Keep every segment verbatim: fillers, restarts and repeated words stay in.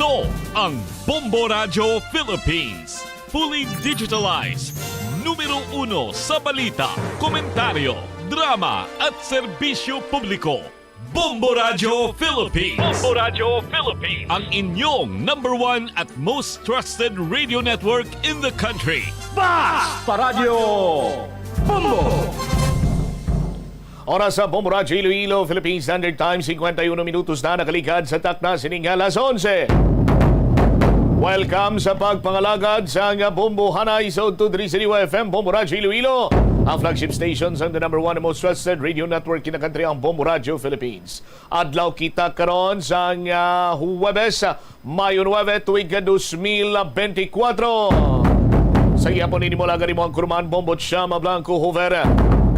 Ang Bombo Radyo Philippines. Fully digitalized. Numero uno sa balita, komentaryo, drama, at serbisyo publiko. Bombo Radyo Philippines. Bombo Radyo Philippines. Ang inyong number one at most trusted radio network in the country. Basta Radyo Bombo! Oras sa Bombo Radyo Iloilo, Philippine Standard Time, cincuenta y uno minutos na nakaligad sa takna sining alas onse. Welcome sa pagpangalagad sa nga Bombo Hanay sa Udto diri sa Liwa F M, Bombo Radyo Iloilo, ang flagship station sang the number one and most trusted radio network in the country, ang Bombo Radyo Philippines. Adlaw kita karon sang, ah, Huwebes, Mayo nuebe, tuig ka dos mil benti kuwatro. Sa gihapon ini mo lang gani mo ang Kurman Bombo Chama Blanco Hoover.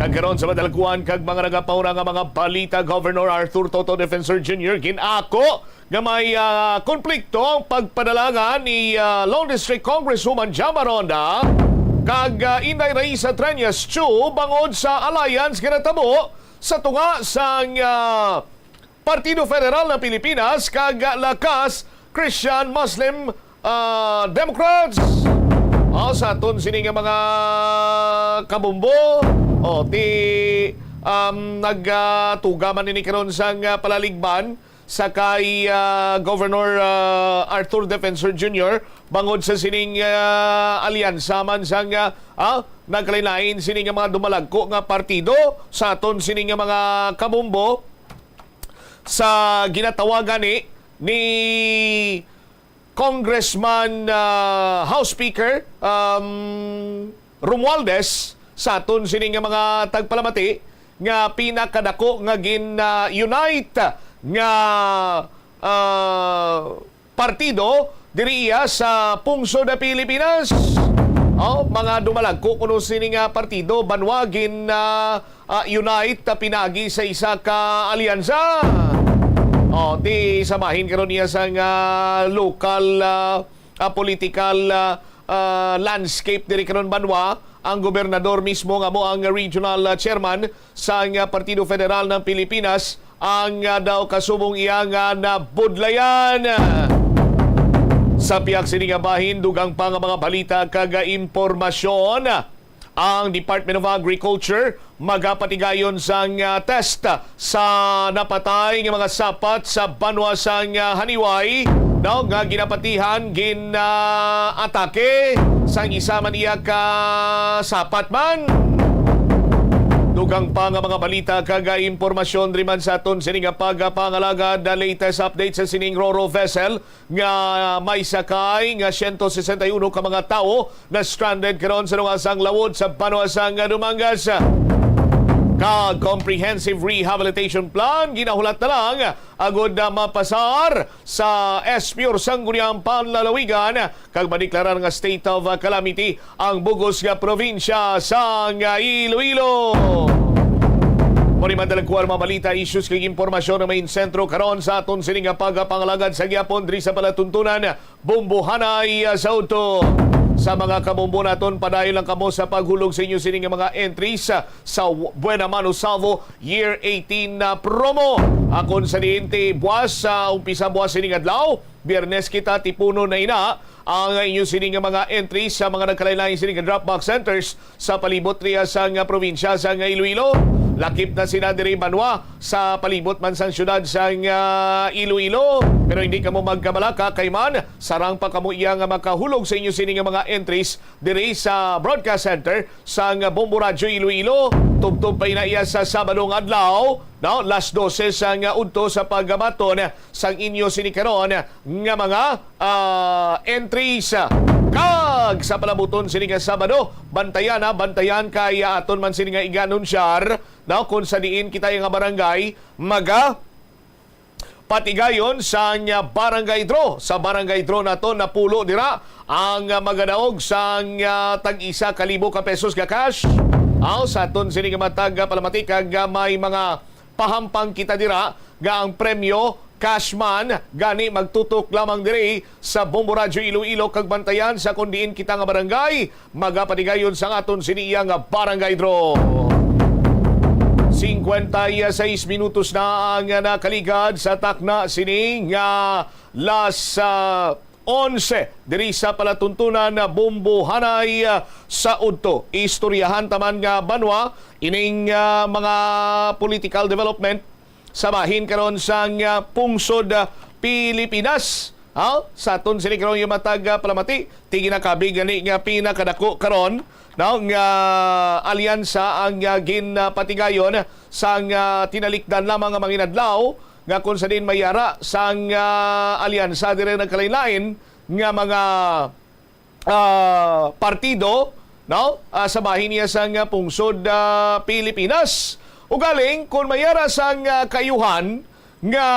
Kag karon sa madalagkuan kag mga nagapauna nga mga balita, Governor Arthur Toto Defensor Junior gin-ako nga may, ah, konflikto ang pagpadalagan ni, ah, Lone District Congresswoman Jama Ronda kag, ah, Inday Raisa Treñas Chu bangod sa alliance nga natabo sa tunga sang, ah, Partido Federal ng Pilipinas kag Lakas Christian Muslim, ah, Democrats. O, sa aton sini nga mga kabumbo, o, ti, um, nagatuga man ini karon sang, ah, palaligban sa kay, ah, Governor, ah, Arthur Defensor Junior bangod sa sining, ah, alyansa man sang, ah, ah, nagkalain-lain sini nga mga dumalagko nga partido sa aton sini nga mga kabumbo sa ginatawagan ni, ni Congressman, ah, House Speaker, um, Romualdez sa aton sini nga mga tagpalamati nga pinakadako nga gin, ah, unite nga, ah, partido diri iya sa pungsod na Pilipinas. Oh, mga dumalagko kuno sini nga partido, banwa gin, ah, ah, unite, ah, pinagi sa isa ka alyansa. Oh, ti sa bahin karon niya sang, ah, local, ah, ah, political, ah, ah, landscape diri karon banwa, ang gobernador mismo nga mo ang regional, ah, chairman sang, ah, Partido Federal ng Pilipinas, ang, ah, daw kasubong iya nga nabudlayan. Sa pihak sini nga bahin, dugang pa nga mga balita kag, ah, impormasyon. Ang Department of Agriculture magapatigayon sang, ah, test sa napatay nga mga sapat sa banwa sang, ah, Janiuay, no, nga ginapatihan, gin, ah, atake sang isa man iya ka sapat man. Dugang pa nga mga balita kag, ah, impormasyon diri man sa aton sini nga pagpangalagad, the latest update sa sining Roro vessel nga may sakay nga siyento sesenta y uno ka mga tawo na stranded karon sa tunga sang lawod sa banwa sang Dumangas. Kag comprehensive rehabilitation plan ginahulat na lang agud na mapasar sa S P or Sangguniang Panlalawigan kag madeklarar nga state of calamity ang bug-os nga probinsya sang Iloilo. Mao ni man dalagkuan mga balita, issues kag impormasyon nga main sentro karon sa aton sini nga pagpangalagad sa gihapon diri sa palatuntunan, Bombo Hanay, ah, sa Udto. Sa mga kabombo naton, padayon lang kamo sa paghulog sa inyo sini nga mga entries, ah, sa Buena Mano Salvo Year eighteen na promo. Akon sa diin ti buwas, sa umpisa buwas sining adlaw, Biyernes kita, tipunon na ina ang inyo sini nga mga entries sa mga nagkalain-lain sini nga drop box centers sa palibot riya sang probinsya sang Iloilo. Lakip na sina diri banwa sa palibot man sang syudad sang, ah, Iloilo. Pero hindi kamo magkabalaka kay man sarang pa kamo iya nga makahulog sa inyo sini nga mga entries diri sa broadcast center sang Bombo Radyo Iloilo. Tubtob pa ina iya sa Sabado nga adlaw, no? Las dose sang udto sa pagbaton sang inyo sini karon nga mga, ah, entries. Kag sa palabuton sini nga Sabado, bantayan, ha, bantayan kay, ah, aton man sini nga iganunsyar, no, kung sa diin kita nga barangay maga patigayon sang, ah, barangay draw. Sa barangay draw nato, napulo dira ang, ah, magadaog sang, ah, tag isa ka libo ka pesos nga cash. Aw, sa aton sini nga matag, ah, palamati kag, ah, may mga pahampang kita dira nga ang premyo cash man, gani magtutok lamang diri sa Bombo Radyo Iloilo kag bantayan sa kon diin kita nga barangay magapatigayon sang aton sini iya nga barangay draw. Cincuenta y seis minutos na ang nakaligad sa takna sini nga las, ah, onse diri sa palatuntunan na Bombohanay, ah, sa udto. Istoryahan ta man nga banwa ining, ah, mga political development sa bahin karon sang, ah, pungsod, ah, Pilipinas. Ha? Sa aton sini karon yung matag, ah, palamati, ti ginakabig gani nga pinakadako karon, no, nga alyansa ang, ah, ginpatigayon sang, ah, tinalikdan lamang nga mga inadlaw nga kung sa din mayara sang, ah, alyansa dire nagkalain-lain nga mga, ah, partido, no, ah, sa bahin niya sang, ah, pungsod, ah, Pilipinas. Ugaling, kung mayara sang, ah, kayuhan nga,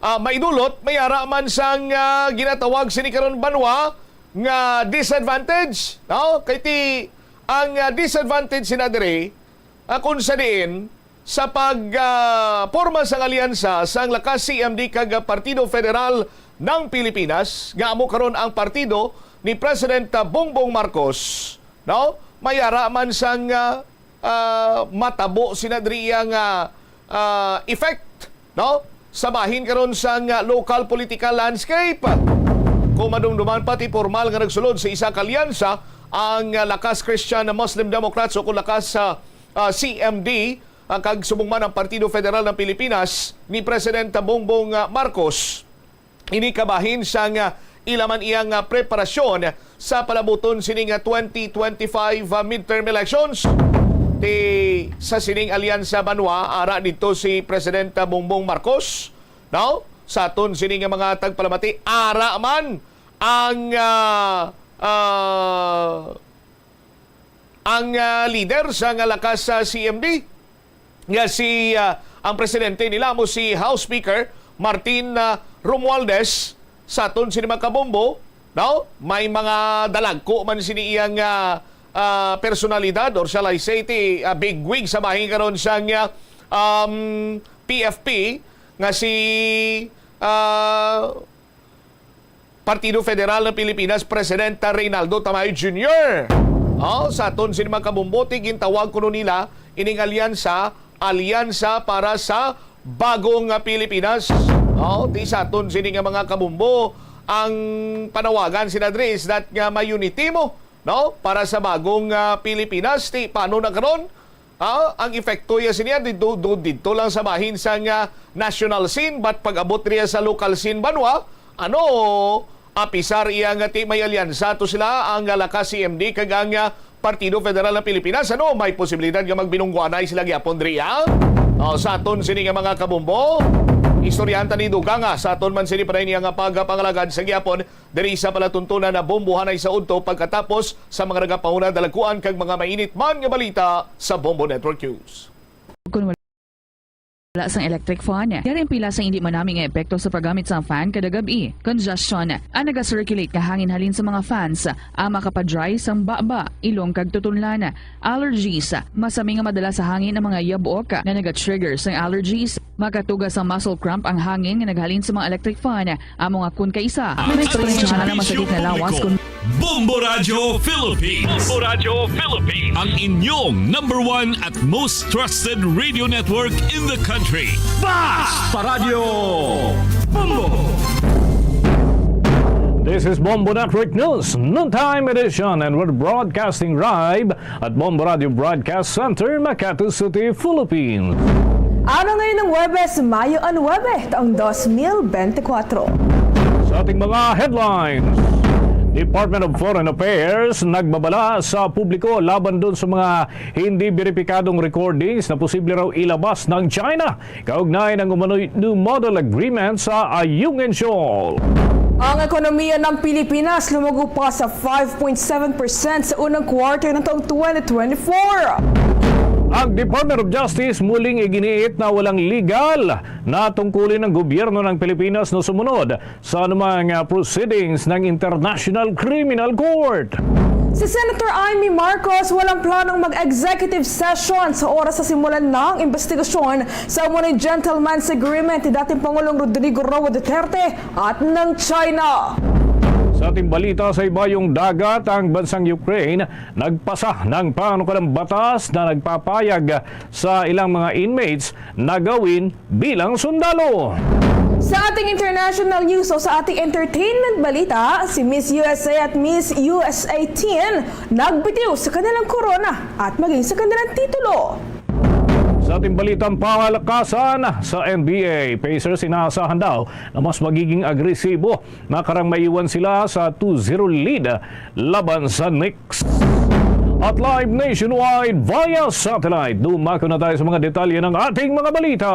ah, maidulot, mayara man sang, ah, ginatawag sini karon banwa nga disadvantage, no? Kay ti ang, ah, disadvantage sina diri, ah, kung sa diin sa pag, ah, porma sang alyansa sang Lakas C M D kag Partido Federal ng Pilipinas, nga amo karon ang partido ni President, ah, Bongbong Marcos, no? Mayara man sang, ah, ah, matabo sina diri iya nga, ah, effect, no? Sa bahin karon sang, ah, local political landscape. Kung madumduman pati formal nga nagsulod sa isa ka alyansa ang, ah, Lakas Christian Muslim Democrats o kung Lakas sa, ah, C M D, ah, kag subong man ang Partido Federal ng Pilipinas ni President Bongbong, ah, Marcos. Ini kabahin sang, ah, ila man iyang, ah, preparasyon sa palabuton sining, ah, twenty twenty-five, ah, midterm elections. Ti sa sining alyansa banwa, ara dito si President, ah, Bongbong Marcos, no? Sa aton sining nga mga tagpalamati, ara man ang, ah, ah, ang, ah, leader sa nga lakas sa C M D, nga si, ah, ang presidente nila mo si House Speaker Martin, ah, Romualdez. Sa aton sini mga kabombo, no? May mga dalagko man sini iyang, ah, ah, personalidad, or shall I say, ti, ah, bigwig sa bahin karon sang, ah, um, P F P nga si, ah, Partido Federal ng Pilipinas, Presidente Reynaldo Tamayo Junior. Oh, sa aton sini mga kabombo, ti gintawag kuno nila ining alyansa, Alyansa para sa Bagong Pilipinas. Oh, ti sa aton sini nga mga kabombo, ang panawagan sina diri is that nga ma-unity mo, no? Para sa bagong, ah, Pilipinas, ti paano na karon? Ah, ang epekto ya siniya didto, do-, didto lang sa bahin sang, ah, national scene, but pag-abot riya sa local scene banwa, ano, apisar iya nga ti may alyansa to sila ang, ah, Lakas C M D kag ang, ah, Partido Federal ng Pilipinas, ano, may posibilidad nga magbinungguanay sila gyapon diri, ah? Oh, sa aton sini nga mga kabombo, istoryahan ta ni Dugang, ah, sa aton man sini pa niya nga pagpangalagad sa gyapon diri sa palatuntunan na bombohanay sa udto pagkatapos sa mga nagapahuna dalagkuan kag mga mainit man nga balita sa Bombo Network News. Kung wala sang electric fan, yari ang pila sa hindi manami nga epekto sa paggamit sang fan kada gab-i. Congestion, ang naga-circulate nga hangin halin sa mga fans, ang makapa-dry sang baba, ilong kag tutunlan. Allergies, masami nga madala sa hangin ang mga yabok nga naga-trigger sang allergies. Makatuga sang muscle cramp ang hangin nga naghalin sa mga electric fan. Amo nga kun kaisa, ang eksperyensya na masakit nga lawas kun Bombo Radio Philippines. Bombo Radio Philippines. Ang inyong number one at most trusted radio network in the country. Bas Paradio Bombo. This is Bombo Network News, noontime edition, and we're broadcasting live at Bombo Radio Broadcast Center, Makati City, Philippines. Araw ngayon ng Huwebes, Mayo ang nuebe, taong dos mil bente kuwatro. Sa ating mga headlines, Department of Foreign Affairs nagbabala sa publiko laban dun sa mga hindi beripikadong recordings na posible raw ilabas ng China kaugnay ng umano'y New Model Agreement sa Ayungin Shoal. Ang ekonomiya ng Pilipinas lumago pa sa five point seven percent sa unang quarter ng taong twenty twenty-four. Ang Department of Justice muling iginiit na walang legal na tungkulin ng gobyerno ng Pilipinas na sumunod sa anumang, ah, proceedings ng International Criminal Court. Si Senator Imee Marcos walang planong mag-executive session sa oras sa simulan ng investigasyon sa umano'y gentleman's agreement ni dating Pangulong Rodrigo Roa Duterte at ng China. Sa ating balita, sa Ibayong Dagat, ang bansang Ukraine nagpasa ng panukalang batas na nagpapayag sa ilang mga inmates na gawin bilang sundalo. Sa ating international news o sa ating entertainment balita, si Miss U S A at Miss U S A Teen nagbitiw sa kanilang korona at maging sa kanilang titulo. Sa ating balitang palakasan, sa N B A, Pacers inaasahan daw na mas magiging agresibo na karang maiwan sila sa two zero lead laban sa Knicks. At live nationwide via satellite, dumako na tayo sa mga detalye ng ating mga balita.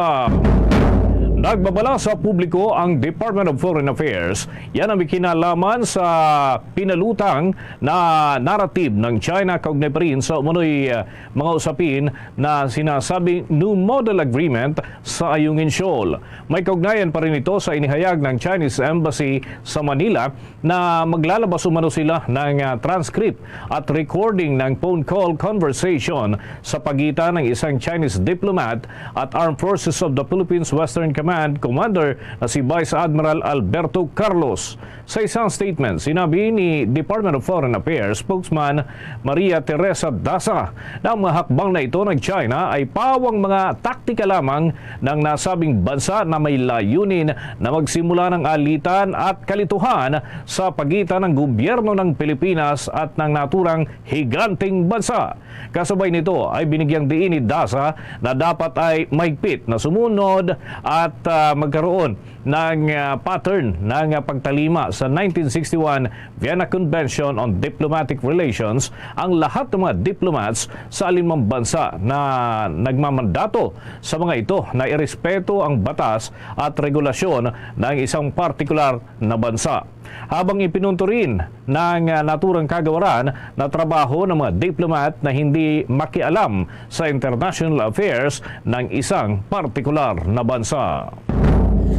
Nagbabala sa publiko ang Department of Foreign Affairs. Yan ang may kinalaman sa pinalutang na narrative ng China kaugnay pa rin sa umano'y, uh, mga usapin na sinasabing New Model Agreement sa Ayungin Shoal. May kaugnayan pa rin ito sa inihayag ng Chinese Embassy sa Manila na maglalabas umano sila ng, ah, transcript at recording ng phone call conversation sa pagitan ng isang Chinese diplomat at Armed Forces of the Philippines Western Command Commander na si Vice Admiral Alberto Carlos. Sa isang statement, sinabi ni Department of Foreign Affairs spokesman Maria Teresa Daza na ang mga hakbang na ito ng China ay pawang mga taktika lamang ng nasabing bansa na may layunin na magsimula ng alitan at kalituhan sa pagitan ng gobyerno ng Pilipinas at ng naturang higanteng bansa. Kasabay nito ay binigyang diin ni Daza na dapat ay mahigpit na sumunod at, ah, magkaroon ng, ah, pattern ng, ah, pagtalima sa nineteen sixty-one Vienna Convention on Diplomatic Relations ang lahat ng mga diplomats sa alinmang bansa na nagmamandato sa mga ito na irespeto ang batas at regulasyon ng isang partikular na bansa. Habang ipinunto rin ng, ah, naturang kagawaran na trabaho ng mga diplomat na hindi makialam sa international affairs ng isang partikular na bansa.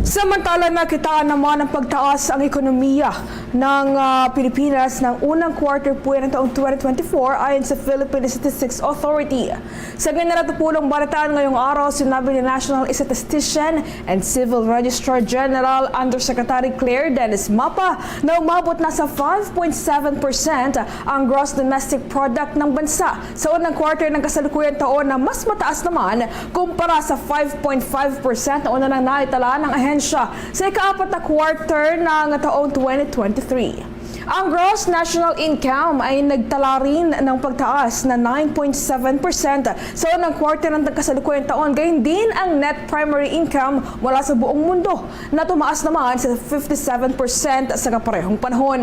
Samantala, nakitaan naman ang pagtaas ang ekonomiya ng, ah, Pilipinas ng unang quarter puwera ng taong twenty twenty-four ayon sa Philippine Statistics Authority. Sa ginatapulong balitaan ngayong araw, sinabi ni National Statistician and Civil Registrar General Undersecretary Claire Dennis Mapa na umabot na sa five point seven percent ang gross domestic product ng bansa sa unang quarter ng kasalukuyang taon, na mas mataas naman kumpara sa five point five percent na una nang naitala ng ahensya sa ikaapat na quarter ng taong twenty twenty-three. Ang gross national income ay nagtala rin ng pagtaas na nine point seven percent sa unang quarter ng kasalukuyang taon, gayon din ang net primary income mula sa buong mundo, na tumaas naman sa fifty-seven percent sa kaparehong panahon.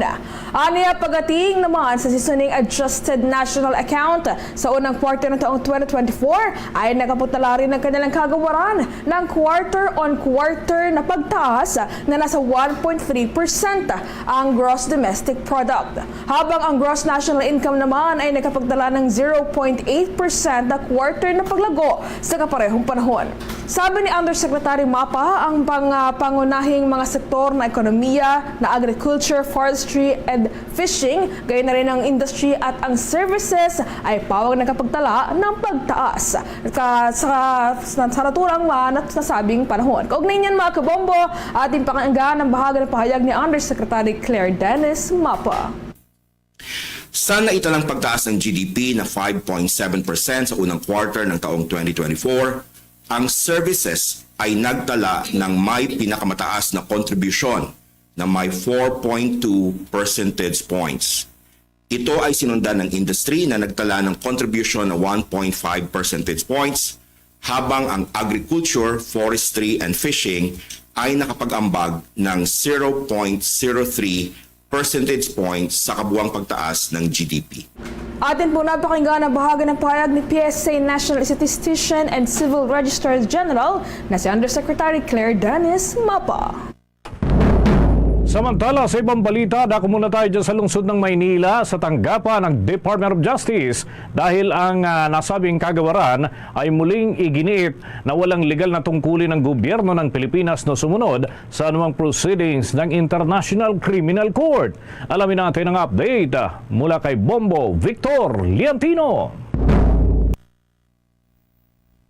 Ania, pagating naman sa seasoning adjusted national account, sa unang quarter ng taong twenty twenty-four ay nakapagtala rin ang kanilang kagawaran ng quarter-on-quarter na pagtaas na nasa one point three percent ang gross domestic product, habang ang gross national income naman ay nakapagtala ng zero point eight percent na quarter na paglago sa kaparehong panahon. Sabi ni Undersecretary Mapa, ang pang-, ah, pangunahing mga sektor na ekonomiya na agriculture, forestry, and fishing, gayon na rin ang industry at ang services ay pawang nakapagtala ng pagtaas ka-, sa, sa, sa naturang ma-, nat-, nasabing panahon. Kaugnay niyan, mga kabombo, ating pakinggan ang bahagi ng pahayag ni Undersecretary Claire Dennis Mapa. Sa naitalang pagtaas ng G D P na five point seven percent sa unang quarter ng taong twenty twenty-four, ang services ay nagtala ng may pinakamataas na kontribusyon na may four point two percentage points. Ito ay sinundan ng industry na nagtala ng kontribusyon na one point five percentage points, habang ang agriculture, forestry, and fishing ay nakapag-ambag ng zero point zero three percentage points sa kabuang pagtaas ng G D P. Atin po napakinggan ang bahagi ng pahayag ni P S A National Statistician and Civil Registrar General na si Undersecretary Claire Dennis Mapa. Samantala, sa ibang balita, dako muna tayo dyan sa lungsod ng Maynila sa tanggapan ng Department of Justice dahil ang, ah, nasabing kagawaran ay muling iginiit na walang legal na tungkulin ng gobyerno ng Pilipinas na sumunod sa anumang proceedings ng International Criminal Court. Alamin natin ang update, ah, mula kay Bombo Victor Liantino.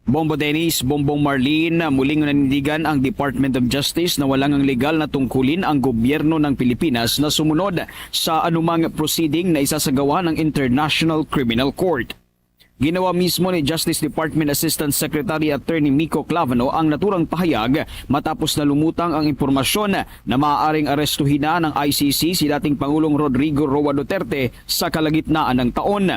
Bombo Dennis, Bombong Marlene, muling nanindigan ang Department of Justice na wala ngang legal na tungkulin ang gobyerno ng Pilipinas na sumunod sa anumang proceeding na isasagawa ng International Criminal Court. Ginawa mismo ni Justice Department Assistant Secretary Attorney Miko Clavano ang naturang pahayag matapos na lumutang ang impormasyon na maaaring arestuhin na ng I C C si dating Pangulong Rodrigo Roa Duterte sa kalagitnaan ng taon.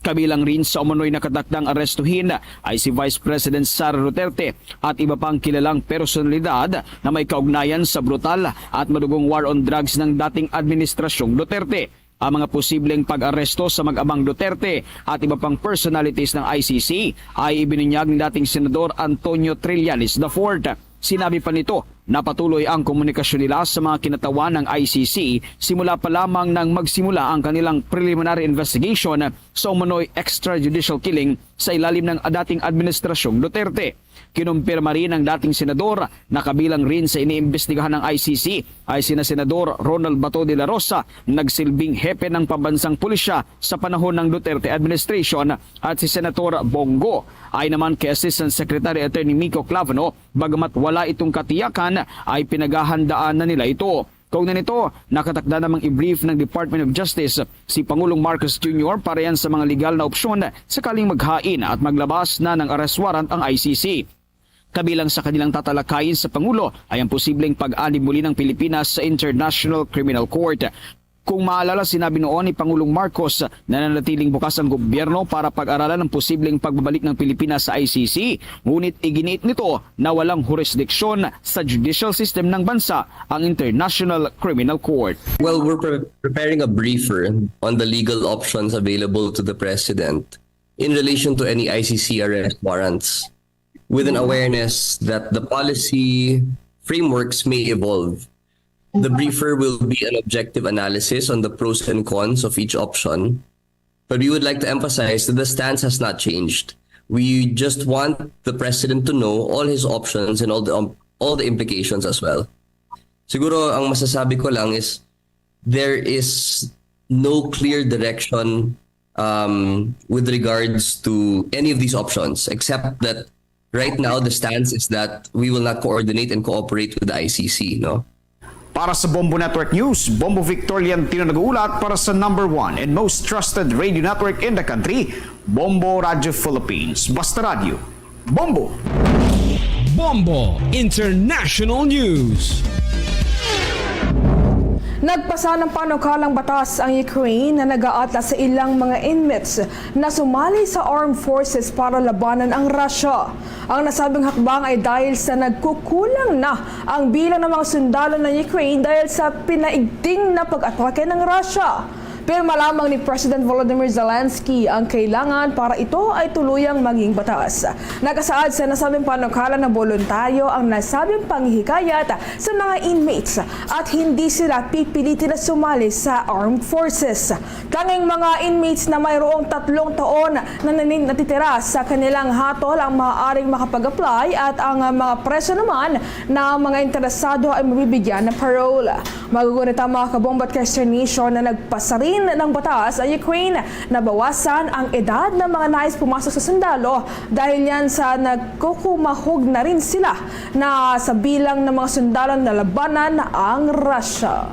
Kabilang rin sa umano'y nakatakdang arestuhin ay si Vice President Sara Duterte at iba pang kilalang personalidad na may kaugnayan sa brutal at madugong war on drugs ng dating Administrasyong Duterte. Ang mga posibleng pag-aresto sa mag-amang Duterte at iba pang personalities ng I C C ay ibinunyag ni dating Senador Antonio Trillanes the fourth. Sinabi pa nito na patuloy ang komunikasyon nila sa mga kinatawan ng I C C simula pa lamang nang magsimula ang kanilang preliminary investigation sa umano'y extrajudicial killing sa ilalim ng dating Administrasyong Duterte. Kinumpirma rin ng dating senador na kabilang rin sa iniimbestigahan ng I C C ay sina Senador Ronald Bato de la Rosa, nagsilbing hepe ng pambansang pulisya sa panahon ng Duterte administration, at si Senator Bong Go. Ayon naman kay Assistant Secretary Attorney Miko Clavano, bagamat wala itong katiyakan, ay pinaghahandaan na nila ito. Kaugnay nito, nakatakda namang i-brief ng Department of Justice si Pangulong Marcos Junior para yan sa mga legal na opsyon sakaling maghain at maglabas na ng arrest warrant ang I C C. Kabilang sa kanilang tatalakayin sa Pangulo ay ang posibleng pag-anib muli ng Pilipinas sa International Criminal Court. Kung maalala, sinabi noon ni Pangulong Marcos na nanatiling bukas ang gobyerno para pag-aralan ang posibleng pagbabalik ng Pilipinas sa I C C, ngunit iginiit nito na walang hurisdiksyon sa judicial system ng bansa ang International Criminal Court. Well, we're pre- preparing a briefer on the legal options available to the president in relation to any I C C arrest warrants, with an awareness that the policy frameworks may evolve. The briefer will be an objective analysis on the pros and cons of each option, but we would like to emphasize that the stance has not changed. We just want the president to know all his options and all the um, all the implications as well. Siguro ang masasabi ko lang is there is no clear direction um, with regards to any of these options, except that right now the stance is that we will not coordinate and cooperate with the I C C, no? Para sa Bombo Network News, Bombo Victor Liantino nag-uulat para sa number one and most trusted radio network in the country, Bombo Radio Philippines. Basta Radio, Bombo! Bombo International News. Nagpasa ng panukalang batas ang Ukraine na nag-aatlas sa ilang mga inmates na sumali sa armed forces para labanan ang Russia. Ang nasabing hakbang ay dahil sa nagkukulang na ang bilang ng mga sundalo ng Ukraine dahil sa pinaigting na pag-atake ng Russia. Pirma lamang ni President Volodymyr Zelensky ang kailangan para ito ay tuluyang maging batas. Nakasaad sa nasabing panukala na boluntaryo ang nasabing panghihikayat sa mga inmates at hindi sila pipilitin na sumali sa armed forces. Tanging mga inmates na mayroong tatlong taon na nanin- natitira sa kanilang hatol ang maaaring makapag-apply at ang mga preso naman na mga interesado ay mabibigyan ng parole. Magugunit ang mga kabomba at Kester Nation na nagpasarin ng batas sa Ukraine na bawasan ang edad ng mga nais pumasok sa sundalo dahil yan sa nagkukumahog na rin sila na sa bilang ng mga sundalo na labanan ang Russia.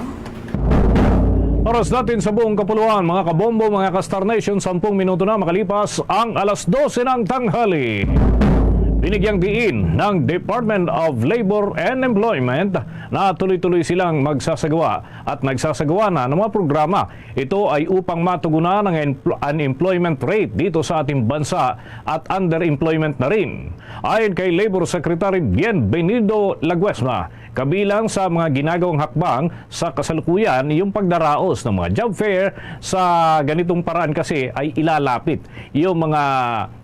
Oras natin sa buong kapuluan, mga kabombo, mga ka-Star Nation, sampung minuto na makalipas ang alas dose ng tanghali. Binigyang diin ng Department of Labor and Employment na tuloy-tuloy silang magsasagawa at nagsasagawa na ng mga programa. Ito ay upang matugunan ang empl- unemployment rate dito sa ating bansa at underemployment na rin. Ayon kay Labor Secretary Bienvenido Laguesma, kabilang sa mga ginagawang hakbang sa kasalukuyan, yung pagdaraos ng mga job fair. Sa ganitong paraan kasi ay ilalapit yung mga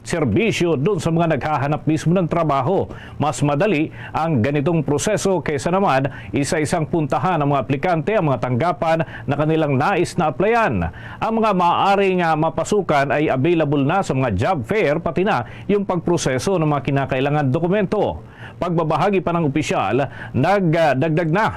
serbisyo doon sa mga naghahanap mismo ng trabaho. Mas madali ang ganitong proseso kaysa naman isa-isang puntahan ng mga aplikante ang mga tanggapan na kanilang nais na applyan. Ang mga maaaring ah, mapasukan ay available na sa mga job fair, pati na yung pagproseso ng mga kinakailangan dokumento. Pagbabahagi pa ng opisyal, nagdagdag na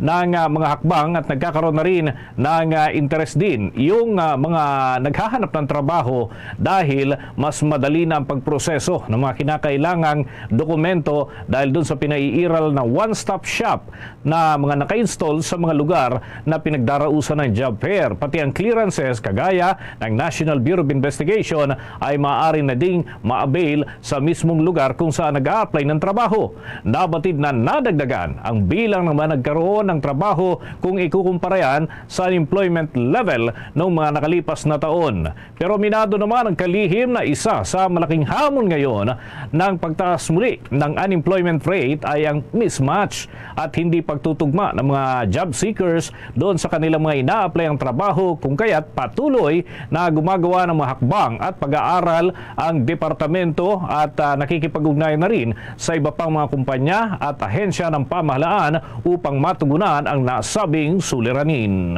ng, ah, mga hakbang at nagkakaroon na rin ng, ah, interes din yung, ah, mga naghahanap ng trabaho dahil mas madali na ang pagproseso ng mga kinakailangang dokumento dahil dun sa pinaiiral na one-stop shop na mga naka-install sa mga lugar na pinagdarausan ng job fair. Pati ang clearances kagaya ng National Bureau of Investigation ay maaari na ding ma-avail sa mismong lugar kung saan nag-a-apply ng trabaho. Nabatid na nadagdagan ang bilang ng mga nagkaroon ng trabaho kung ikukumpara yan sa unemployment level noong mga nakalipas na taon. Pero minado naman ang kalihim na isa sa malaking hamon ngayon ng pagtaas muli ng unemployment rate ay ang mismatch at hindi pagtutugma ng mga job seekers doon sa kanilang mga ina-apply ang trabaho, kung kaya't patuloy na gumagawa ng mga hakbang at pag-aaral ang departamento at, ah, nakikipag-ugnayan na rin sa iba pang mga kumpanya at ahensya ng pamahalaan upang matugunan ang nasabing suliranin.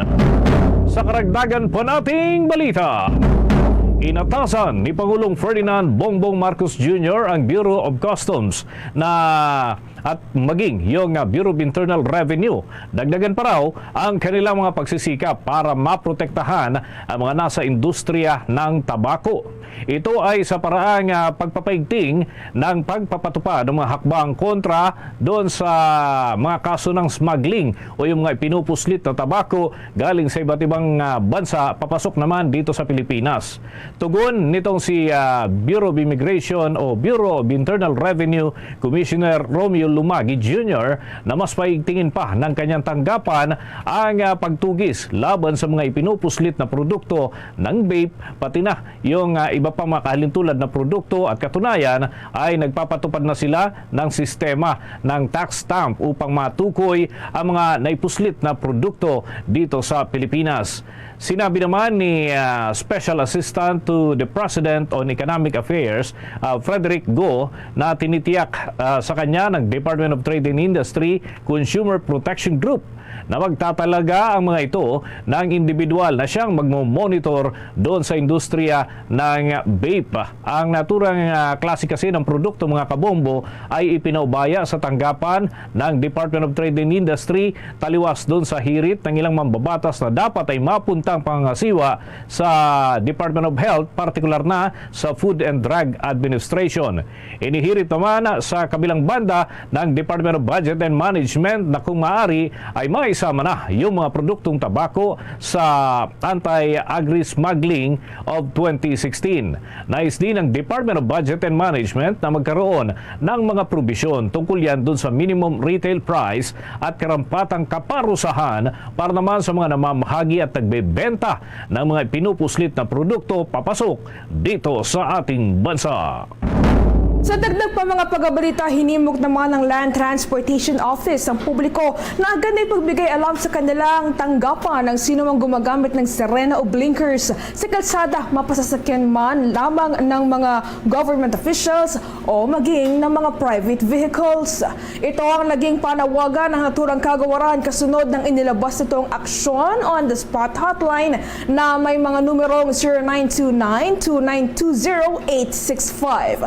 Sa karagdagan pa nating balita, inatasan ni Pangulong Ferdinand Bongbong Marcos Junior ang Bureau of Customs na at maging yung, ah, Bureau of Internal Revenue. Dagdagan pa raw ang kanilang mga pagsisikap para maprotektahan ang mga nasa industriya ng tabako. Ito ay sa paraang, ah, pagpapaigting ng pagpapatupad ng mga hakbang kontra doon sa mga kaso ng smuggling o yung mga ipinupuslit na tabako galing sa iba't ibang, ah, bansa papasok naman dito sa Pilipinas. Tugon nitong si, ah, Bureau of Immigration o Bureau of Internal Revenue Commissioner Romeo Lumagi Junior na mas paigtingin pa ng kanyang tanggapan ang, ah, pagtugis laban sa mga ipinupuslit na produkto ng vape, pati na yung, ah, iba pang mga kahalintulad na produkto, at katunayan ay nagpapatupad na sila ng sistema ng tax stamp upang matukoy ang mga naipuslit na produkto dito sa Pilipinas. Sinabi naman ni, ah, Special Assistant to the President on Economic Affairs, ah, Frederick Go, na tinitiyak, ah, sa kanya ng Department of Trade and Industry Consumer Protection Group na magtatalaga ang mga ito ng individual na siyang magmo-monitor doon sa industriya ng vape. Ang naturang, ah, klase kasi ng produkto, mga kabombo, ay ipinaubaya sa tanggapan ng Department of Trade and Industry taliwas doon sa hirit ng ilang mambabatas na dapat ay mapunta ang pangangasiwa sa Department of Health, partikular na sa Food and Drug Administration. Inihirit naman sa kabilang banda ng Department of Budget and Management na kung maaari ay maisama na yung mga produktong tabako sa Anti-Agri-Smuggling of twenty sixteen. Nais din ang Department of Budget and Management na magkaroon ng mga probisyon tungkol yan dun sa minimum retail price at karampatang kaparusahan para naman sa mga namamahagi at nagbebenta ng mga pinupuslit na produkto papasok dito sa ating bansa. Sa dagdag pa mga pagabalita, hinimok naman ng Land Transportation Office ang publiko na agad na ipagbigay alam sa kanilang tanggapan ang sino mang gumagamit ng sirena o blinkers sa kalsada, mapasasakyan man lamang ng mga government officials o maging ng mga private vehicles. Ito ang naging panawagan ng naturang kagawaran kasunod ng inilabas nitong Aksyon on the Spot Hotline na may mga numerong zero nine two nine, two nine two zero, eight six five,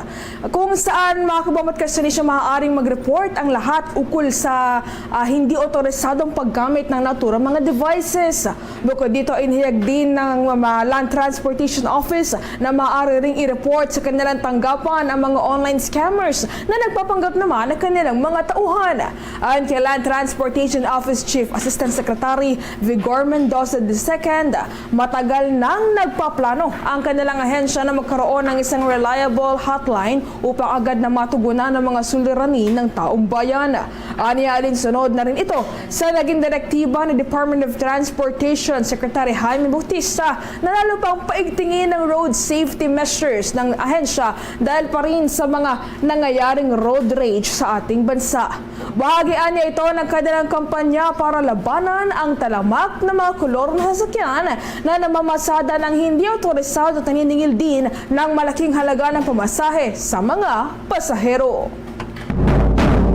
kung saan, mga kabombo, at kasini siya maaaring mag-report ang lahat ukol sa, ah, hindi otorisadong paggamit ng naturang mga devices. Bukod dito, inihayag din ng, um, Land Transportation Office na maaari ring i-report sa kanilang tanggapan ang mga online scammers na nagpapanggap naman ng kanilang mga tauhan. Ayon kay Land Transportation Office Chief Assistant Secretary Vigor Mendoza the second, matagal nang nagpaplano ang kanilang ahensya na magkaroon ng isang reliable hotline upang agad na matugunan ang mga suliranin ng taong bayan. Anya, alinsunod na rin ito sa naging direktiba ni Department of Transportation Secretary Jaime Bautista na lalo pang paigtingin ang road safety measures ng ahensya dahil pa rin sa mga nangyayaring road rage sa ating bansa. Bahagi anya ito ng kanilang kampanya para labanan ang talamak ng mga kolor na sasakyan na namamasada ng hindi autorisado at naniningil din ng malaking halaga ng pamasahe sa mga pasahero.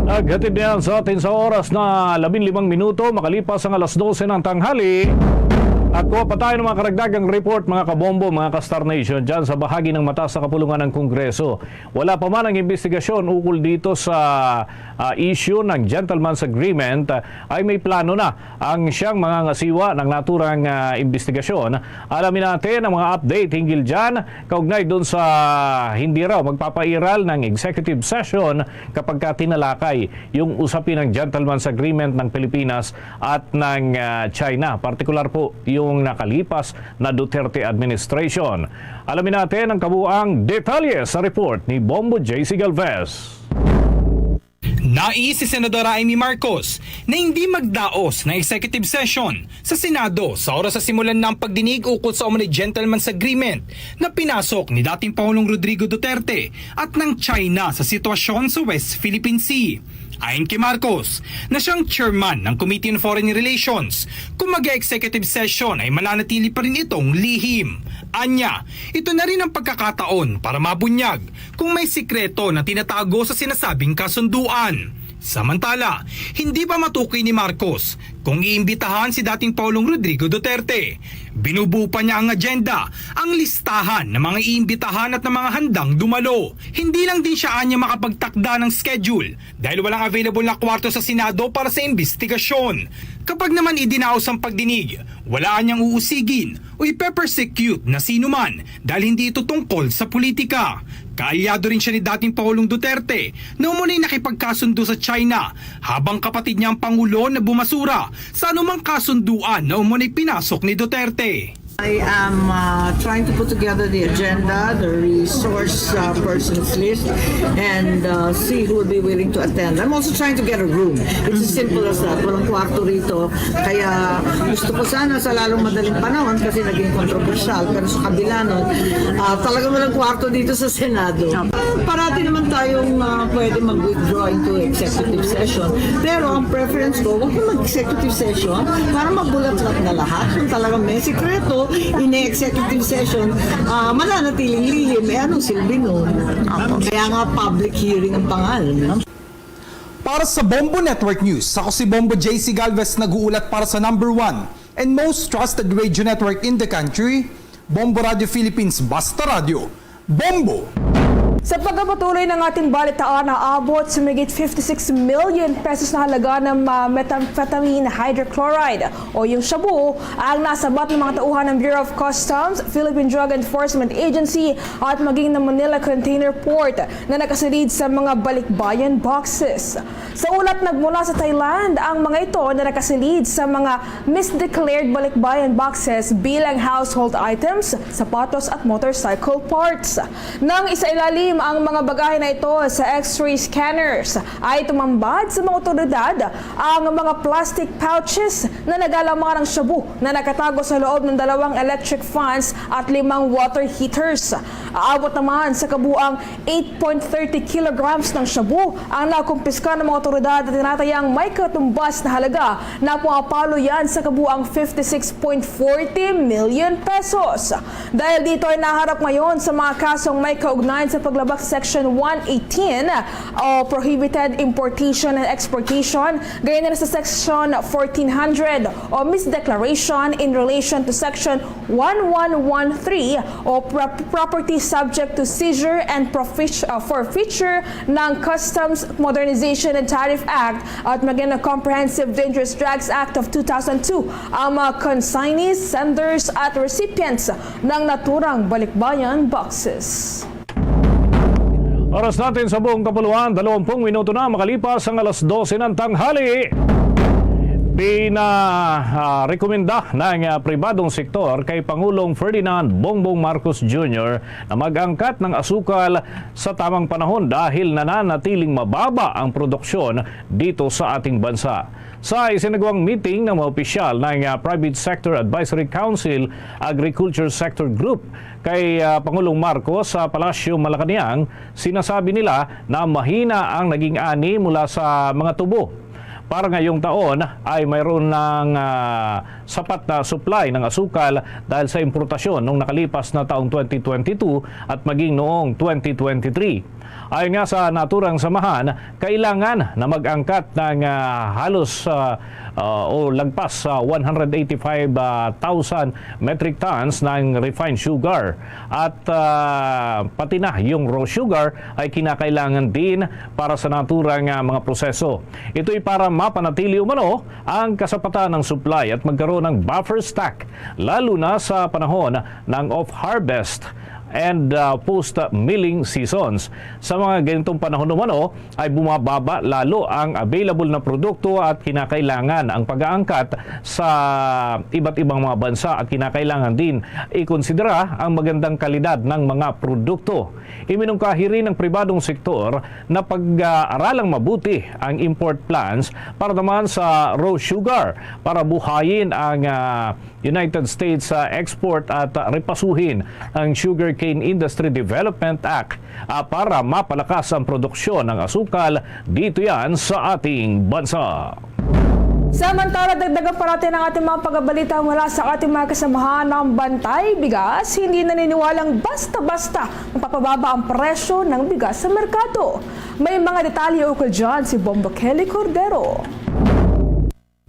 Naghatid niyan sa atin sa oras na labing limang minuto makalipas ang alas dose ng tanghali. At kuha pa tayo ng mga karagdagang report, mga kabombo, mga ka-Star Nation, dyan sa bahagi ng mataas na kapulungan ng Kongreso. Wala pa man ang investigasyon ukol dito sa, ah, issue ng gentleman's agreement, ah, ay may plano na ang siyang mga ngasiwa ng naturang, ah, investigasyon. Alamin natin ang mga update hinggil dyan, kaugnay doon sa hindi raw magpapairal ng executive session kapag ka tinalakay yung usapin ng gentleman's agreement ng Pilipinas at ng, ah, China, partikular po yung nakalipas na Duterte administration. Alamin natin ang kabuang detalye sa report ni Bombo J C Galvez. Nais si Senadora Imee Marcos na hindi magdaos ng executive session sa Senado sa oras sa simulan ng pagdinig ukol sa umano'y gentleman's agreement na pinasok ni dating Pangulong Rodrigo Duterte at ng China sa sitwasyon sa West Philippine Sea. Ayon kay Marcos, na siyang chairman ng Committee on Foreign Relations, kung mag-executive session ay mananatili pa rin itong lihim. Anya, ito na rin ang pagkakataon para mabunyag kung may sikreto na tinatago sa sinasabing kasunduan. Samantala, hindi pa matukoy ni Marcos kung iimbitahan si dating Pangulong Rodrigo Duterte. Binubuo pa niya ang agenda, ang listahan ng mga iimbitahan at ng mga handang dumalo. Hindi lang din siya anya makapagtakda ng schedule dahil walang available na kwarto sa Senado para sa imbestigasyon. Kapag naman idinaos ang pagdinig, wala anyang uusigin o ipepersecute na sino man dahil hindi ito tungkol sa politika. Kaalyado rin siya ni dating Pangulong Duterte na umunay nakipagkasundo sa China, habang kapatid niya ang Pangulo na bumasura sa anumang kasunduan na umunay pinasok ni Duterte. I am uh, trying to put together the agenda, the resource uh, persons list, and uh, see who will be willing to attend. I'm also trying to get a room. It's as simple as that. Walang kwarto rito. Kaya gusto ko sana sa lalong madaling panahon kasi naging controversial. Pero sa kabila nun, uh, talagang walang kwarto dito sa Senado. Uh, parati naman tayong uh, pwede mag-withdraw into executive session. Pero ang preference ko, huwag na mag-executive session para mabulat-lat na lahat. Kung talagang may sikreto, in executive session, ah, mananatiling lihim, eh anong silbi nun? Kaya nga public hearing ang pangalan. Para sa Bombo Network News, ako si Bombo J C Galvez, nag-uulat para sa number one and most trusted radio network in the country, Bombo Radio Philippines, Basta Radio, Bombo! Sa pagpapatuloy ng ating balitaan, naabot sa mahigit fifty-six million pesos na halaga ng ah, methamphetamine hydrochloride o yung shabu ang nasabat ng mga tauhan ng Bureau of Customs, Philippine Drug Enforcement Agency at maging ng Manila Container Port na nakasilid sa mga balikbayan boxes. Sa ulat, nagmula sa Thailand ang mga ito na nakasilid sa mga misdeclared balikbayan boxes bilang household items, sapatos at motorcycle parts. Nang isailalim ang mga bagahe na ito sa X-ray scanners, ay tumambad sa mga otoridad ang mga plastic pouches na nagalaman ng shabu na nakatago sa loob ng dalawang electric fans at limang water heaters. Aabot naman sa kabuang eight point thirty kilograms ng shabu ang nakumpiska ng mga otoridad na tinatayang may katumbas na halaga na pumapalo yan sa kabuang fifty-six point forty million pesos. Dahil dito ay naharap ngayon sa mga kasong may kaugnayan sa paglabag sa Section one eighteen o Prohibited Importation and Exportation, gayon na sa Section fourteen hundred o Misdeclaration in relation to Section one one one three o pro- property subject to seizure and profish- uh, forfeiture ng Customs Modernization and Tariff Act at maging ng Comprehensive Dangerous Drugs Act of two thousand two ang mga consignees, senders at recipients ng naturang balikbayan boxes. Oras natin sa buong kapuluan, dalawampung minuto na makalipas ang alas dose ng tanghali. Pina-rekomenda ng ah, pribadong sektor kay Pangulong Ferdinand Bongbong Marcos Junior na mag-angkat ng asukal sa tamang panahon dahil nananatiling mababa ang produksyon dito sa ating bansa. Sa isinagawang meeting ng mga opisyal ng ah, Private Sector Advisory Council, Agriculture Sector Group kay ah, Pangulong Marcos sa Palasyo Malacañang, sinasabi nila na mahina ang naging ani mula sa mga tubo. Para ngayong taon ay mayroon ng ah, sapat na supply ng asukal dahil sa importasyon noong nakalipas na taong twenty twenty-two at maging noong twenty twenty-three. Ayon nga sa naturang samahan, kailangan na mag-angkat ng, ah, halos, ah, ah, o lagpas sa one hundred eighty-five thousand metric tons ng refined sugar at, ah, pati na yung raw sugar ay kinakailangan din para sa naturang, ah, mga proseso. Ito'y para mapanatili umano ang kasapatan ng supply at magkaroon ng buffer stock, lalo na sa panahon ng off-harvest and, ah, post-milling seasons. Sa mga ganitong panahon naman, oh, ay bumababa lalo ang available na produkto at kinakailangan ang pag-aangkat sa iba't ibang mga bansa at kinakailangan din ikonsidera ang magandang kalidad ng mga produkto. Iminungkahi rin ng pribadong sektor na pag-aaralang mabuti ang import plans para naman sa raw sugar para buhayin ang, ah, United States, ah, export at, ah, repasuhin ang Sugarcane Industry Development Act, ah, para mapalakas ang produksyon ng asukal dito yan sa ating bansa. Samantala, dagdagan pa natin ang ating mga pagbabalita mula sa ating mga kasamahan ng Bantay Bigas. Hindi naniniwalang basta-basta mapapababa ang presyo ng bigas sa merkado. May mga detalye ukol dyan si Bombo Kelly Cordero.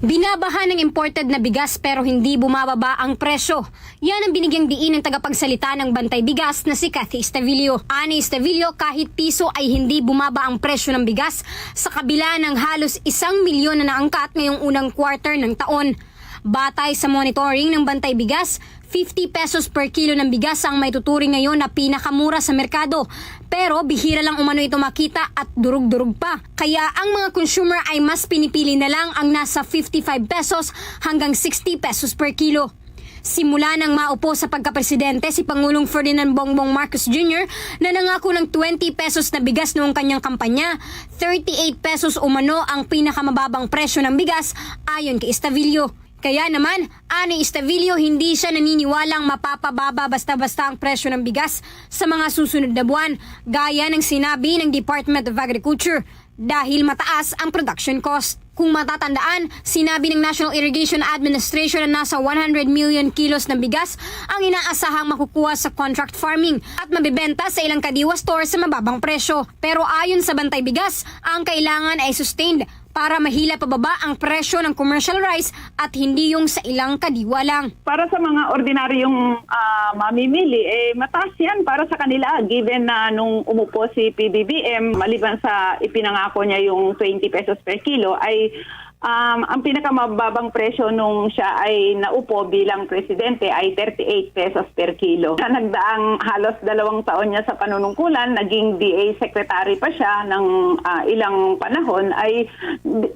Binabahan ng imported na bigas pero hindi bumababa ang presyo. Yan ang binigyang diin ng tagapagsalita ng Bantay Bigas na si Cathy Estavillo. Ani Estavillo, kahit piso ay hindi bumaba ang presyo ng bigas sa kabila ng halos isang milyon na naangkat ngayong unang quarter ng taon. Batay sa monitoring ng Bantay Bigas, fifty pesos per kilo ng bigas ang maituturing ngayon na pinakamura sa merkado. Pero bihira lang umano ito makita at durug-durug pa. Kaya ang mga consumer ay mas pinipili na lang ang nasa fifty-five pesos hanggang sixty pesos per kilo. Simula nang maupo sa pagkapresidente si Pangulong Ferdinand Bongbong Marcos Junior, na nangako ng twenty pesos na bigas noong kanyang kampanya, thirty-eight pesos umano ang pinakamababang presyo ng bigas ayon kay Estavillo. Kaya naman, ani Estavillo, hindi siya naniniwalang mapapababa basta-basta ang presyo ng bigas sa mga susunod na buwan, gaya ng sinabi ng Department of Agriculture, dahil mataas ang production cost. Kung matatandaan, sinabi ng National Irrigation Administration na nasa one hundred million kilos ng bigas ang inaasahang makukuha sa contract farming at mabibenta sa ilang Kadiwa store sa mababang presyo. Pero ayon sa Bantay Bigas, ang kailangan ay sustained para mahila pababa ang presyo ng commercial rice at hindi yung sa ilang Kadiwa lang. Para sa mga ordinaryong, ah, mamimili, eh, mataas yan para sa kanila, given na nung umupo si P B B M, maliban sa ipinangako niya yung twenty pesos per kilo, ay, um, ang pinakamababang presyo nung siya ay naupo bilang presidente ay thirty-eight pesos per kilo. Sa nagdaang halos dalawang taon niya sa panunungkulan, naging D A secretary pa siya ng, ah, ilang panahon, ay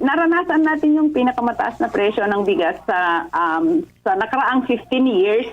naranasan natin yung pinakamataas na presyo ng bigas sa, um, sa nakaraang fifteen years.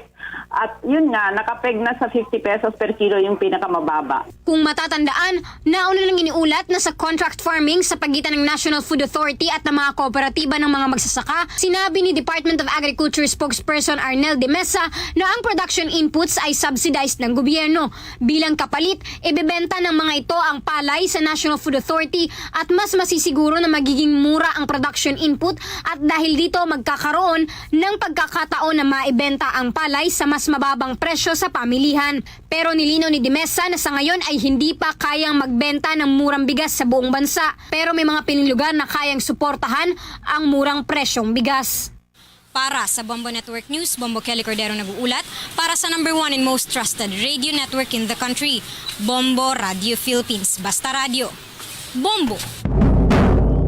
At yun nga, nakapeg na sa fifty pesos per kilo yung pinakamababa. Kung matatandaan, nauna nang iniulat na sa contract farming sa pagitan ng National Food Authority at ng mga kooperatiba ng mga magsasaka, sinabi ni Department of Agriculture spokesperson Arnel de Mesa na ang production inputs ay subsidized ng gobyerno. Bilang kapalit, ibebenta ng mga ito ang palay sa National Food Authority at mas masisiguro na magiging mura ang production input at dahil dito magkakaroon ng pagkakataon na maibenta ang palay sa mas mababang presyo sa pamilihan. Pero nilinaw ni de Mesa na sa ngayon ay hindi pa kayang magbenta ng murang bigas sa buong bansa, pero may mga piling lugar na kayang suportahan ang murang presyong bigas. Para sa Bombo Network News, Bombo Kelly Cordero nag-uulat para sa number one and most trusted radio network in the country, Bombo Radio Philippines. Basta radyo, Bombo!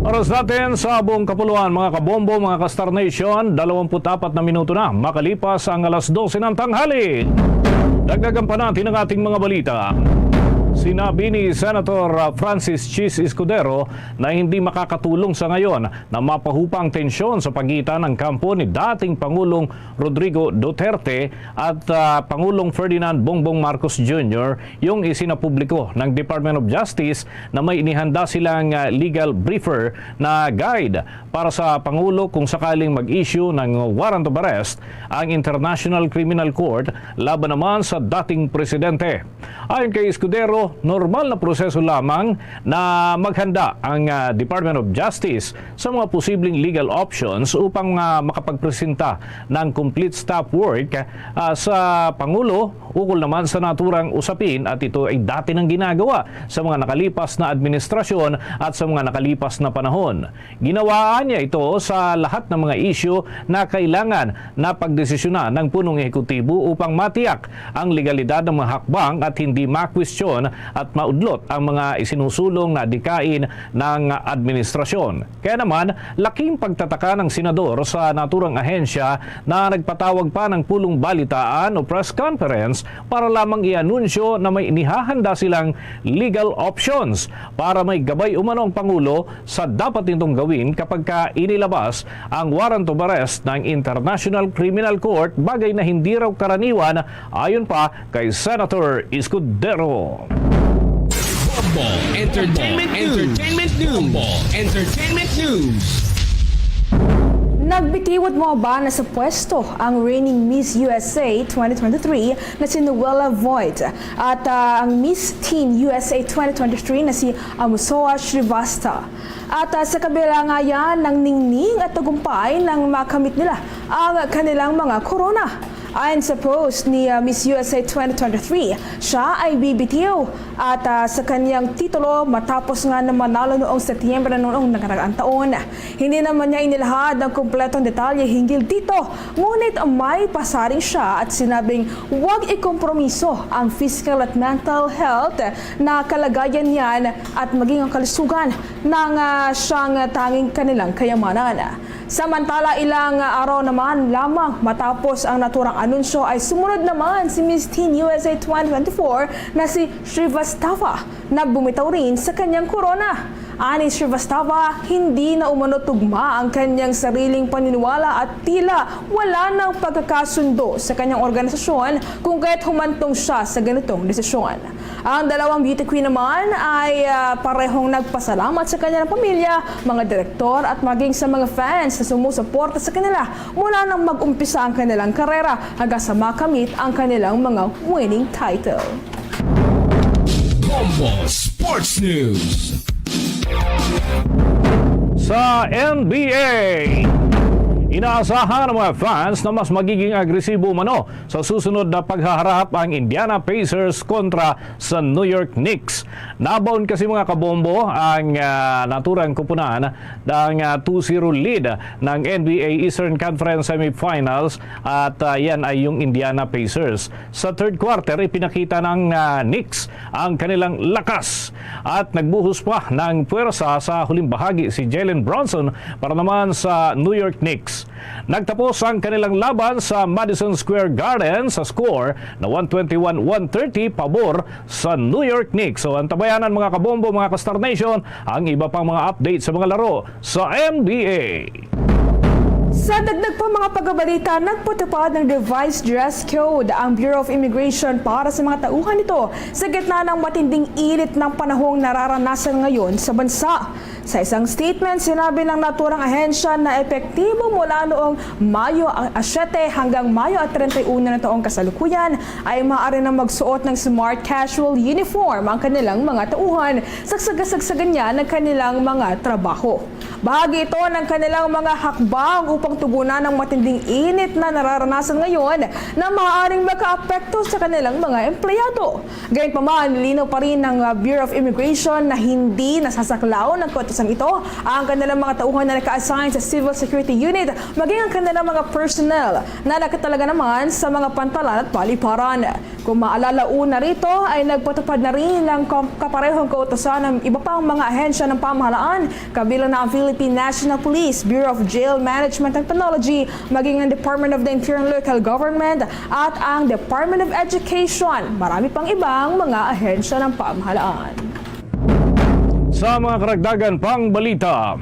Oras natin sa buong kapuluan, mga kabombo, mga ka-Star Nation, dalawampu't apat na minuto na makalipas ang alas dose ng tanghali. Dagdagan pa natin ang ating mga balita. Sinabi ni Senator Francis Chiz Escudero na hindi makakatulong sa ngayon na mapahupa ang tensyon sa pagitan ng kampo ni dating Pangulong Rodrigo Duterte at, ah, Pangulong Ferdinand Bongbong Marcos Junior yung isinapubliko ng Department of Justice na may inihanda silang, ah, legal briefer na guide para sa Pangulo kung sakaling mag-issue ng warrant of arrest ang International Criminal Court laban naman sa dating presidente. Ayon kay Escudero, Normal na proseso lamang na maghanda ang, ah, Department of Justice sa mga posibleng legal options upang, ah, makapagpresenta ng complete staff work, ah, sa Pangulo ukol naman sa naturang usapin, at ito ay dati nang ginagawa sa mga nakalipas na administrasyon at sa mga nakalipas na panahon. Ginawaan niya ito sa lahat ng mga isyu na kailangan na pagdesisyonan ng punong ehekutibo upang matiyak ang legalidad ng mga hakbang at hindi makwestiyon at maudlot ang mga isinusulong na adikain ng administrasyon. Kaya naman, laking pagtataka ng senador sa naturang ahensya na nagpatawag pa ng pulong balitaan o press conference para lamang i-anunsyo na may inihahanda silang legal options para may gabay umano ang Pangulo sa dapat nitong gawin kapag ka inilabas ang warrant of arrest ng International Criminal Court, bagay na hindi raw karaniwan, ayon pa kay Senator Escudero. Bombo Entertainment News. Entertainment News. Bombo Entertainment News. Nagbitiwad mo ba na sa pwesto ang reigning Miss U S A twenty twenty-three na si Noella Voit at ah, ang Miss Teen U S A twenty twenty-three na si Amusoa Shrivasta? At ah, sa kabila nga yan ng ningning at tagumpay nang makamit nila ang kanilang mga korona. Ayon sa post ni ah, Miss U S A twenty twenty-three, siya ay bibitiw at ah, sa kanyang titulo matapos nga na manalo noong Setyembre noong nakaraang taon. Hindi naman niya inilahad ang kumpletong detalye hinggil dito, ngunit may pasaring siya at sinabing huwag ikompromiso ang physical at mental health na kalagayan niyan at maging ang kalusugan ng ah, siyang tanging kanilang kayamanan. Samantala, ilang araw naman lamang matapos ang naturang anunsyo ay sumunod naman si Miss Teen U S A twenty twenty-four na si Shrivastava na bumitaw rin sa kanyang korona. Ani Shrivastava, hindi na umano tugma ang kanyang sariling paniniwala at tila wala ng pagkakasundo sa kanyang organisasyon kung kaya't humantong siya sa ganitong desisyon. Ang dalawang beauty queen naman ay ah, parehong nagpasalamat sa kanilang pamilya, mga direktor at maging sa mga fans na sumusuporta sa kanila mula nang mag-umpisa ang kanilang karera hanggang sa makamit ang kanilang mga winning title. Bombo Sports News. Sa N B A, inaasahan ng mga fans na mas magiging agresibo umano sa susunod na paghaharap ang Indiana Pacers kontra sa New York Knicks. Nabaon kasi, mga kabombo, ang ah, naturang kupunan ng ah, two zero lead ng N B A Eastern Conference Semifinals, at ah, yan ay yung Indiana Pacers. Sa third quarter, ipinakita ng ah, Knicks ang kanilang lakas at nagbuhos pa ng puwersa sa huling bahagi si Jalen Brunson para naman sa New York Knicks. Nagtapos ang kanilang laban sa Madison Square Garden sa score na one twenty-one one thirty pabor sa New York Knicks. So, antabayanan, mga kabombo, mga ka-Star Nation, ang iba pang mga update sa mga laro sa N B A. Sa dagdag pa mga pagbabalita, nagpatupad ng revised dress code ang Bureau of Immigration para sa mga tauhan nito sa gitna ng matinding init ng panahong nararanasan ngayon sa bansa. Sa isang statement, sinabi ng naturang ahensya na epektibo mula noong Mayo a siete hanggang Mayo a treinta y uno na taong kasalukuyan ay maaari na magsuot ng smart casual uniform ang kanilang mga tauhan sa kasagasagsagan niya ng kanilang mga trabaho. Bahagi ito ng kanilang mga hakbang upang tugunan ang matinding init na nararanasan ngayon na maaaring makaapekto sa kanilang mga empleyado. Gayunpaman, linaw pa rin ng uh, Bureau of Immigration na hindi nasasaklaw ng kautosang ito ang kanilang mga tauhan na naka-assign sa Civil Security Unit, maging ang kanilang mga personnel na nakatalaga naman sa mga pantalan at paliparan. Kung maalala, una rito ay nagpatupad na rin ng kam- kaparehong kautosan ng iba pang mga ahensya ng pamahalaan, kabilang na ang Philippine National Police, Bureau of Jail Management and Penology, maging ang Department of the Interior and Local Government at ang Department of Education. Marami pang ibang mga ahensya ng pamahalaan. Sa mga karagdagan pang balita,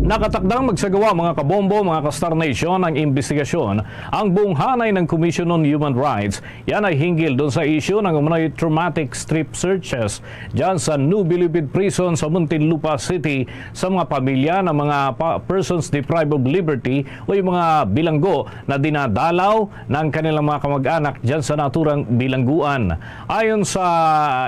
Nakatakdang magsagawa, mga kabombo, mga ka-Star Nation, ang imbestigasyon ang buong hanay ng Commission on Human Rights. Yan ay hinggil doon sa issue ng umano'y traumatic strip searches dyan sa New Bilibid Prison sa Muntinlupa City sa mga pamilya ng mga pa- persons deprived of liberty o yung mga bilanggo na dinadalaw ng kanilang mga kamag-anak dyan sa naturang bilangguan. Ayon sa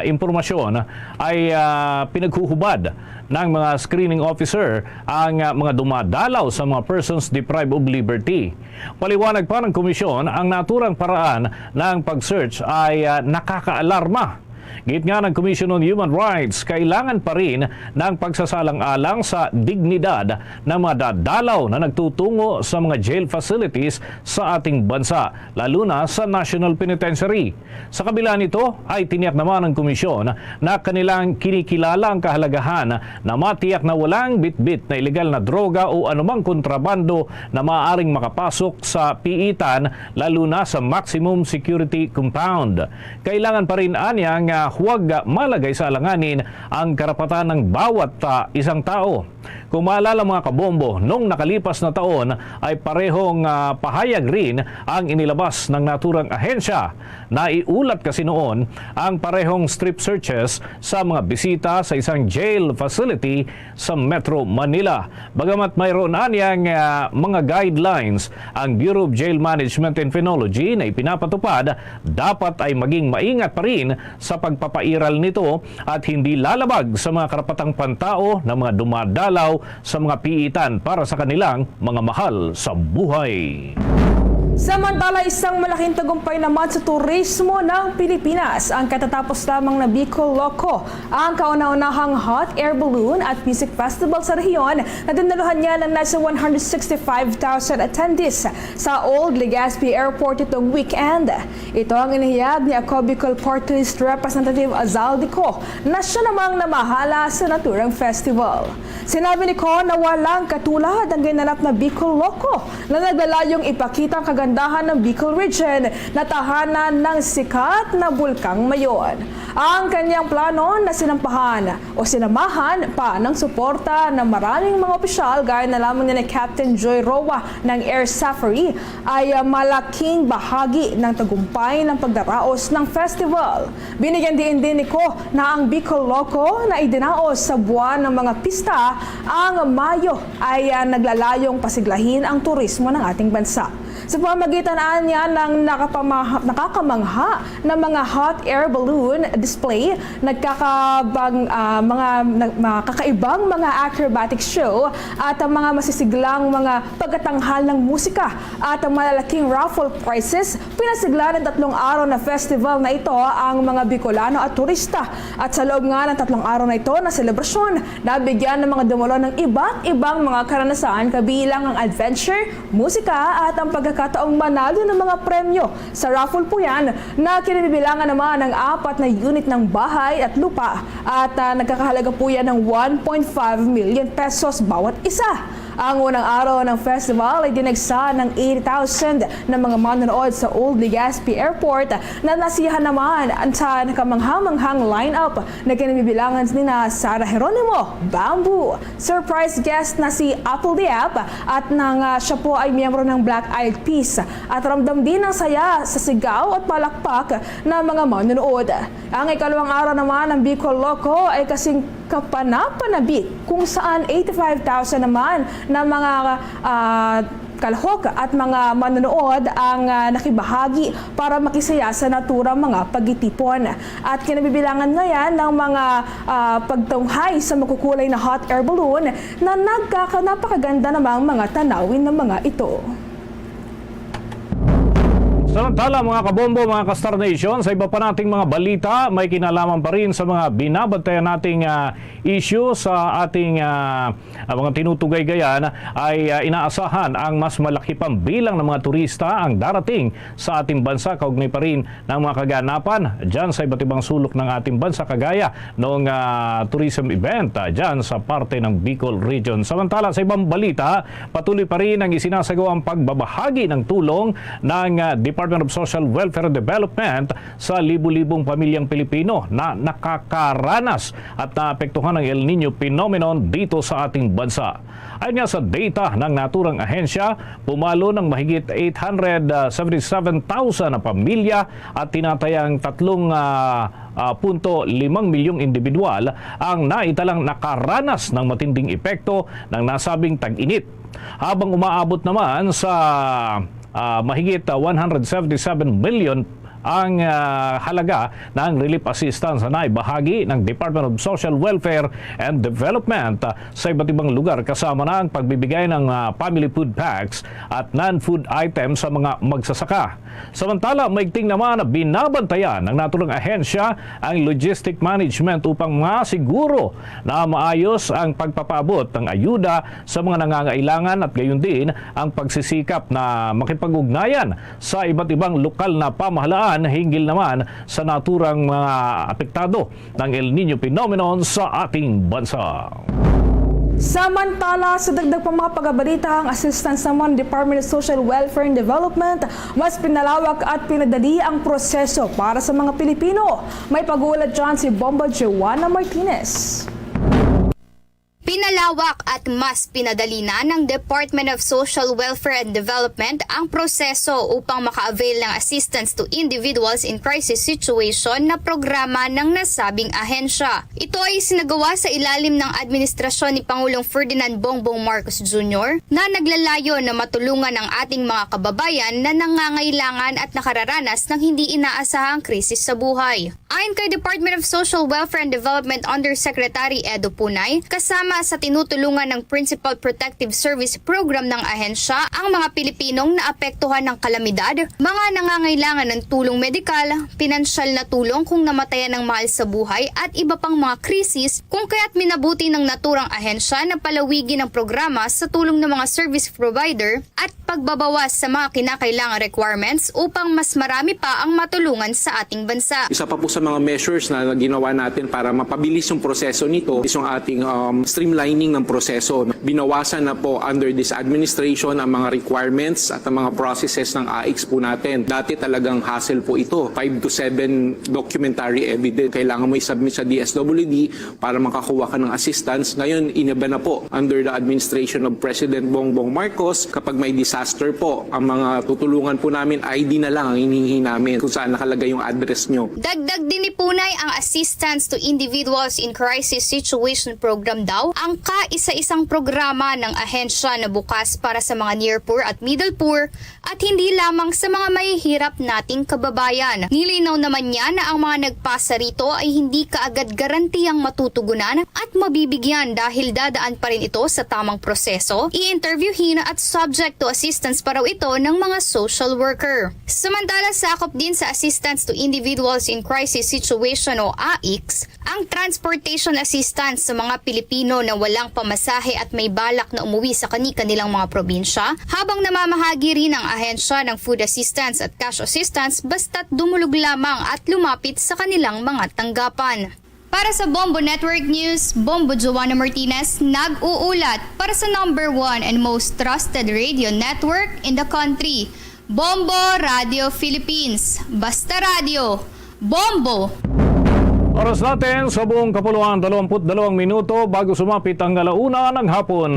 impormasyon, ay ah, pinaghuhubad ng mga screening officer ang ah, mga dumadalaw sa mga persons deprived of liberty. Paliwanag pa ng komisyon, ang naturang paraan ng pag-search ay ah, nakakaalarma. Git nga ng Commission on Human Rights, kailangan pa rin ng pagsasalang-alang sa dignidad ng mga dadalaw na nagtutungo sa mga jail facilities sa ating bansa, lalo na sa National Penitentiary. Sa kabila nito, ay tiniyak naman ng komisyon na kanilang kinikilala ang kahalagahan na matiyak na walang bitbit na ilegal na droga o anumang kontrabando na maaaring makapasok sa piitan, lalo na sa maximum security compound. Kailangan pa rin anya nga huwag malagay sa alanganin ang karapatan ng bawat ah, isang tao. Kung maalala, mga kabombo, nung nakalipas na taon ay parehong ah, pahayag rin ang inilabas ng naturang ahensya. Naiulat kasi noon ang parehong strip searches sa mga bisita sa isang jail facility sa Metro Manila. Bagamat mayroon anyang ah, mga guidelines ang Bureau of Jail Management and Penology na ipinapatupad, dapat ay maging maingat pa rin sa pagpapairal nito at hindi lalabag sa mga karapatang pantao ng mga dumadalaw sa mga piitan para sa kanilang mga mahal sa buhay. Samantala, isang malaking tagumpay naman sa turismo ng Pilipinas ang katatapos lamang na Bicol Loco, ang kauna-unahang hot air balloon at music festival sa rehiyon na dinaluhan niya ng nasa one hundred sixty-five thousand attendees sa Old Legazpi Airport itong weekend. Ito ang inihayag ni Ako Bicol Party List Representative Azaldy Co na siya namang namahala sa naturang festival. Sinabi ni Co na walang katulad ang ginanap na Bicol Loco na naglalayong ipakita ang kagandahan ng Bicol Region na tahanan ng sikat na Bulkang Mayon. Ang kanyang plano na sinampahan o sinamahan pa ng suporta ng maraming mga opisyal gaya na lamang ni Captain Joy Roa ng Air Safari ay ah, malaking bahagi ng tagumpay ng pagdaraos ng festival. Binigyan diin din ni Co na ang Bicol Loco na idinaos sa buwan ng mga pista ang Mayo ay ah, naglalayong pasiglahin ang turismo ng ating bansa. Sa pamamagitan niya ng nakapamaha- nakakamangha na mga hot air balloon display, nagkakabang ah, mga nag- mga kakaibang mga acrobatic show at ang mga masisiglang mga pagkatanghal ng musika at ang malalaking raffle prizes, pinasigla ng tatlong araw na festival na ito ang mga Bicolano at turista. At sa loob nga ng tatlong araw na ito na selebrasyon, nabigyan ng mga dumalo ng iba't ibang mga karanasan kabilang ang adventure, musika at ang pagkakataong manalo ng mga premyo. Sa raffle po yan na kinabibilangan naman ng apat na unit ng bahay at lupa at ah, nagkakahalaga po yan ng one point five million pesos bawat isa. Ang unang araw ng festival ay dinagsa ng eighty thousand na mga manonood sa Old Legazpi Airport na nasiyahan naman sa nakamangha-manghang lineup na kinabibilangan nina Sarah Geronimo, Bamboo, surprise guest na si Apple Diab at nang ah, siya po ay miyembro ng Black Eyed Peas at ramdam din ang saya sa sigaw at palakpak ng mga manonood. Ang ikalawang araw naman ng Bicol Loco ay kasing kapanapanabik kung saan eighty-five thousand naman na mga ah, kalahok at mga manonood ang ah, nakibahagi para makisaya sa naturang mga pagitipon. At kinabibilangan nga yan ng mga ah, pagtunghay sa makukulay na hot air balloon na nagkaka napakaganda namang mga tanawin ng mga ito. Samantala, mga kabombo, mga ka-Star Nation, sa iba pa nating mga balita, may kinalaman pa rin sa mga binabantayan nating ah, issue sa ating ah, ah, mga tinutugaygayan, ay ah, inaasahan ang mas malaki pang bilang ng mga turista ang darating sa ating bansa, kaugnay pa rin ng mga kaganapan dyan sa iba't ibang sulok ng ating bansa, kagaya noong ah, tourism event ah, dyan sa parte ng Bicol Region. Samantala, sa ibang balita, patuloy pa rin ang isinasagawang pagbabahagi ng tulong ng ah, Department of Social Welfare and Development sa libo-libong pamilyang Pilipino na nakakaranas at naapektuhan ng El Nino phenomenon dito sa ating bansa. Ayon nga sa data ng naturang ahensya, pumalo ng mahigit eight hundred seventy-seven thousand na pamilya at tinatayang tatlong, ah, ah, punto limang milyong individual ang naitalang nakaranas ng matinding epekto ng nasabing tag-init. Habang umaabot naman sa, ah, mahigit, ah, one hundred seventy-seven million ang, ah, halaga ng relief assistance na ibahagi ng Department of Social Welfare and Development, ah, sa iba't ibang lugar, kasama na ang pagbibigay ng, ah, family food packs at non-food items sa mga magsasaka. Samantala, maigting naman na binabantayan ng naturang ahensya ang logistic management upang masiguro na maayos ang pagpapaabot ng ayuda sa mga nangangailangan at gayon din ang pagsisikap na makipag-ugnayan sa iba't ibang lokal na pamahalaan hinggil naman sa naturang mga apektado ng El Nino phenomenon sa ating bansa. Samantala, sa dagdag pang mga pagabalita, ang assistance naman ng Department of Social Welfare and Development, mas pinalawak at pinadali ang proseso para sa mga Pilipino. May pag-uulat dyan si Bomba Joanna Martinez. Pinalawak at mas pinadali na ng Department of Social Welfare and Development ang proseso upang maka-avail ng Assistance to Individuals in Crisis Situation na programa ng nasabing ahensya. Ito ay isinagawa sa ilalim ng administrasyon ni Pangulong Ferdinand Bongbong Marcos Junior na naglalayon na matulungan ang ating mga kababayan na nangangailangan at nakararanas ng hindi inaasahang krisis sa buhay. Ayon kay Department of Social Welfare and Development Undersecretary Edo Punay, kasama sa tinutulungan ng Principal Protective Service Program ng ahensya ang mga Pilipinong naapektuhan ng kalamidad, mga nangangailangan ng tulong medikal, pinansyal na tulong kung namatayan ng mahal sa buhay at iba pang mga krisis, kung kaya't minabuti ng naturang ahensya na palawigin ang programa sa tulong ng mga service provider at pagbabawas sa mga kinakailangang requirements upang mas marami pa ang matulungan sa ating bansa. Isa pa po sa mga measures na ginawa natin para mapabilis yung proseso nito is yung ating, um, streamlining ng proseso. Binawasan na po under this administration ang mga requirements at ang mga processes ng AICS po natin. Dati talagang hassle po ito. Five to seven documentary evidence. Kailangan mo isubmit sa D S W D para makakuha ka ng assistance. Ngayon, iniba na po under the administration of President Bongbong Marcos. Kapag may disaster po, ang mga tutulungan po namin, I D na lang ang hinihingi namin kung saan nakalagay yung address nyo. Dagdag din ni Punay, ang Assistance to Individuals in Crisis Situation Program daw ang kaisa-isang programa ng ahensya na bukas para sa mga near poor at middle poor at hindi lamang sa mga mahihirap nating kababayan. Nilinaw naman niya na ang mga nagpasa rito ay hindi kaagad garantiyang matutugunan at mabibigyan dahil dadaan pa rin ito sa tamang proseso, i-interviewin at subject to assistance pa raw ito ng mga social worker. Samantala, sakop din sa Assistance to Individuals in Crisis Situation o AICS ang transportation assistance sa mga Pilipino na walang pamasahe at may balak na umuwi sa kani-kanilang mga probinsya, habang namamahagi rin ang ahensya ng food assistance at cash assistance basta't dumulog lamang at lumapit sa kanilang mga tanggapan. Para sa Bombo Network News, Bombo Joanna Martinez nag-uulat para sa number one and most trusted radio network in the country, Bombo Radio Philippines. Basta radyo, Bombo! Oras natin sa buong kapuluan, dalawampu't dalawang minuto bago sumapit ang alauna ng hapon.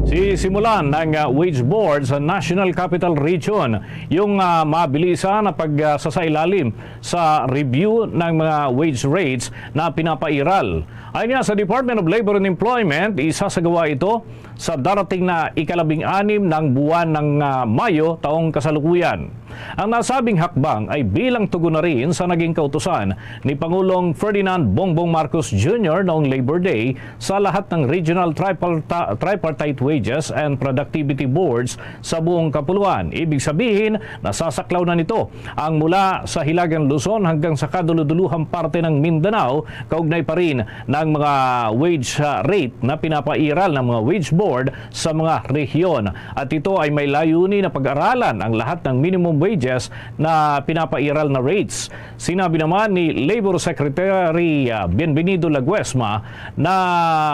Sisimulan ng, ah, wage board sa National Capital Region yung, ah, mabilisan na pag, ah, sasailalim sa review ng mga wage rates na pinapairal. Ayon nga sa Department of Labor and Employment, isasagawa ito sa darating na ikalabing-anim ng buwan ng, ah, Mayo taong kasalukuyan. Ang nasabing hakbang ay bilang tugon na rin sa naging kautusan ni Pangulong Ferdinand Bongbong Marcos Junior noong Labor Day sa lahat ng regional triparta-, tripartite wages and productivity boards sa buong kapuluan. Ibig sabihin, nasasaklaw na nito ang mula sa Hilagang Luzon hanggang sa kaduluduluhang parte ng Mindanao, kaugnay pa rin ng mga wage, ah, rate na pinapairal ng mga wage Board sa mga rehiyon. At ito ay may layunin na pag-aralan ang lahat ng minimum wages na pinapairal na rates. Sinabi naman ni Labor Secretary, ah, Bienvenido Laguesma na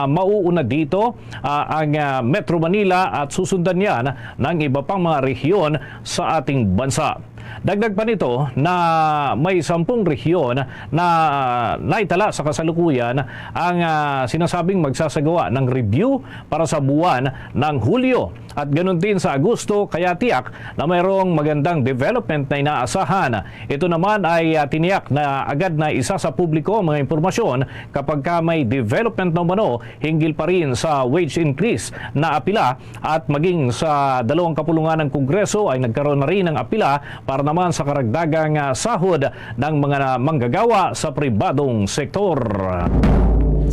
mauuna dito, ah, ang, ah, Metro Manila at susundan niyan ng iba pang mga rehiyon sa ating bansa. Dagdag pa nito na may sampung rehiyon na naitala sa kasalukuyan ang, ah, sinasabing magsasagawa ng review para sa buwan ng Hulyo at ganun din sa Agosto, kaya tiyak na mayroong magandang development na inaasahan. Ito naman ay, ah, tiniyak na agad na isasapubliko ang mga impormasyon kapag ka may development na umano hinggil pa rin sa wage increase na apila at maging sa dalawang kapulungan ng Kongreso ay nagkaroon na rin ng apila para naman sa karagdagang, ah, sahod ng mga manggagawa sa pribadong sektor.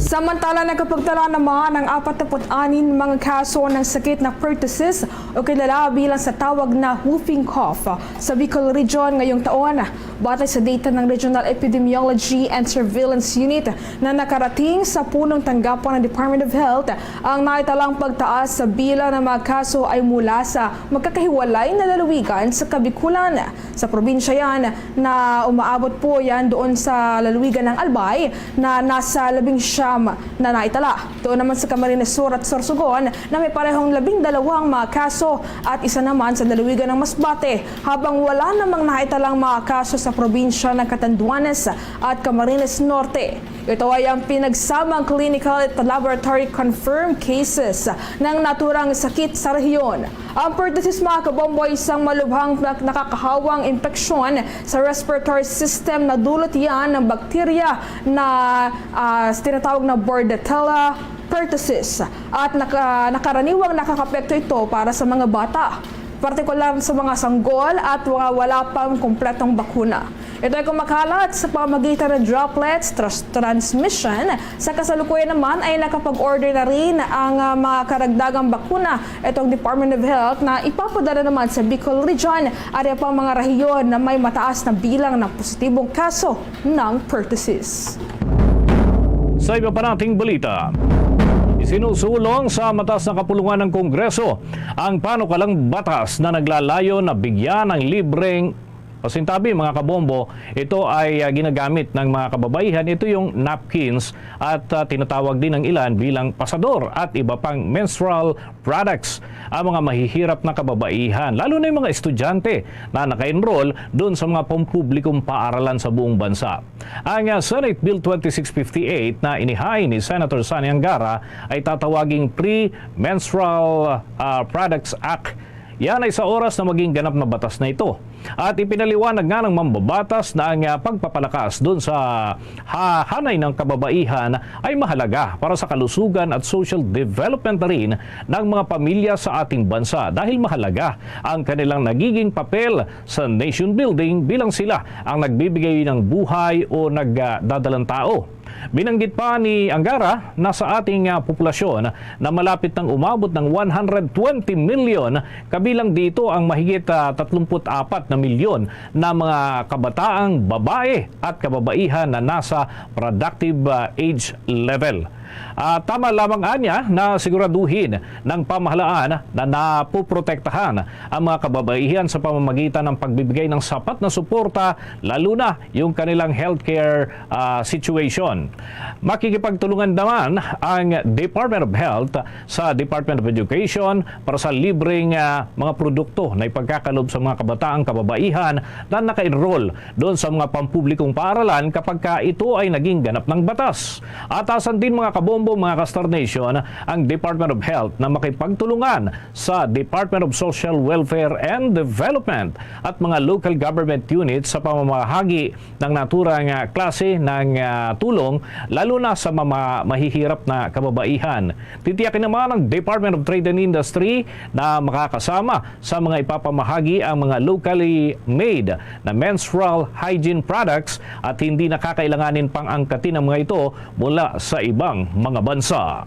Samantala, nakapagtala naman ang apat na put anim mga kaso ng sakit na pertussis o kilala bilang sa tawag na whooping cough sa Bicol Region ngayong taon. Batay sa data ng Regional Epidemiology and Surveillance Unit na nakarating sa punong tanggapan ng Department of Health, ang naitalang pagtaas sa bilang ng mga kaso ay mula sa magkakahiwalay na lalawigan sa Kabikulan. Sa probinsya yan na umaabot po yan doon sa lalawigan ng Albay na nasa labing siyam na naitala. Doon naman sa Camarines Sur at Sorsogon na may parehong labing dalawang mga kaso at isa naman sa lalawigan ng Masbate, habang wala namang naitalang mga kaso sa probinsya ng Catanduanes at Camarines Norte. Ito ay ang pinagsamang clinical at laboratory confirmed cases ng naturang sakit sa rehiyon. Ang pertussis, mga kabombo, ay isang malubhang nak-, nakakahawang impeksyon sa respiratory system. Nadulot yan ng bakterya na, ah, tinatawag na Bordetella pertussis at naka-, nakaraniwang nakakapekto ito para sa mga bata, partikular sa mga sanggol at mga wala pang kumpletong bakuna. Ito ay kumakalat sa pamamagitan ng droplets tras-, transmission. Sa kasalukuyan naman ay nakapag-order na rin ang, ah, mga karagdagang bakuna itong Department of Health na ipapadala naman sa Bicol Region at iba pang mga rehiyon na may mataas na bilang ng positibong kaso ng pertussis. Sa iba pa nating balita, isinusulong sa mataas na kapulungan ng Kongreso ang panukalang batas na naglalayon na bigyan ng libreng pasintabi, mga kabombo. Ito ay, ah, ginagamit ng mga kababaihan. Ito yung napkins at, ah, tinatawag din ng ilan bilang pasador at iba pang menstrual products. Ang mga mahihirap na kababaihan, lalo na yung mga estudyante na naka-enroll doon sa mga pampublikong paaralan sa buong bansa. Ang, ah, Senate Bill twenty-six fifty-eight na inihain ni Senator Sonny Angara ay tatawaging Pre-Menstrual, ah, Products Act. Yan ay sa oras na maging ganap na batas na ito. At ipinaliwanag nga ng mambabatas na ang, ah, pagpapalakas doon sa ha-, hanay ng kababaihan ay mahalaga para sa kalusugan at social development na rin ng mga pamilya sa ating bansa, dahil mahalaga ang kanilang nagiging papel sa nation building bilang sila ang nagbibigay ng buhay o nagdadalang tao. Binanggit pa ni Angara na sa ating, ah, populasyon na malapit nang umabot ng one hundred twenty million, kabilang dito ang mahigit, ah, tatlumpu't apat na milyon na mga kabataang babae at kababaihan na nasa productive, ah, age level. Ah, tama lamang anya na siguraduhin ng pamahalaan na napoprotektahan ang mga kababaihan sa pamamagitan ng pagbibigay ng sapat na suporta, lalo na yung kanilang healthcare, ah, situation. Makikipagtulungan naman ang Department of Health sa Department of Education para sa libreng, ah, mga produkto na ipagkakalob sa mga kabataang kababaihan na naka-enroll doon sa mga pampublikong paaralan kapag ka ito ay naging ganap ng batas. Atasan din, mga kabombo, mga ka-Star Nation, ang Department of Health na makipagtulungan sa Department of Social Welfare and Development at mga local government units sa pamamahagi ng naturang, ah, klase ng, ah, tulong, lalo na sa mga mahihirap na kababaihan. Titiyakin naman ng Department of Trade and Industry na makakasama sa mga ipapamahagi ang mga locally made na menstrual hygiene products at hindi na kakailanganin pang angkatin ang mga ito mula sa ibang mga bansa.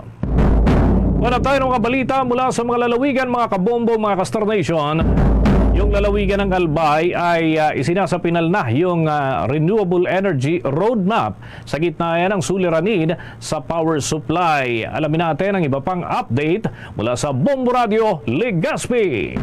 Wala tayo ng mga balita mula sa mga lalawigan, mga kabombo, mga ka-Star Nation. Yung lalawigan ng Albay ay, ah, isinasapinal na yung, ah, renewable energy roadmap sa gitna ng suliranin sa power supply. Alamin natin ang iba pang update mula sa Bombo Radio Legazpi.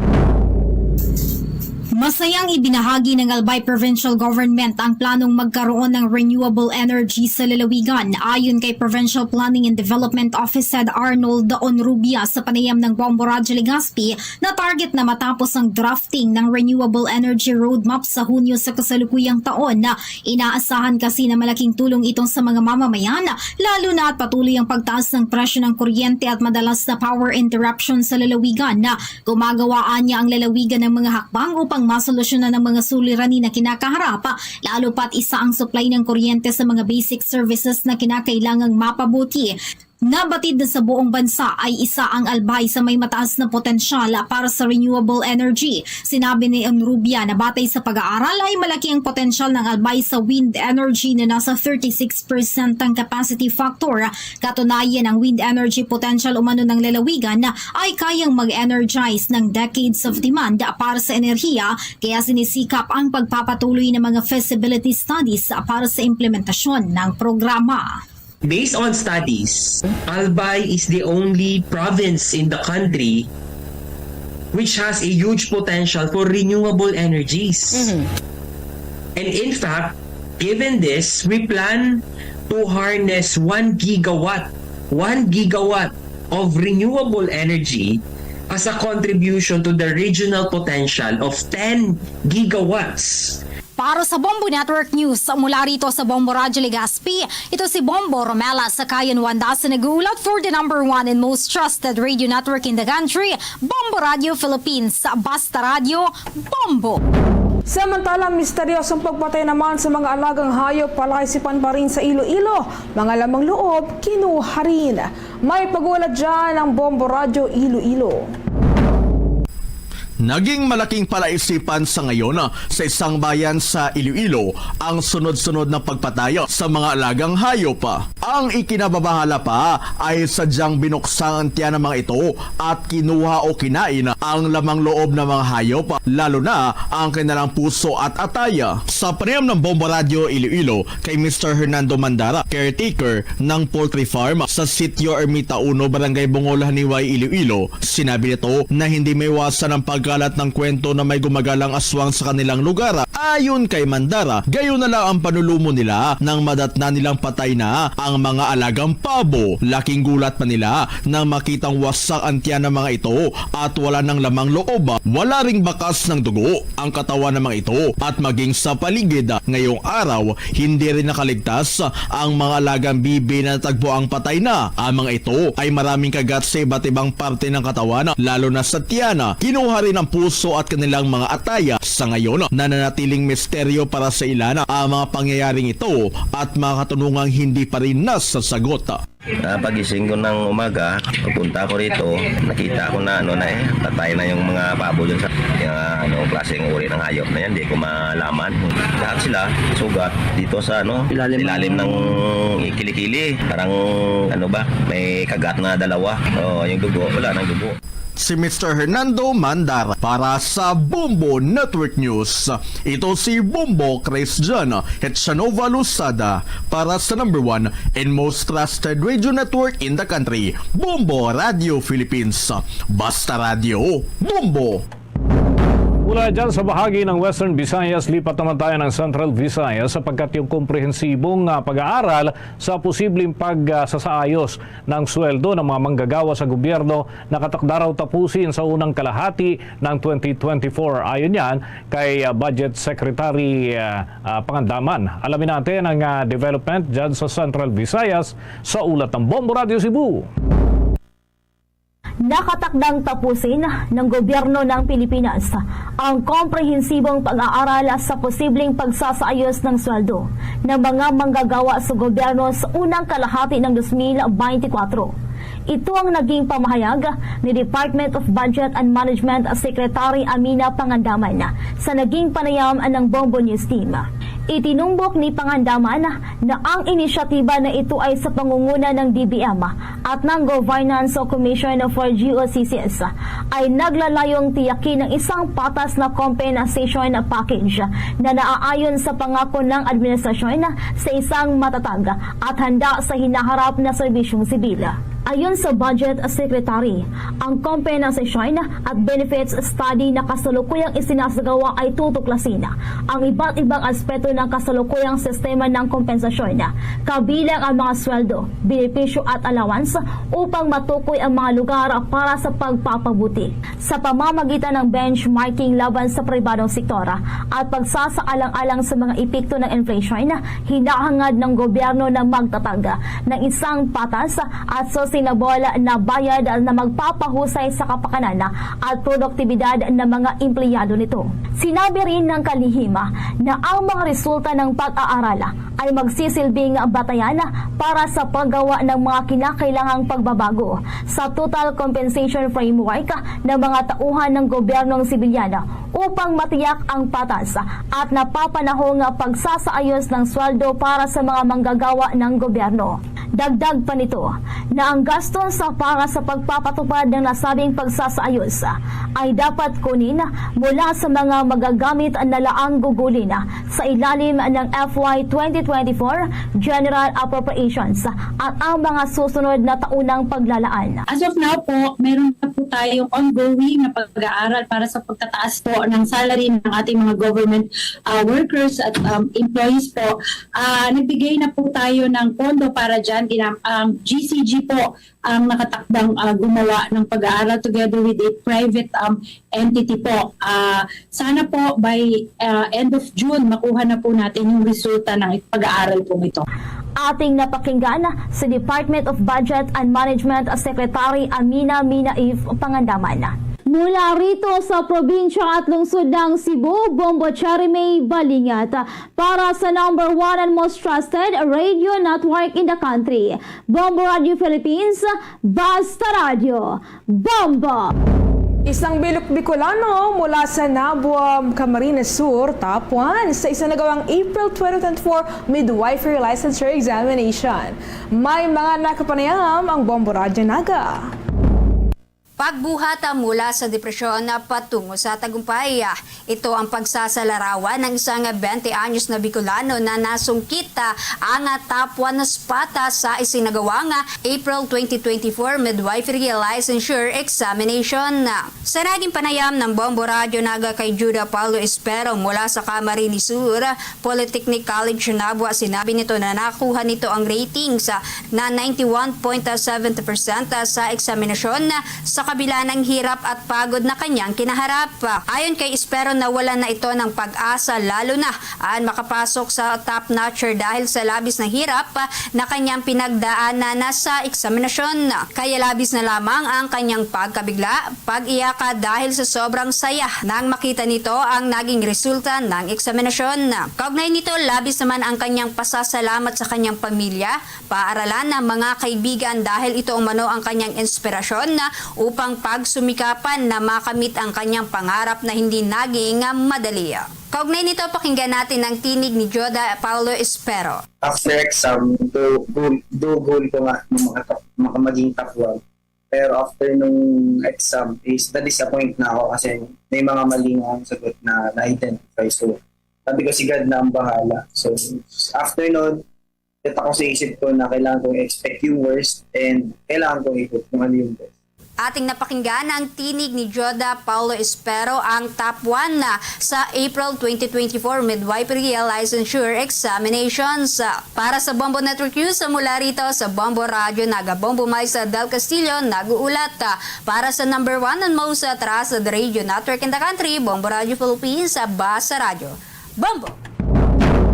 Masayang ibinahagi ng Albay Provincial Government ang planong magkaroon ng renewable energy sa lalawigan. Ayon kay Provincial Planning and Development Office Head Arnold Onrubia sa panayam ng Bombo Radyo Legazpi, na target na matapos ang drafting ng Renewable Energy Roadmap sa Hunyo sa kasalukuyang taon. Inaasahan kasi na malaking tulong ito sa mga mamamayan, lalo na at patuloy ang pagtaas ng presyo ng kuryente at madalas na power interruption sa lalawigan. Gumagawa niya ang lalawigan ng mga hakbang upang masolusyonan ang mga suliranin na kinakaharap, lalo pat isa ang supply ng kuryente sa mga basic services na kinakailangang mapabuti. Nabatid na sa buong bansa ay isa ang Albay sa may mataas na potensyal para sa renewable energy. Sinabi ni Onrubia na batay sa pag-aaral ay malaki ang potensyal ng Albay sa wind energy na nasa thirty-six percent ang capacity factor. Katunayan, ang wind energy potential umano ng lalawigan ay kayang mag-energize ng decades of demand para sa enerhiya, kaya sinisikap ang pagpapatuloy ng mga feasibility studies para sa implementasyon ng programa. Based on studies, Albay is the only province in the country which has a huge potential for renewable energies. And in fact, given this, we plan to harness one gigawatt, one gigawatt of renewable energy as a contribution to the regional potential of ten gigawatts. Para sa Bombo Network News, mula rito sa Bombo Radyo Legazpi, ito si Bombo Romela Sakayan Wanda sa nag-uulat for the number one and most trusted radio network in the country, Bombo Radyo Philippines. Basta Radyo, Bombo! Samantala, misteryosong pagpatay naman sa mga alagang hayop palaisipan pa rin sa Iloilo, mga lamang loob kinuha rin. May pag-ulat dyan ang Bombo Radyo Iloilo. Naging malaking palaisipan sa ngayon sa isang bayan sa Iloilo ang sunod-sunod na pagpatay sa mga alagang hayop. Ang ikinababahala pa ay sadyang binuksan ang tiyan ng mga ito at kinuha o kinain ang lamang loob ng mga hayop, lalo na ang kanilang puso at atay. Sa panayam ng Bombo Radyo Iloilo kay Mister Hernando Mandara, caretaker ng poultry farm sa Sitio Ermita Uno, Barangay Bungol, Janiuay, Iloilo, sinabi nito na hindi maiwasan ang pagkalat ng kwento na may gumagalang aswang sa kanilang lugar. Ayon kay Mandara, gayon na lang ang panulumo nila nang madatna nilang patay na ang mga alagang pabo. Laking gulat pa nila nang makitang wasak ang tiyan ng mga ito at wala nang lamang loob. Wala ring bakas ng dugo ang katawan ng mga ito at maging sa paligid ngayong araw, hindi rin nakaligtas ang mga alagang bibi na natagpo ang patay na. Ang mga ito ay maraming kagat sa iba't ibang parte ng katawan, lalo na sa tiyan. Kinuha rin ang puso at kanilang mga atay. Sa ngayon, nananatiling misteryo para sa ilan ang mga pangyayaring ito at mga katanungang hindi pa rin nasasagot. Ah, pagising ko ng umaga, pagpunta ko rito, nakita ko na ano na eh, patay na yung mga pabo dun sa, yung, ah, ano, klaseng uri ng hayop na yan, di ko malaman. Lahat sila, sugat dito sa ano, Ilalim ng ilalim ng kilikili. Parang ano ba, may kagat na dalawa. Oh, yung dugo, wala nang dugo. Si Mister Hernando Mandar para sa Bombo Network News. Ito si Bombo Christian Hetchanova Losada para sa number one and most trusted radio network in the country, Bombo Radio Philippines. Basta Radio, Bombo! Mula dyan sa bahagi ng Western Visayas, lipat naman tayo ng Central Visayas sapagkat yung komprehensibong, ah, pag-aaral sa posibleng pagsasaayos ng sweldo ng mga manggagawa sa gobyerno nakatakda raw tapusin sa unang kalahati ng twenty twenty-four. Ayon yan kay, ah, Budget Secretary, ah, ah, Pangandaman. Alamin natin ang, ah, development dyan sa Central Visayas sa ulat ng Bombo Radio Cebu. Nakatakdang tapusin ng gobyerno ng Pilipinas ang komprehensibong pag-aaral sa posibleng pagsasaayos ng sweldo ng mga manggagawa sa gobyerno sa unang kalahati ng twenty twenty-four. Ito ang naging pamahayag ni Department of Budget and Management Secretary Amina Pangandaman sa naging panayam ng Bombo News Team. Itinumbok ni Pangandaman na ang inisyatiba na ito ay sa pangunguna ng D B M at ng Governance Commission for G O C Cs ay naglalayong tiyakin ang isang patas na compensation package na naaayon sa pangako ng administrasyon sa isang matatag at handa sa hinaharap na serbisyong sibil. Ayon sa Budget Secretary, ang compensation at benefits study na kasalukuyang isinasagawa ay tutuklasin ang iba't ibang aspeto ng kasalukuyang sistema ng kompensasyon, kabilang ang mga sweldo, benepisyo at allowance, upang matukoy ang mga lugar para sa pagpapabuti. Sa pamamagitan ng benchmarking laban sa pribadong sektor at pagsasaalang-alang sa mga epekto ng inflation, hinahangad ng gobyerno na magtatag ng isang patas at sustainable na bayad na magpapahusay sa kapakanan at produktibidad ng mga empleyado nito. Sinabi rin ng kalihim na ang mga resulta ng pag-aaral ay magsisilbing batayan para sa paggawa ng mga kinakailangang pagbabago sa total compensation framework ng mga tauhan ng gobyernong sibilyano upang matiyak ang patas at napapanahong pagsasaayos ng sweldo para sa mga manggagawa ng gobyerno. Dagdag pa nito na ang gastos para sa pagpapatupad ng nasabing pagsasaayos ay dapat kunin mula sa mga magagamit na laang gugulin sa ilalim ng F Y twenty twenty-four General Appropriations at ang mga susunod na taunang paglalaan. As of now po, meron na po tayong ongoing na pag-aaral para sa pagtataas po ng salary ng ating mga government ah, workers at um, employees po. Ah, nagbigay na po tayo ng pondo para dyan. Ginam- ang G C G po ang nakatakdang ah, gumawa ng pag-aaral together with a private um, entity po. Ah, sana po by ah, end of June, makuha na po natin yung resulta ng pag-aaral po ito. Ating napakinggan si Department of Budget and Management Secretary Amina Mina Eve Pangandaman. Mula rito sa probinsya at lungsod ng Cebu, Bombo Cherry May Balingat para sa number one and most trusted radio network in the country, Bombo Radio Philippines, Basta Radio, Bombo! Isang Bilog Bicolano mula sa Nabua, Camarines Sur, top one sa isinagawang April twenty twenty-four Midwifery Licensure Examination. May mga nakapanayam ang Bombo Radyo Naga. Pagbuhat mula sa depresyon patungo sa tagumpay. Ito ang pagsasalarawan ng isang twenty anyos na Bicolano na nasungkit ang top one spot sa isinagawang April twenty twenty-four Midwifery Licensure Examination. Sa naging panayam ng Bombo Radyo Naga kay Judah Paulo Espero mula sa Camarines Sur Polytechnic College, Nabua, sinabi nito na nakuha nito ang ratings na ninety-one point seventy percent sa eksaminasyon sa kabila ng hirap at pagod na kanyang kinaharap. Ayon kay Espero, nawalan na ito ng pag-asa, lalo na ang makapasok sa top notcher dahil sa labis na hirap na kanyang pinagdaanan na sa eksaminasyon. Kaya labis na lamang ang kanyang pagkabigla, pag-iyak dahil sa sobrang saya nang makita nito ang naging resulta ng eksaminasyon. Kaugnay nito, labis naman ang kanyang pasasalamat sa kanyang pamilya, paaralan, mga kaibigan dahil ito umano ang kanyang inspirasyon upang pagsumikapan na makamit ang kanyang pangarap na hindi naging madali. Kaugnay nito, pakinggan natin ang tinig ni Joda Paulo Espero. After exam, do, goal, do goal ko nga na makatap, makamaging top one. Pero after nung exam is na-disappoint na ako kasi may mga mali nga akong sagot na na-identify. So, sabi ko si God na ang bahala. So, after nun, set ako sa isip ko na kailangan kong expect yung worst and kailangan kong i-hope kung ano yung best. Ating napakinggan ang tinig ni Joda Paulo Espero, ang top one na sa April twenty twenty-four Midwifery Licensure Examinations. Para sa Bombo Network News, mula rito sa Bombo Radyo Naga, Bombo Maisa Del Castillo nag-uulat. Para sa number one and most trusted radio network in the country, Bombo Radyo Philippines, Basa Radyo. Bombo!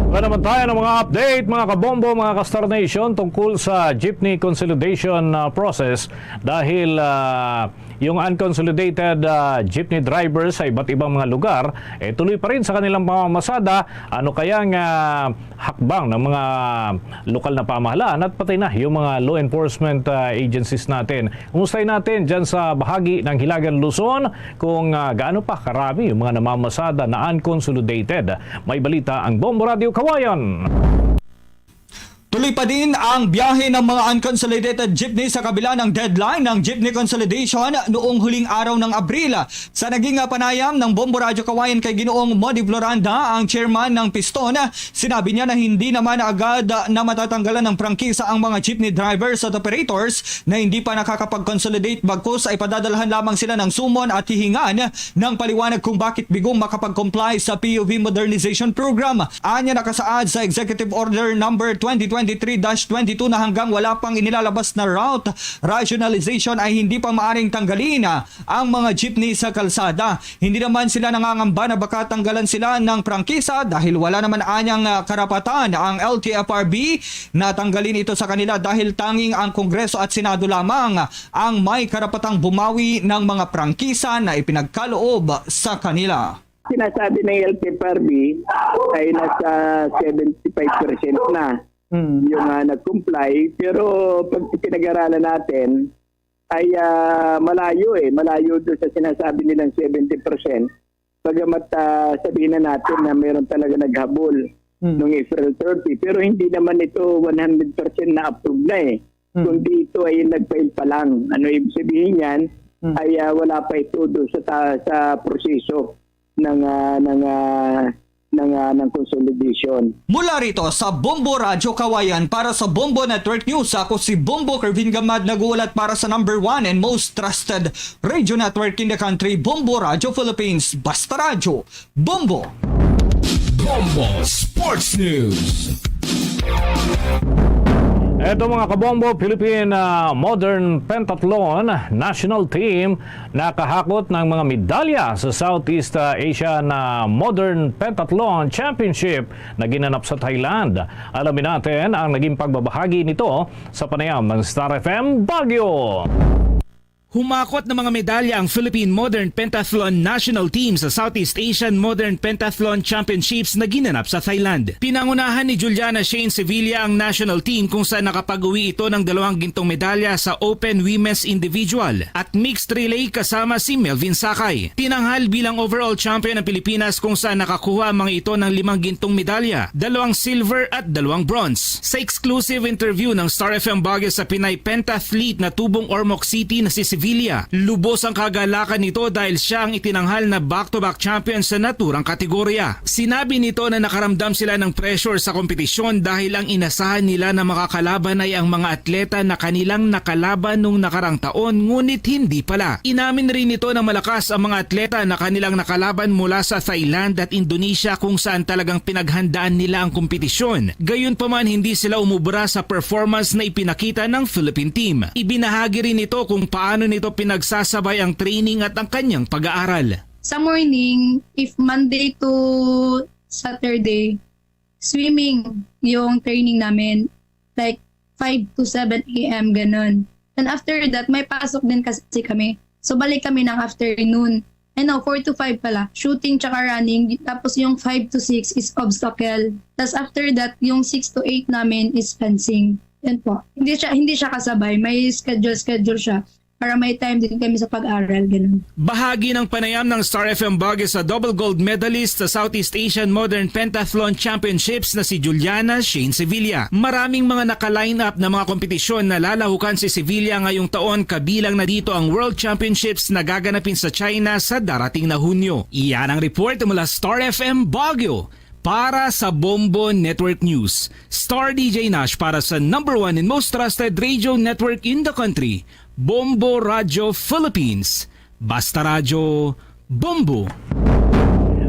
Wala naman tayo ng mga update, mga kabombo, mga ka-Star Nation, tungkol sa jeepney consolidation uh, process dahil uh, Yung unconsolidated, ah, jeepney driver sa iba't ibang mga lugar, eh, tuloy pa rin sa kanilang pamamasada. Ano kaya nga hakbang ng mga lokal na pamahalaan at pati na yung mga law enforcement, ah, agencies natin? Kumustahin natin dyan sa bahagi ng Hilagang Luzon kung, ah, gaano pa karami yung mga namamasada na unconsolidated. May balita ang Bombo Radio Kawayan. Tuloy pa din ang biyahe ng mga unconsolidated jeepney sa kabila ng deadline ng jeepney consolidation noong huling araw ng Abril. Sa naging, ah, panayam ng Bombo Radyo Kawayan kay Ginoong Modi Floranda, ang chairman ng Piston, sinabi niya na hindi naman agad, ah, na matatanggalan ng prangkisa ang mga jeepney drivers at operators na hindi pa nakakapag-consolidate, bagkus ay padadalhan lamang sila ng summon at hihingan ng paliwanag kung bakit bigong makapag-comply sa P U V Modernization Program. Anya nakasaad sa Executive Order Number twenty twenty-three dash twenty-two na hanggang wala pang inilalabas na route rationalization ay hindi pa maaring tanggalin, ah, ang mga jeepney sa kalsada. Hindi naman sila nangangamba na baka tanggalan sila ng prangkisa dahil wala naman anyang, ah, karapatan ang L T F R B na tanggalin ito sa kanila dahil tanging ang Kongreso at Senado lamang ang may karapatang bumawi ng mga prangkisa na ipinagkaloob sa kanila. Sinasabi ng L T F R B ay nasa seventy-five percent na Mm. yung, ah, nag-comply. Pero pag pinag-aralan natin, ay, ah, malayo eh. Malayo doon sa sinasabi nilang seventy percent. Bagamat, ah, sabihin na natin na mayroon talaga naghabol Mm. nung April thirty. Pero hindi naman ito one hundred percent na approve na eh. Mm. Kundi ito ay nag-file pa lang. Ano ibig sabihin niyan? Mm. Ay, ah, wala pa ito doon sa, ta- sa proseso ng, ah, ng, ah, ng, ah, ng consolidation. Mula rito sa Bombo Radyo Kawayan para sa Bombo Network News, ako si Bombo Kervin Gamad, nag-uulat para sa number one and most trusted radio network in the country, Bombo Radyo Philippines. Basta Radyo, Bombo! Bombo Sports News. Eto, mga kabombo, Philippine, ah, Modern Pentathlon National Team nakahakot ng mga medalya sa Southeast, ah, Asian, ah, Modern Pentathlon Championship na ginanap sa Thailand. Alamin natin ang naging pagbabahagi nito sa panayam ng Star F M Baguio. Humakot ng mga medalya ang Philippine Modern Pentathlon National Team sa Southeast Asian Modern Pentathlon Championships na ginanap sa Thailand. Pinangunahan ni Juliana Shane Sevilla ang national team, kung saan nakapag-uwi ito ng dalawang gintong medalya sa Open Women's Individual at Mixed Relay kasama si Melvin Sakay. Tinanghal bilang overall champion ang Pilipinas, kung saan nakakuha ang mga ito ng limang gintong medalya, dalawang silver at dalawang bronze. Sa exclusive interview ng Star F M Baguio sa Pinay pentathlete na tubong Ormoc City na si Sevilla, lubos ang kagalakan nito dahil siya ang itinanghal na back-to-back champion sa naturang kategorya. Sinabi nito na nakaramdam sila ng pressure sa kompetisyon dahil ang inasahan nila na makakalaban ay ang mga atleta na kanilang nakalaban nung nakarang taon, ngunit hindi pala. Inamin rin nito na malakas ang mga atleta na kanilang nakalaban mula sa Thailand at Indonesia, kung saan talagang pinaghandaan nila ang kompetisyon. Gayunpaman, hindi sila umubra sa performance na ipinakita ng Philippine team. Ibinahagi rin nito kung paano nito pinagsasabay ang training at ang kanyang pag-aaral. Sa morning, if Monday to Saturday, swimming yung training namin, like, five to seven a m, ganun. And after that, may pasok din kasi kami. So, balik kami ng afternoon. Ano, four to five pala. Shooting tsaka running. Tapos yung five to six is obstacle. Tapos after that, yung six to eight namin is fencing. Yan po. Hindi siya, hindi siya kasabay. May schedule, schedule siya para may time din kami sa pag-aral, ganun. Bahagi ng panayam ng Star F M Baguio sa double gold medalist sa Southeast Asian Modern Pentathlon Championships na si Juliana Shane Sevilla. Maraming mga naka-line up na mga kompetisyon na lalahukan si Sevilla ngayong taon, kabilang na dito ang World Championships na gaganapin sa China sa darating na Hunyo. Iyan ang report mula Star F M Baguio. Para sa Bombo Network News, Star D J Nash para sa number one and most trusted radio network in the country, Bombo Radio Philippines. Basta Radyo, Bombo!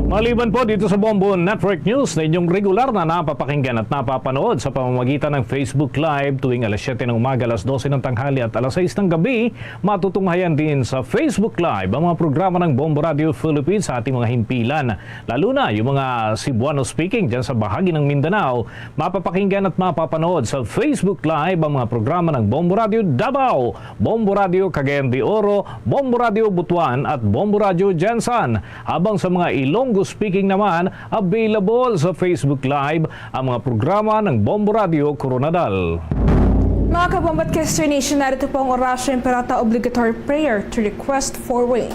Maliban po dito sa Bombo Network News na inyong regular na napapakinggan at napapanood sa pamamagitan ng Facebook Live tuwing alas siyete ng umaga, alas dose ng tanghali at alas sais ng gabi, matutunghayan din sa Facebook Live ang mga programa ng Bombo Radio Philippines sa ating mga himpilan, lalo na yung mga Cebuano speaking dyan sa bahagi ng Mindanao. Mapapakinggan at mapapanood sa Facebook Live ang mga programa ng Bombo Radio Davao, Bombo Radio Cagayan de Oro, Bombo Radio Butuan at Bombo Radio Gensan, habang sa mga Ilonggo speaking naman, available sa Facebook Live ang mga programa ng Bombo Radio Koronadal. Mga kabombo at K S three Nation, narito po ang Oratio Imperata obligatory prayer to request for rain.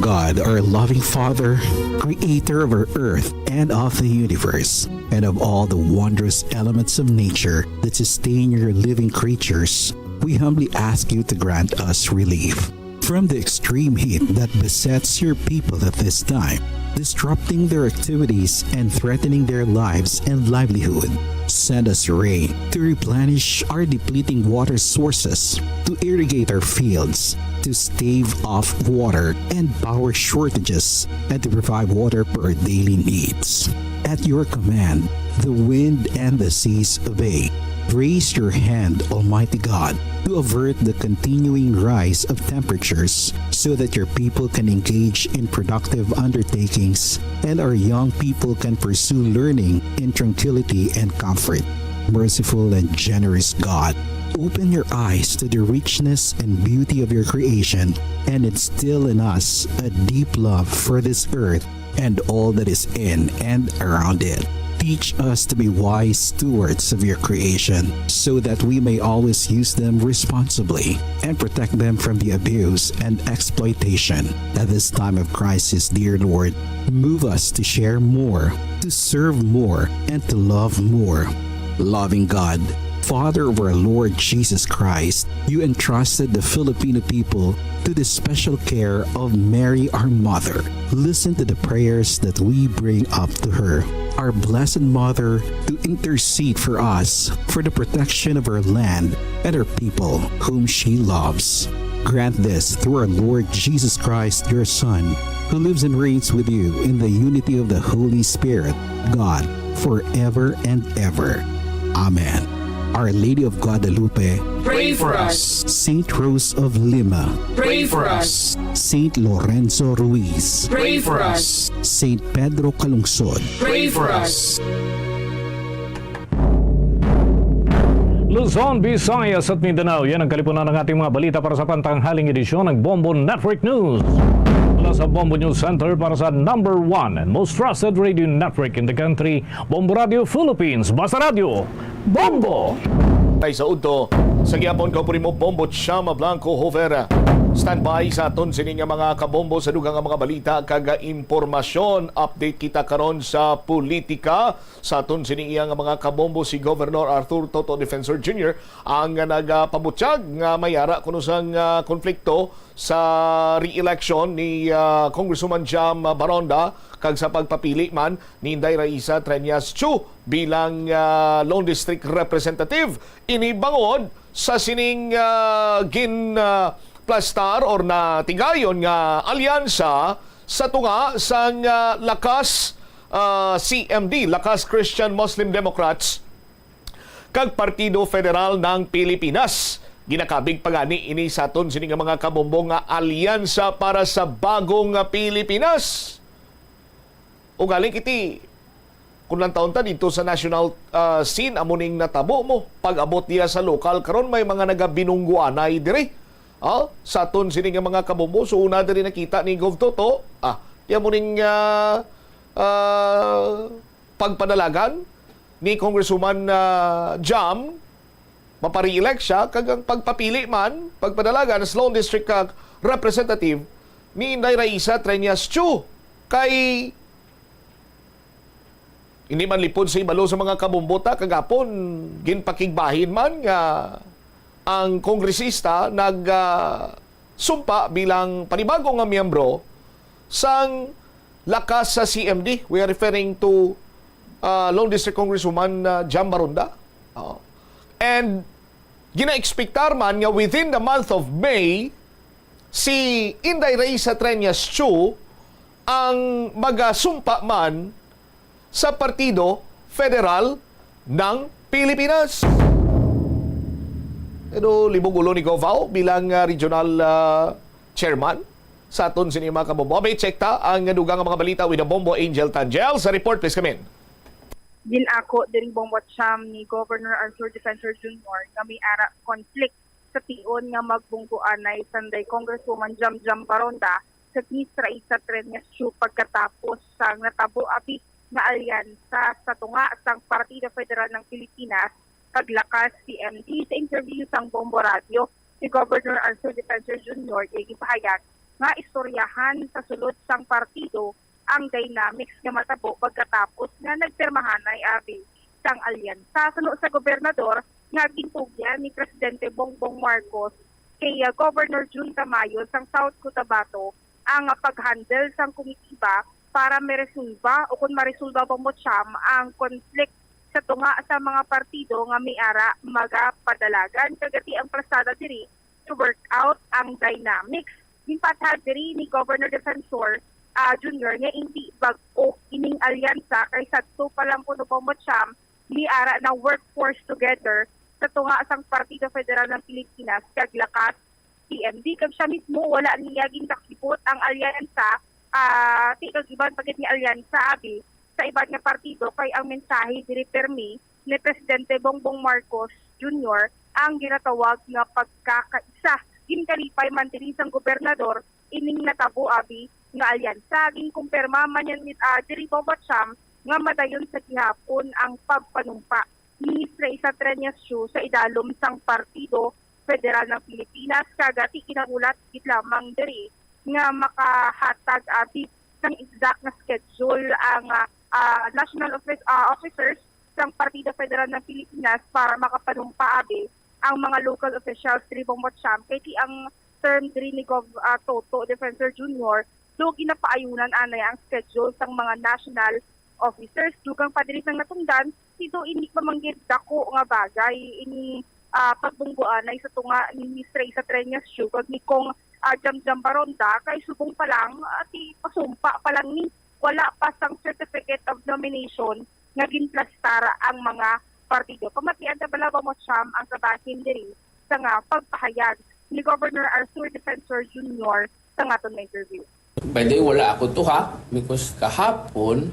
God, our loving Father, creator of our earth and of the universe, and of all the wondrous elements of nature that sustain your living creatures, we humbly ask you to grant us relief from the extreme heat that besets your people at this time, disrupting their activities and threatening their lives and livelihood. Send us rain to replenish our depleting water sources, to irrigate our fields, to stave off water and power shortages, and to provide water for our daily needs. At your command, the wind and the seas obey. Raise your hand, Almighty God, to avert the continuing rise of temperatures so that your people can engage in productive undertakings and our young people can pursue learning in tranquility and comfort. Merciful and generous God, open your eyes to the richness and beauty of your creation and instill in us a deep love for this earth and all that is in and around it. Teach us to be wise stewards of your creation so that we may always use them responsibly and protect them from the abuse and exploitation. At this time of crisis, dear Lord, move us to share more, to serve more, and to love more. Loving God, Father of our Lord Jesus Christ, you entrusted the Filipino people to the special care of Mary, our Mother. Listen to the prayers that we bring up to her, our Blessed Mother, to intercede for us for the protection of our land and our people whom she loves. Grant this through our Lord Jesus Christ, your Son, who lives and reigns with you in the unity of the Holy Spirit, God, forever and ever. Amen. Our Lady of Guadalupe, pray for us. Saint Rose of Lima, pray for us. Saint Lorenzo Ruiz, pray for us. Saint Pedro Calungsod, pray for us. Luzon, Visayas at Mindanao, yan ang kalipunan ng ating mga balita para sa pantanghaling edisyon ng Bombo Network News. Mula sa Bombo News Center para sa number one and most trusted radio network in the country, Bombo Radio Philippines, Basta Radyo, Bombo! Ay sa udto, sa gihapon, kaupod mo, Bombo Chama Blanco Jovera. Standby sa aton sini nga mga kabombo sa dugang nga mga balita kag impormasyon. Update kita karon sa politika. Sa aton sini iya nga mga kabombo, si Governor Arthur Toto Defensor Junior ang nagapabutyag nga may ara kuno sang, ah, konflikto sa re-election ni, ah, Congresswoman Jam Baronda kag sa pagpapili man ni Inday Raisa Treñas Chu bilang, ah, Lone District Representative. Ini bangod sa sining, ah, gin, ah, plastar or natigayon nga alyansa sa tunga sang, ah, Lakas, ah, C M D, Lakas Christian Muslim Democrats, kag Partido Federal ng Pilipinas. Ginakabig pa gani ini sa aton sini nga mga kabombo nga alyansa para sa bagong Pilipinas. Ugaling kiti, kung lantawon ta dito sa national, ah, scene, amo ning natabo mo. Pag-abot niya sa lokal, karon may mga nagabinungguanay diri. Ah, sa aton sini nga mga kabombo, so una diri nakita ni Gov Toto, ah, iya mo ning, ah, ah, pagpadalagan ni Congresswoman, ah, Jam, mapa-re-elect siya, kag ang pagpapili man, pagpadalagan sa Lone District, ah, Representative ni Inday Raisa Treñas Chu. Kay hindi man lipod sa ibalo sa mga kabombo ta, kagapon ginpakigbahin man nga ang kongresista nag, ah, sumpa bilang panibago nga miyembro sang Lakas sa C M D. We are referring to, ah, Lone District Congresswoman, ah, Jam Baronda. Oo. And gina-expectar man nga within the month of May, Si Inday Reysa Treñas Chu ang magasumpa man sa Partido Federal ng Pilipinas. Pero libog ulo ni Covao bilang, ah, regional, ah, chairman sa aton sini, mga kabombo. Abay, check ta ang dugang nga mga balita with the Bombo Angel Tangel. Sa report, please come in. Ginako diri, Bombo Cham, ni Governor Arthur Defensor Junior nga may ara conflict sa tion nga magbunggoanay sanday Congresswoman Jamjam Baronda kag Miss Raisa Treñas Chu pagkatapos sang natabo abi nga alyansa sa tunga sang Partido Federal ng Pilipinas kag Lakas P M D. Sa interview sang Bombo Radio, si Governor Arthur Defensor Junior iyang gipahayag nga istoryahan sa sulod sang partido ang dynamics nga matabo pagkatapos nga nagpirmahanay abi sang alyansa suno sa gobernador nga gintugyan ni Presidente Bongbong Marcos kay, ah, Governor Jun Tamayo sang South Cotabato ang pag-handle sang komitiba para meresolba o kon maresolba, Bombo Cham, ang conflict sa tunga sa mga partido nga may ara magapadalagan. Kagati ang plasada diri to work out ang dynamics. Ginpatahag diri ni Governor Defensor, ah, Junior nga indi bag-o ining alyansa kay sadto pa lang kuno, Bombo Cham, may ara na workforce together sa tunga sang Partido Federal ng Pilipinas kag Lakas P M D, kag siya mismo wala niya ginsakibot ang alyansa, ah, ti kag iban pa gid nga alyansa abi sa iban nga partido, kay ang mensahe diri permi ni Presidente Bongbong Marcos Junior ang ginatawag nga pagkakaisa. Ginkalipay man diri sang gobernador ining natabo abi nga alyansa. Ginkumpirma man yan, ah, diri, Bombo Cham, nga madayon sa gihapon ang pagpanumpa ni Miss Raisa Treñas Chu sa idalom sang Partido Federal ng Pilipinas, kag ti ginahulat gid lamang diri nga makahatag abi sang exact nga schedule ang, ah, ah, national office, ah, officers sang Partido Federal ng Pilipinas para makapanumpa abi ang mga local officials diri, Bombo Cham, kay ti ang term diri ni Gov, ah, Toto Defensor Junior, do ginapaayunan anay ang schedule sang mga national officers. Dugang pa diri sang natungdan, ti do indi pa man gid dako nga bagay ini, ah, pagbunggoanay sa tunga ni Miss Raisa Treñas Chu kag ni Cong, ah, Jamjam Baronda, kay subong pa lang, ah, ti pasumpa pa lang ni, wala pa sang certificate of nomination nga ginplastar ang mga partido. Pamatian ta bala, Bombo Cham, ang kabahin diri sa nga pagpahayag ni Governor Arthur Defensor Junior sa aton nga interview. By the way, wala ako to ha, because kahapon,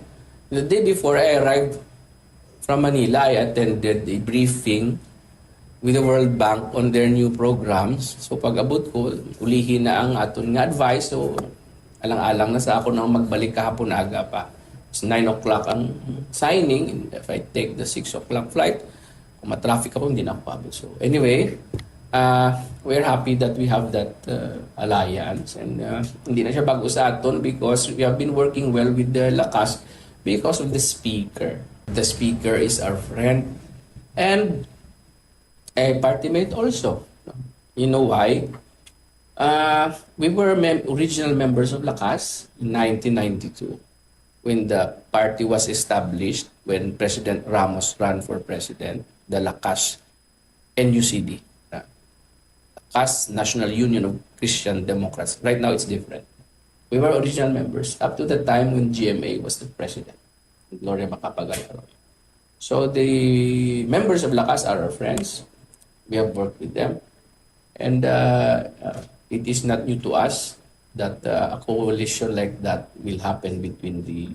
the day before I arrived from Manila, I attended a briefing with the World Bank on their new programs. So pag-abot ko, ulihi na ang aton nga advice. So alang-alang na sa ako na magbalik kahapon aga pa. It's nine o'clock ang signing. And if I take the six o'clock flight, kung matraffic ako, hindi na ako abot. So anyway, uh, we're happy that we have that uh, alliance. And uh, hindi na siya bago sa aton because we have been working well with the Lakas because of the speaker. The speaker is our friend and a party mate also. You know why? Uh, we were mem- original members of Lakas in nineteen ninety-two when the party was established, when President Ramos ran for president, the Lakas N U C D, uh, Lakas National Union of Christian Democrats. Right now, it's different. We were original members up to the time when G M A was the president, Gloria Macapagal Arroyo. So the members of Lakas are our friends. We have worked with them. And uh, uh, it is not new to us that uh, a coalition like that will happen between the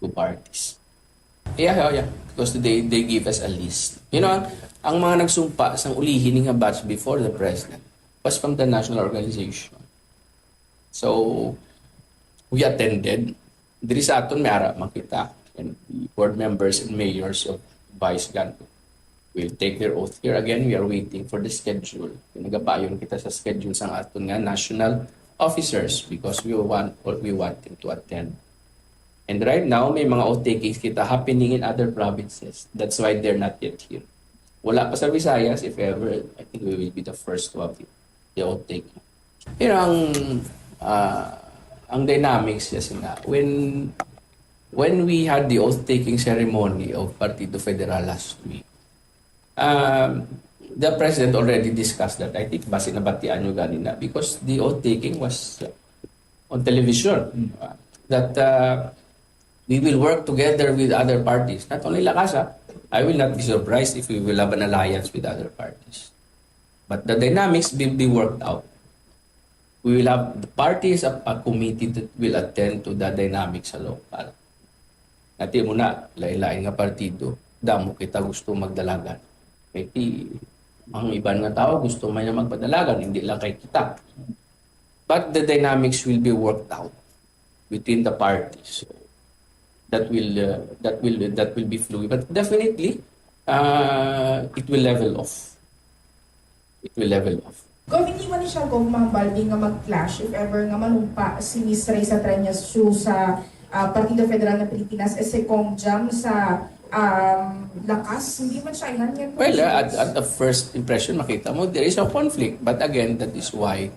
two parties. Yeah, oh yeah. Because they, they give us a list. You know, ang, ang mga nagsumpa sang ulihi ni nga batch before the president was from the national organization. So, we attended. Diri sa aton, may ara man kita. And the board members and mayors of Vice Gando will take their oath here. Again, we are waiting for the schedule. Nagabayon kita sa schedule sang aton nga national officers because we want, we want them to attend. And right now, may mga oath takings kita happening in other provinces. That's why they're not yet here. Wala pa sa Visayas, if ever, I think we will be the first to have it, the oath taking. Pero ang, ah, ang dynamics kasi nga, when, when we had the oath taking ceremony of Partido Federal last week, um, The president already discussed that. I think basi nabatian nyo ganina because the oath-taking was on television. Uh, that uh, we will work together with other parties. Not only Lakas, ah, I will not be surprised if we will have an alliance with other parties. But the dynamics will be worked out. We will have the parties, a, a committee that will attend to the dynamics sa local. Nati mo na, lain-lain nga partido, damo kita gusto magdalagan. Kay ti, ang iban nga tao gusto man niya magpadalagan, hindi lang kay kita. But the dynamics will be worked out between the parties. So, that will, uh, that will, that will be fluid. But definitely, uh, it will level off. It will level off. Gov, hindi man siya, Gov, mahambal din nga mag-clash if ever nga manumpa si Miss Raysa Treñas Shu sa, ah, Partido Federal ng Pilipinas, eh, si Cong Jam sa, um, Lakas. Hindi man siya ihan nga Well, uh, at, at the first impression, makita mo, there is a conflict. But again, that is why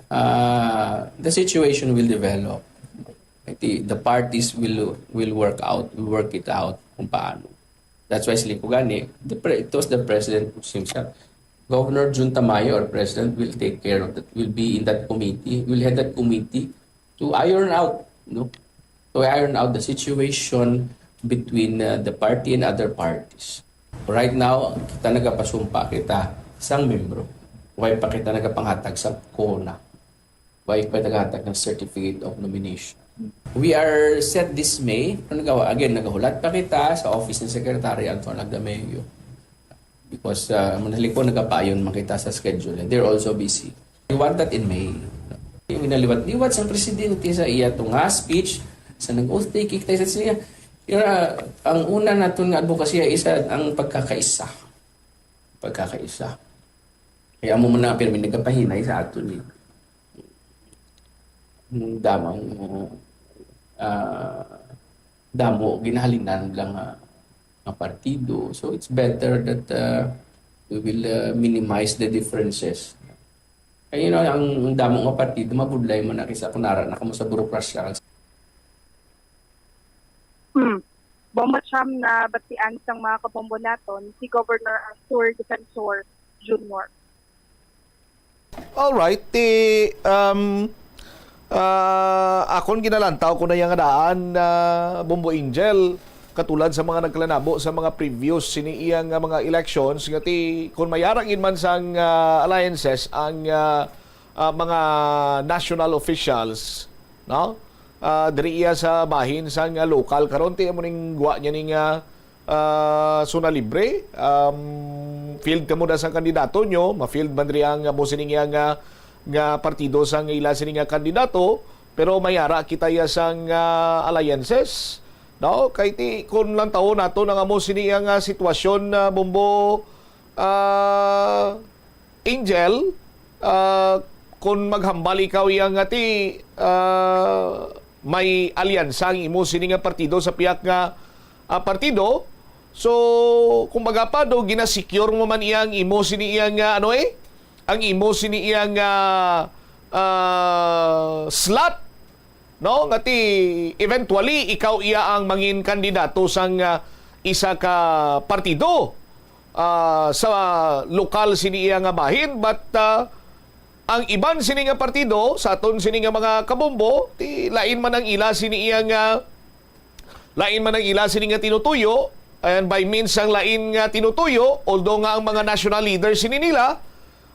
uh, the situation will develop. The, the parties will will work out, will work it out kung paano. That's why sila ko gani, the pre, it was the president himself. Governor Jun Tamayo, our president, will take care of that, will be in that committee, will head that committee to iron out, no? To iron out the situation between uh, the party and other parties. Right now, kita nagapasumpa kita sang membro. Why pa kita nagapanghatag sa CONA? Why pa naghatag ng certificate of nomination? We are set this May. Ano nagawa? Again, nagahulat pa kita sa office ni Secretary Anton Agdameo. Because uh, manali ko, nagapaayon man kita sa schedule. And they're also busy. We want that in May. Yung ginaliwat-liwat sa presidente sa iya to nga speech, sa nag-oath taking tayo sa siya. Kaya ang una naton nga advokasya isa ang pagkakaisa. Pagkakaisa. Kaya mo muna pirmi nagapahinay sa ato ni damang uh, damo ginahalinan lang nga, nga partido. So it's better that uh, we will uh, minimize the differences. Kaya you know, ang, ang damo nga partido, mabudlay mo na kisa kunara na kamo sa burokrasya. Hmm. Bombo Cham, nabatian sang mga kabombo naton si Governor Arthur Defensor Junior. Alright, ti um, uh, akon ginalantaw ko na yang daan, uh, Bombo Angel, katulad sa mga nagkalanabo sa mga previous sini iyang nga mga elections, nga ti kung mayara gid man sang uh, alliances ang uh, uh, mga national officials, no? Uh, diri iya sa bahin sang uh, local karon ti amo ning guwa niya ning uh, uh, Zona Libre. Um, field kamo da sang kandidato nyo, ma-field man diri ang amo sining iya nga, nga partido sang ila sini nga kandidato, pero may ara kita iya sang uh, alliances, no? Kay ti kun lang tawo nato nang amo sini iya nga sitwasyon na Bombo uh, Angel, uh, kun maghambal ikaw iya nga ti uh, may alyansa ang imo sini nga partido sa piyak nga ah, partido. So, kumbaga pa, do, ginasecure mo man iya ang imo sini iya nga, ano eh? Ang imo sini iya nga ah, slot, no? Nga ti, eventually, ikaw iya ang mangin kandidato sang ah, isa ka partido ah, sa lokal sini iya nga bahin, but ah, ang iban sini nga partido, sa aton sini nga mga kabombo, ti lain man ang ila sini iya nga lain man ang ila sini nga tinutuyo, and by means sang lain nga tinutuyo, although nga ang mga national leaders sini nila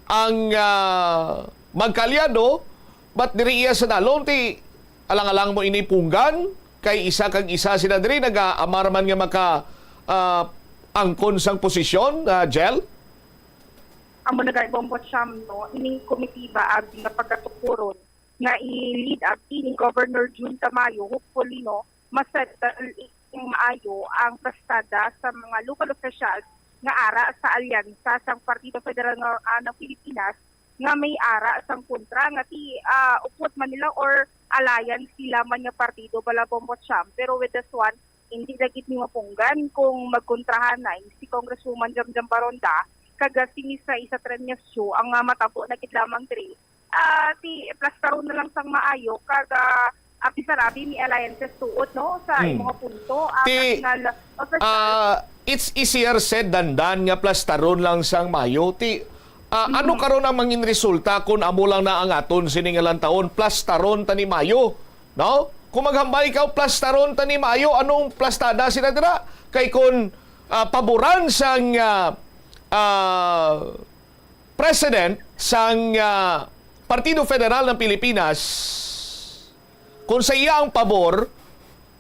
ang ah, magkaalyado, but diri iya sa dalom ti alang-alang mo ini punggan kay isa kag isa sila diri nagaamar man nga maka ah, angkon sang posisyon, ah, Jel? Amo na gani, Bombo Cham, no, ining komitiba abi nga pagkatukuron nga i-lead abi ni Governor Jun Tamayo, hopefully, no, masettle ing maayo ang pastada sa mga local officials nga ara sa alyansa sang Partido Federal nga, ah, ng Pilipinas nga may ara sang kontra nga ti ah, upod man nila or alliance sila man nga partido bala, Bombo Cham. Pero with this one, hindi na gid ni mapunggan kung magkontrahanay si Congresswoman Jamjam Baronda kag si Miss Raysa Treñas Shu ang ah, matabo na gid lamang diri. Ah, ti plastaron na lang sang maayo kag ah, ah, bisan abi may alliances tuod, no, sa Hmm. imo nga punto, ah, Ti- personal official. Ah, it's easier said than done nga plastaron lang sang Mayo. Ti, ah, ano karon ang mangin resulta kung amo lang na ang aton sini nga lantawon, plastaron ta ni Mayo, no? Kung maghambal ikaw, plastaron ta ni Mayo, anong plastada sila dira? Kay kung, ah, paboran sang, ah, ah, president sang, ah, Partido Federal ng Pilipinas, kung sa iya ang pabor,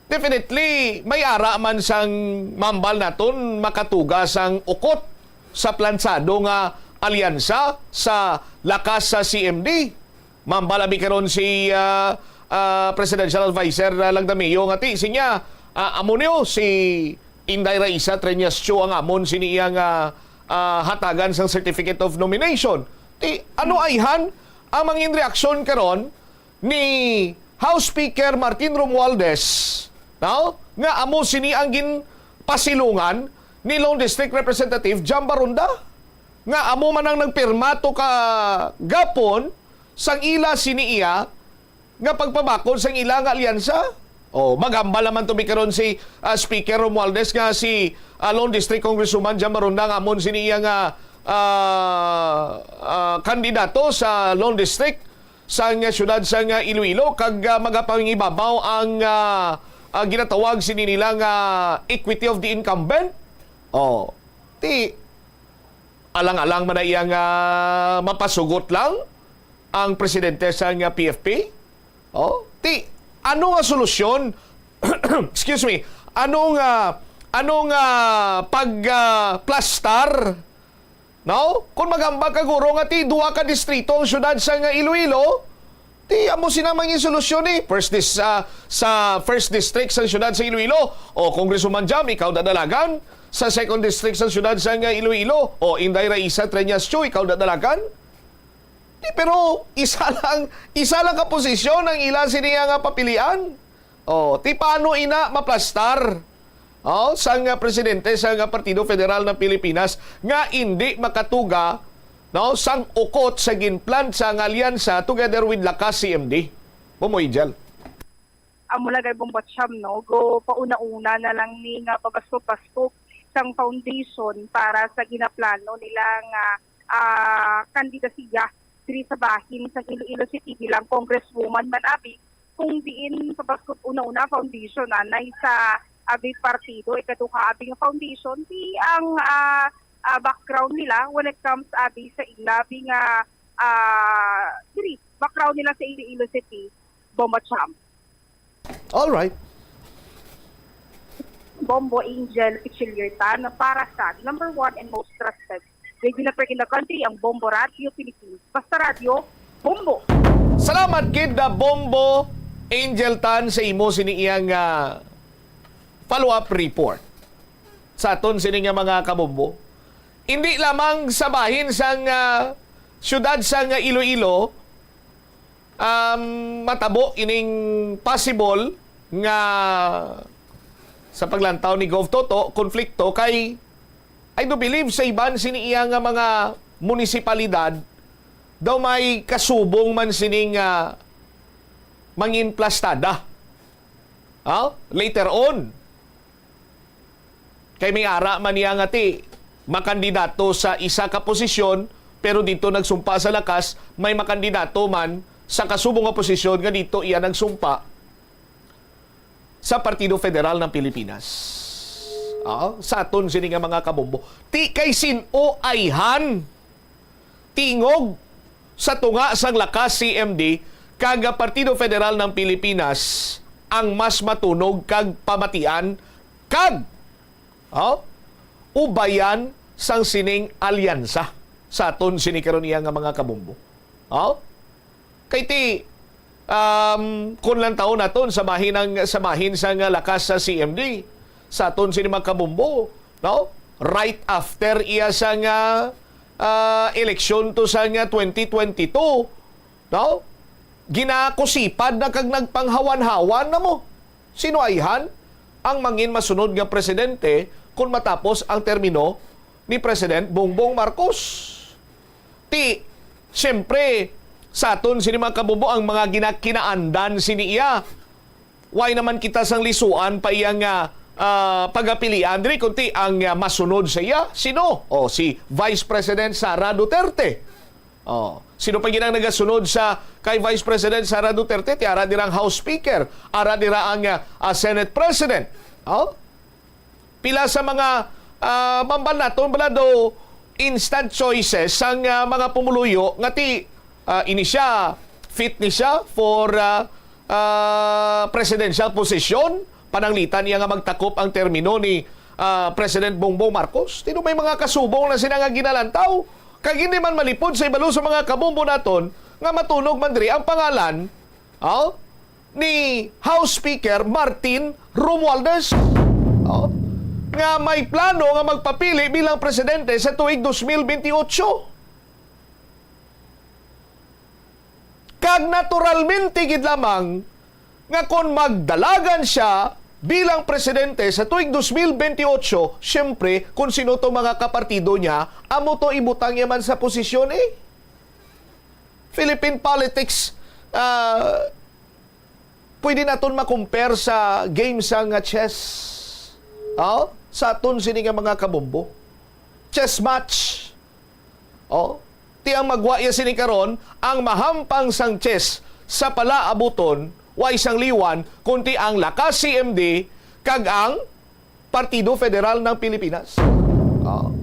definitely, may ara man sang mambal naton makatuga sang ukot sa plansado nga alyansa sa lakas sa C M D. Mambal abi karon si, ah, ah, Presidential Advisor, ah, Langdameo nga ti, sinya, ah, amo niyo si Inday Raisa Treñas Cho ang amon sini iya nga, ah, hatagan sang Certificate of Nomination. Ti, ano ayhan ang mangin reaksyon karon ni House Speaker Martin Romualdez, no? Nga amo sini ang ginpasilungan ni Lone District Representative Jam Baronda, nga amo man ang nagpirma to ka gapon sang ila sini iya nga pagpabakod sang ila nga alyansa. Oh, magambal naman to mi karon si, ah, Speaker Romualdez nga si, ah, Lone District Congresswoman Jam Baronda nga amon sini iya nga, ah, ah, kandidato sa Lone District sang siyudad sang Iloilo, kag, ah, magapangibabaw ang, ah, ah, ginatawag sini nila nga equity of the incumbent. Oh, ti alang-alang man na iya nga mapasugot lang ang presidente sang P F P. Oh, ti ano nga solusyon? Excuse me. Ano nga, ano nga pag, ah, plastar, no? Kung magambag ka, guro, nga ti duha ka distrito ang siyudad sang Iloilo, ti amo sina mangin solusyon ni first dis-, ah, sa first district sang siyudad sa Iloilo. O, Congresswoman Jam, ikaw dadalagan sa second district sang siyudad sang Iloilo. O, Inday Raisa Treñas Cho, ikaw dadalagan. Di, pero isa lang, isa lang ka posisyon ang ila sini nga papilian. Oh, ti paano ina maplastar, oh, sang, ah, presidente sang, ah, Partido Federal ng Pilipinas nga indi makatuga, no, sang ukot sa ginplantsa nga alyansa together with Lakas C M D? Bombo Angel. Amo lang kay Bombo Cham, no? Go, pauna-una na lang ni nga pabaskog-baskog sang foundation para sa ginaplano nila nga, ah, kandidasiya diri sa bahin sa Iloilo City bilang congresswoman man abi, kung diin sa baskog una-una foundation anay sa abi partido, ikaduha abi nga foundation, di ang, ah, ah, background nila when it comes abi sa ilabi nga, ah, diri, background nila sa Iloilo City, Bombo Cham. All right. Bombo Angel Pichiliertan para sa number one and most trusted radio network in the country, ang Bombo Radio Philippines. Basta radyo, Bombo! Salamat gid na Bombo Angel Tan sa imo sini iyang, ah, follow-up report sa aton sini nga mga kabombo. Hindi lamang sa bahin sang, ah, siyudad sang Iloilo, um, matabo ining possible nga sa paglantaw ni Gov Toto, konflikto kay I do believe sa iban sini iya nga mga munisipalidad daw may kasubong man sining, ah, mangin plastada. Ah, later on. Kay may ara man niya nga ti makandidato sa isa ka posisyon, pero dito nagsumpa sa Lakas, may makandidato man sa kasubong nga posisyon nga dito iya nagsumpa sa Partido Federal ng Pilipinas. Ah, sa aton sini nga mga kabombo. Ti kay sin-o ayhan tingog sa tunga sang Lakas C M D kag Partido Federal ng Pilipinas ang mas matunog kag pamatian kag, oh, ubayan sang sining alyansa sa aton sini karon iya nga mga kabombo. Oh? Kay ti, um, kun lang taon naton sa bahin ang, sa bahin sang Lakas sa C M D, sa aton sini mga kabombo, no? Right after iya sang, ah, eleksyon to sang twenty twenty-two, no? Ginakusipad na kag nagpanghawan-hawan na mo. Sino ayhan ang mangin masunod nga presidente kung matapos ang termino ni President Bongbong Marcos? Ti, siyempre, sa aton sini mga kabombo ang mga ginakinaandan sini iya. Why naman kita sang lisuan pa iya nga ah, pagapilian diri, kundi ang, ah, masunod sa iya, sino? O, si Vice President Sara Duterte. O, sino pa gid ang nagasunod sa kay Vice President Sara Duterte? Ti ara dira ang House Speaker, ara dira ang, ah, ah, Senate President. O? Pila sa mga, ah, mambal naton bala do instant choices sang, ah, mga pumuluyo nga ti, ah, ini siya, fit ni siya for, ah, ah, presidential position, pananglitan niya nga magtakop ang termino ni, ah, President Bongbong Marcos. Tino may mga kasubong na sila nga ginalantaw. Kag hindi man malipod sa ibalo sa mga kabombo naton nga matunog man diri ang pangalan, oh, ni House Speaker Martin Romualdez, oh, nga may plano nga magpapili bilang presidente sa tuig dos mil bentiocho. Kag naturalmente gid lamang nga kon magdalagan siya bilang presidente sa tuig dos mil bentiocho, siyempre, kung sino to mga kapartido niya, amo to ibutang niya man sa posisyon, eh. Philippine politics, ah, pwede naton ma-compare sa game sang chess. Oh? Sa aton sini nga mga kabombo. Chess match. Oh? Ti ang magwa iya sini karon, ang mahampang sang chess sa palaabuton, wa sang liwan, kundi ang Lakas C M D kag ang Partido Federal ng Pilipinas. Oh.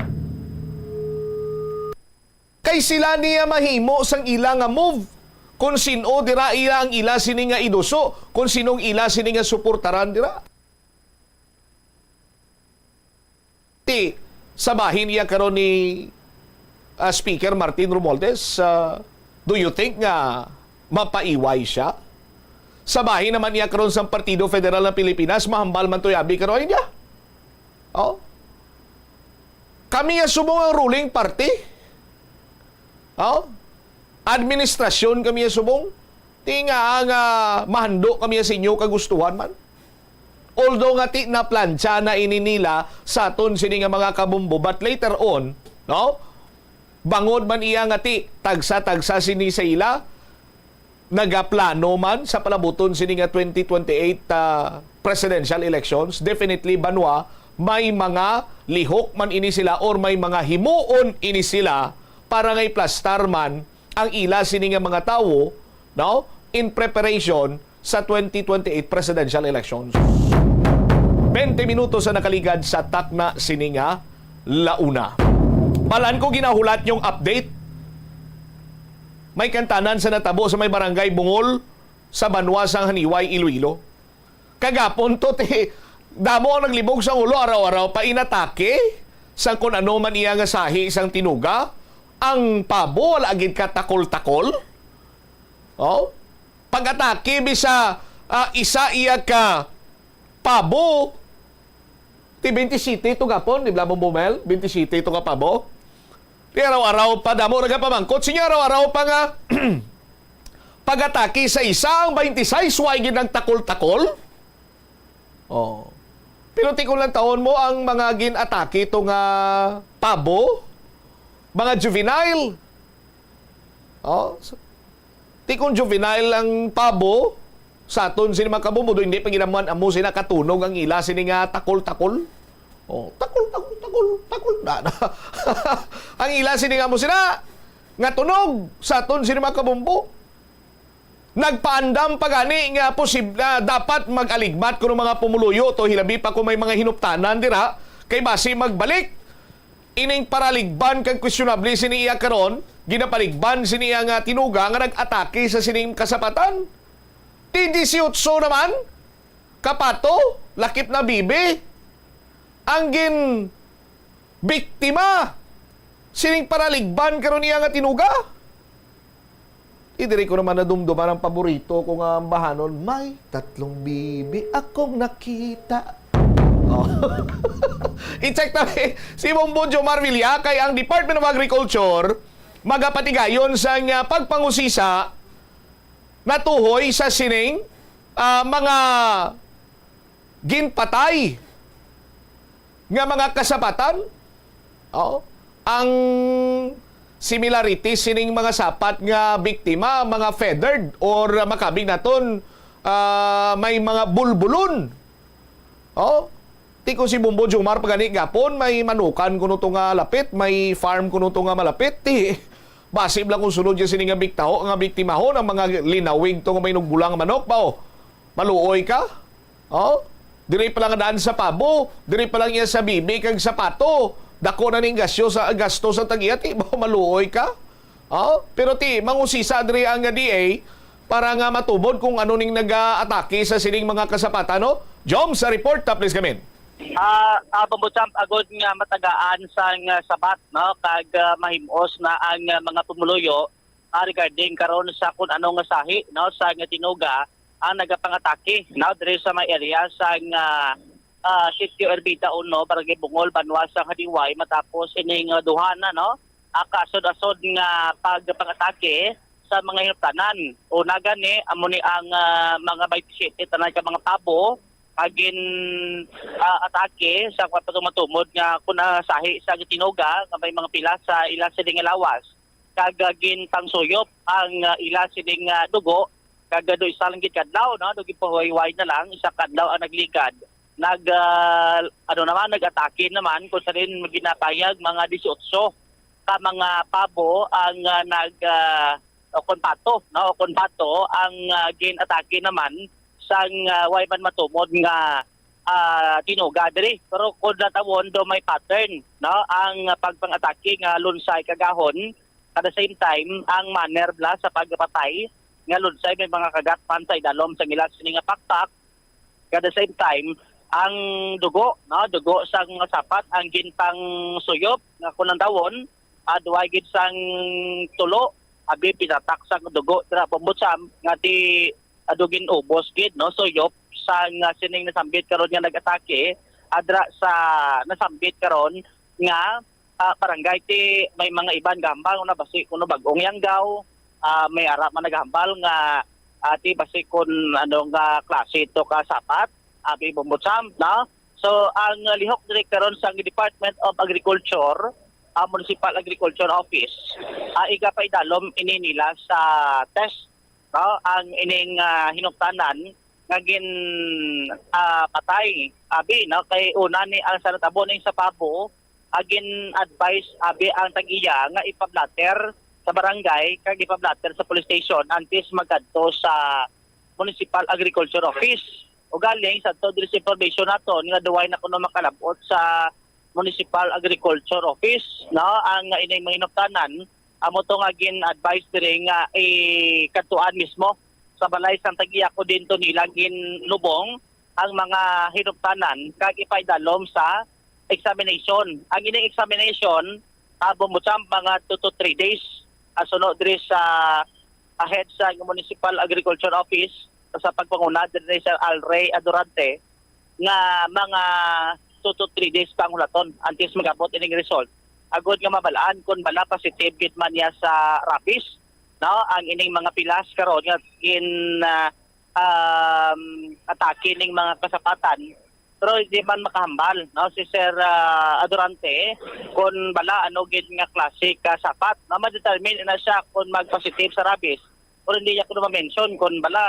Kay sila niya mahimo sang ila nga move, kung sin-o dira ila ang ila sini nga iduso, kung sinong ila sini nga suportaran dira. Ti, sa bahin iya karon ni, ah, Speaker Martin Romualdez, ah, do you think nga mapaiway siya? Sa bahin naman iya karon sang Partido Federal ng Pilipinas, mahambal man to yabi karon niya. Oh? Kami ya subong ang ruling party. Oh? Administrasyon kami ya subong. Ti nga, nga mahando kami ya sa inyo kagustuhan man. Although nga ti naplantsa na ini nila sa aton sini nga mga kabombo, but later on, no? Bangod man iya nga ti tagsa-tagsa sini sa ila, nagaplano man sa palabuton sini nga twenty twenty-eight, ah, presidential elections, definitely, banwa, may mga lihok man ini sila or may mga himuon ini sila para nga iplastar man ang ila sini nga mga tawo, no, in preparation sa twenty twenty-eight presidential elections. Twenty minutos ang nakaligad sa takna sini nga launa. Balan ko ginahulat yung update. May kantanan sa natabo sa may barangay Bungol sa banwa sang Haniway, Iloilo. Kagapon to, ti, damo ang naglibog sa ulo, araw-araw pa inatake sang kun ano man iya nga sahi sang tinuga. Ang pabo, wala gid ka takol-takol. Oh? Pag-atake, bisa, ah, isa iya ka pabo, ti twenty-seven to gapon, di ba, Bumel? Twenty-seven to ka pabo. Di araw-araw pa, damo nagapamangkot. Sige, araw-araw pa nga pag-atake sa isa, ang twenty-six, way gid nagtakol-takol. Oh. Pero ti kung lantawon mo ang mga gin-atake to nga pabo, mga juvenile. Oh, so, ti kung juvenile ang pabo, sa aton sini mga kabombo, hindi pa ginamuan amo sina katunog ang ila sini nga takol-takol. Oh, takol, takol, takol, takol. Na, na. Ang ila sini nga mo sina nga tunog sa aton sini mga kabombo. Nagpaandam pa gani nga posib-, ah, dapat mag-aligmat kuno mga pumuluyo to, hilabi pa kung may mga hinuptanan dira, kay basi magbalik ining paraligban kag questionable sini iya karon, ginapaligban sini iya nga tinuga nga nag-atake sa sining kasapatan. Ti dieciocho naman, kapato, lakip na bibi, ang gin biktima sining paraligban karon niya nga tinuga. Di diri ko naman nadumduman ang paborito ko nga ambahanon, "May tatlong bibi akong nakita." Oh. I-check na ni si Bongbong Jomar Villa kay ang Department of Agriculture magapatigayon sa nga pagpangusisa natuhoy sa sining, ah, mga ginpatay nga mga kasapatan. Oh, ang similarity sining mga sapat nga biktima, mga feathered or makabig naton, ah, may mga bulbulon. Oh, Ti ko si Bombo Jomar pa gani gapon, may manukan kuno to nga lapit, may farm kuno to nga malapit, ti basi lang kung sunod siya sini nga biktaho, nga biktimahon ang mga linawig to nga may nugbulang manok ba, oh? Maluoy ka? Oh? Diri pa lang daan sa pabo, diri pa lang iya sa bibi kag sapato. Dako na ning gasyo sa gasto sa tag-iya, ti ba maluoy ka? Oh? Pero ti mangusisa diri ang D A para nga matubod kung ano ning nag-aatake sa sining mga kasapatan, no? Jom, sa report, ta, please, kamin. Ah, ah, Bombo Champ, agod nga matagaan sang, ah, sabat, no, kag, ah, mahim-os na ang, ah, mga pumuluyo, ah, regarding karon sa kun ano nga sahi, no, sa nga tinuga ang nagapangatake, no, diri sa may area sang, ah, ah, Sitio Ermita Uno, Barangay Bungol, banwa sa Hadiway, matapos ining, ah, duha na, no, ah, kaasod-asod nga pagpangatake sa mga hinuptanan. Una gani, amo ni ang, ah, mga twenty-seven tanan ka mga pabo, ah, gin, ah, atake sa pagpatumatumod nga kun, ah, sahi sa tinuga nga may mga pila sa ila sini nga lawas. Kag, ah, ginpangsuyop ang, ah, ila sining, ah, dugo, kag, ah, do isa lang gid ka adlaw, no? Do ginpahuway-huway na lang, isa ka adlaw ang nagligad. Nag, ah, ano naman, nag-atake naman kung sa din ginapayag mga dieciocho ka mga pabo ang, ah, nag, ah, o kon pato, no? O kon pato ang, ah, gin-atake naman sang, ah, way man matumod nga, ah, tinuga diri. Pero kung natawon do may pattern, no? Ang pagpang-atake nga lunsay kagahon, at the same time, ang manner bala sa pagpatay nga lunsay may mga kagat man sa idalom sang ila sini nga pakpak. At the same time, ang dugo, no, dugo sang sapat ang ginpangsuyop nga kun ang tawon, ah, duwa gid sang tulo, abi, pinatak sang dugo dira, Bombo Champ, nga ti, ah, do gin-ubos gid, no, suyop sang, ah, sining nasambit karon nga nag-atake, ah, dira sa nasambit karon nga, ah, barangay. Ti may mga iban gahambal na basi kuno bag-ong yanggaw, ah, may ara man nagahambal nga, ah, ti basi kun ano nga klase to ka sapat, abi, Bombo Champ, no? So, ang, ah, lihok diri karon sa Department of Agriculture, ah, Municipal Agriculture Office, ah, igapaidalom ini nila sa test, no, ang ining, ah, hinungtanan nga gin, ah, patay, abi, no, kay una ni ang sa natabo ning sa pabo, ah, gin-advise, abi, ang tag-iya nga ipablatter sa barangay kag ipablatter sa police station antes magkadto sa Municipal Agriculture Office. Ugaling, sa to diri sa information naton nga duway na kuno makalabot sa Municipal Agriculture Office, no, ang ining mga hinungtanan, amo to nga gin-advise diri nga ikadtuan mismo sa balay sang tag-iya, kung diin to nila ginlubong ang mga hinungtanan kag ipaidalom sa examination. Ang ining examination, ah, Bombo Champ, mga two to three days, ah, suno diri sa, ah, head sa Municipal Agriculture Office sa pagpanguna diri sa Alray Adorante, nga mga two to three days pa ang hulaton antes mag-abot ining result, agod nga mabalaan kon bala positive gid man niya sa rabies, no, ang ining mga pilas karon nga gin, ah, um, atake ning mga kasapatan. Pero hindi man makahambal, no, si Sir, ah, Adorante kon bala ano gid nga klase ka sapat, no, ma-determine na siya kon mag-positive sa rabies. Pero hindi niya kuno ma-mention kon bala,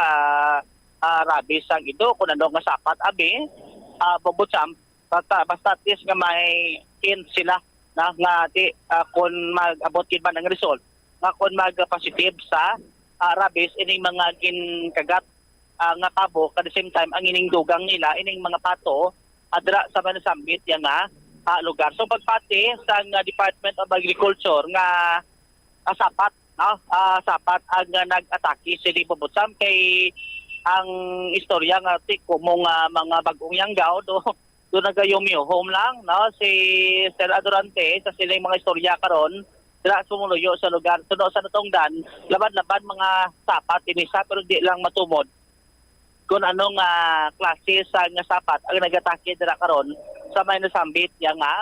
ah, rabies ang ido, kon ano nga sapat, abi, ah, Bombo Champ. Basta, basta at least nga may hint sila na nga di, ah, kon mag-abot gid man ang result nga kon mag-positive sa, ah, rabies ining mga ginkagat, ah, nga pabo, at the same time ang ining dugang nila, ining mga pato, adra sa manasambit ya nga, ah, lugar. So, pagpati sa nga Department of Agriculture nga, ah, sapat, no? Ah, sapat ang, ah, nag-atake sini, Bombo Champ, kay ang istorya nga ti kumo nga mga bag-ong yanggaw do, do nagayumyuhom lang, no? Si Sir Adorante sa siling mga istorya karon dira sumuluyo sa lugar. Suno sa natungdan, laban-laban mga sapat ini sa, pero di lang matumod kung ano nga klase sa nga sapat ang nagatake dira karon sa may nasambit ya nga,